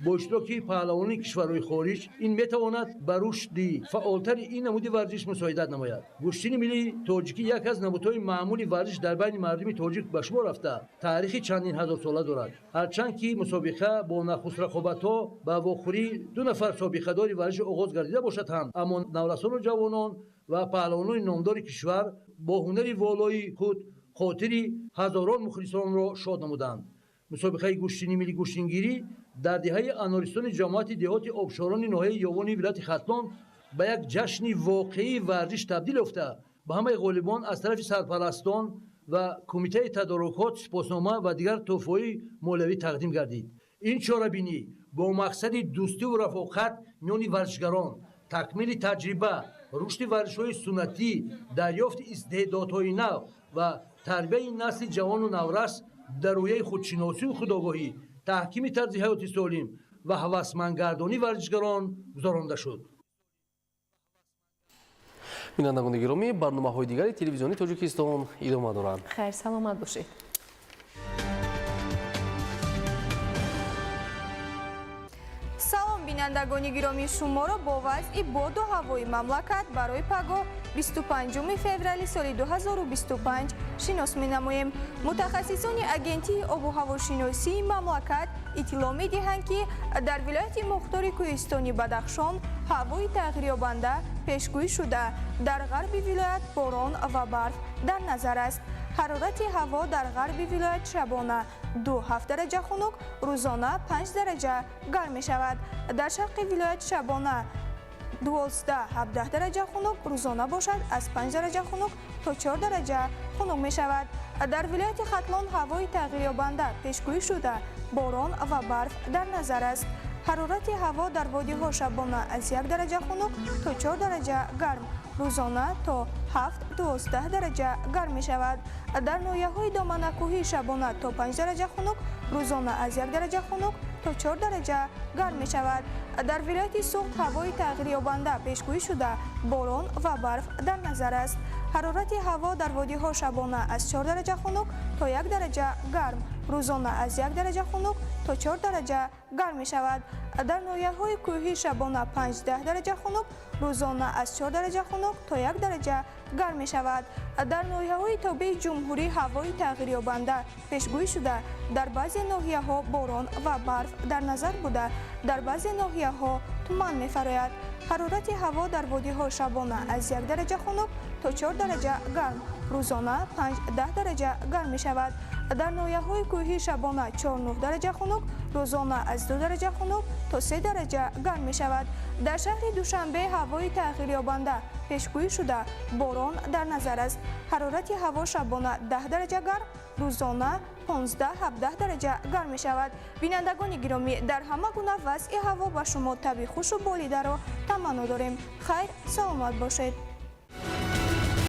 бо иштироки паҳлавонони кишварҳои хориҷ ин метавонад ба рушди фаъолтари ин намуди варзиш мусоидат намояд. Гӯштини милли тоҷикӣ як аз намудҳои маъмули варзиш дар байни мардуми тоҷик ба шумор рафта, таърихи чандин ҳазорсола дорад. Ҳарчанд ки мусобиқа бо нахуст рақобатҳо ба вохӯрии 2 нафар собиқадори варзиш оғоз гардида бошад ҳам, аммо наврасону ҷавонон ва паҳлавонони номдори кишвар бо ҳунари волои худ хотири ҳазорон мухлисонро шод намуданд. Мусобиқаи гӯштини милли гӯштингирӣ дар деҳаи Анористони ҷамоати деҳоти Обшорони ноҳияи Ёвони вилояти Хатлон ба як ҷашни воқеии варзиш табдил ёфта, ба ҳамаи ғолибон аз тарафи сарпарастон ва Кумитаи тадорукот сипоснома ва дигар тӯҳфаҳои молиявӣ тақдим гардид. Ин чорабинӣ бо мақсади дӯстиву рафоқат миёни варзишгарон, такмили таҷриба, рушди варзишҳои суннатӣ, дарёфти истеъдодҳои нав ва тарбияи насли ҷавону наврас дар рӯяи худшиносию худогоҳӣ, таҳкими тарзи ҳаёти солим ва ҳавасмандгардонии варзишгарон гузаронда шуд. Бинандагони гиромӣ, барномаҳои дигари телевизиони Тоҷикистон идома доранд. Хайр, саломат бошед. Салом, бинандагони гиромӣ, шуморо бо вазъи боду ҳавои мамлакат барои пагоҳ 25 феврали соли 2025 шинос менамоем. Мутахассисони Агентии обу ҳавошиносии мамлакат иттилоъ медиҳанд, ки дар вилояти мухтори кӯҳистони Бадахшон ҳавои тағйирёбанда пешгӯӣ шуда, дар ғарби вилоят борон ва барф дар назар аст. Ҳарорати ҳаво дар ғарби вилоят шабона 2-7 дараҷа хунук, рӯзона 5 дараҷа гарм мешавад. Дар шарқи вилоят шабона 12-17 дараҷа хунук, рӯзона бошад аз 5 дараҷа хунук то 4 дараҷа хунук мешавад. Дар вилояти Хатлон ҳавои тағйирёбанда пешгӯӣ шуда, борон ва барф дар назар аст. Ҳарорати ҳаво дар водиҳо шабона аз 1 дараҷа хунук то 4 дараҷа гарм, рӯзона то 7-12 дараҷа гарм мешавад. Дар ноҳияҳои доманакӯҳӣ шабона то 5 дараҷа хунук, рӯзона аз 1 дараҷа хунук то 4 дараҷа гарм мешавад. Дар вилояти Суғд ҳавои тағйирёбанда пешгӯӣ шуда, борон ва барф дар назар аст. Ҳарорати ҳаво дар водиҳо шабона аз 4 дараҷа хунук то 1 дараҷа гарм, рӯзона аз 1 дараҷа хунук то 4 дараҷа гарм мешавад. Дар ноҳияҳои кӯҳӣ шабона 5-10 дараҷа хунук, рӯзона аз 4 дараҷа хунук то 1 дараҷа гарм мешавад. Дар ноҳияҳои тобеи ҷумҳурӣ ҳавои тағйирёбанда пешгӯӣ шуда, дар баъзе ноҳияҳо борон ва барф дар назар буда, дар баъзе ноҳияҳо туман мефарояд. Ҳарорати ҳаво дар водиҳо шабона аз 1 дараҷа хунук то 4 дараҷа гарм, рӯзона 5-10 дараҷа гарм мешавад. Дар ноҳияҳои кӯҳӣ шабона 4-9 дараҷа хунук, рӯзона аз 2 дараҷа хунук то 3 дараҷа гарм мешавад. Дар шаҳри Душанбе ҳавои тағйирёбанда пешгӯӣ шуда, борон дар назар аст. Ҳарорати ҳаво шабона 10 дараҷа гарм, рӯзона 15-17 дараҷа гарм мешавад. Бинандагони гиромӣ, дар ҳама гуна вазъи ҳаво ба шумо табъи хушу болидаро таманно дорем. Хайр, саломат бошед.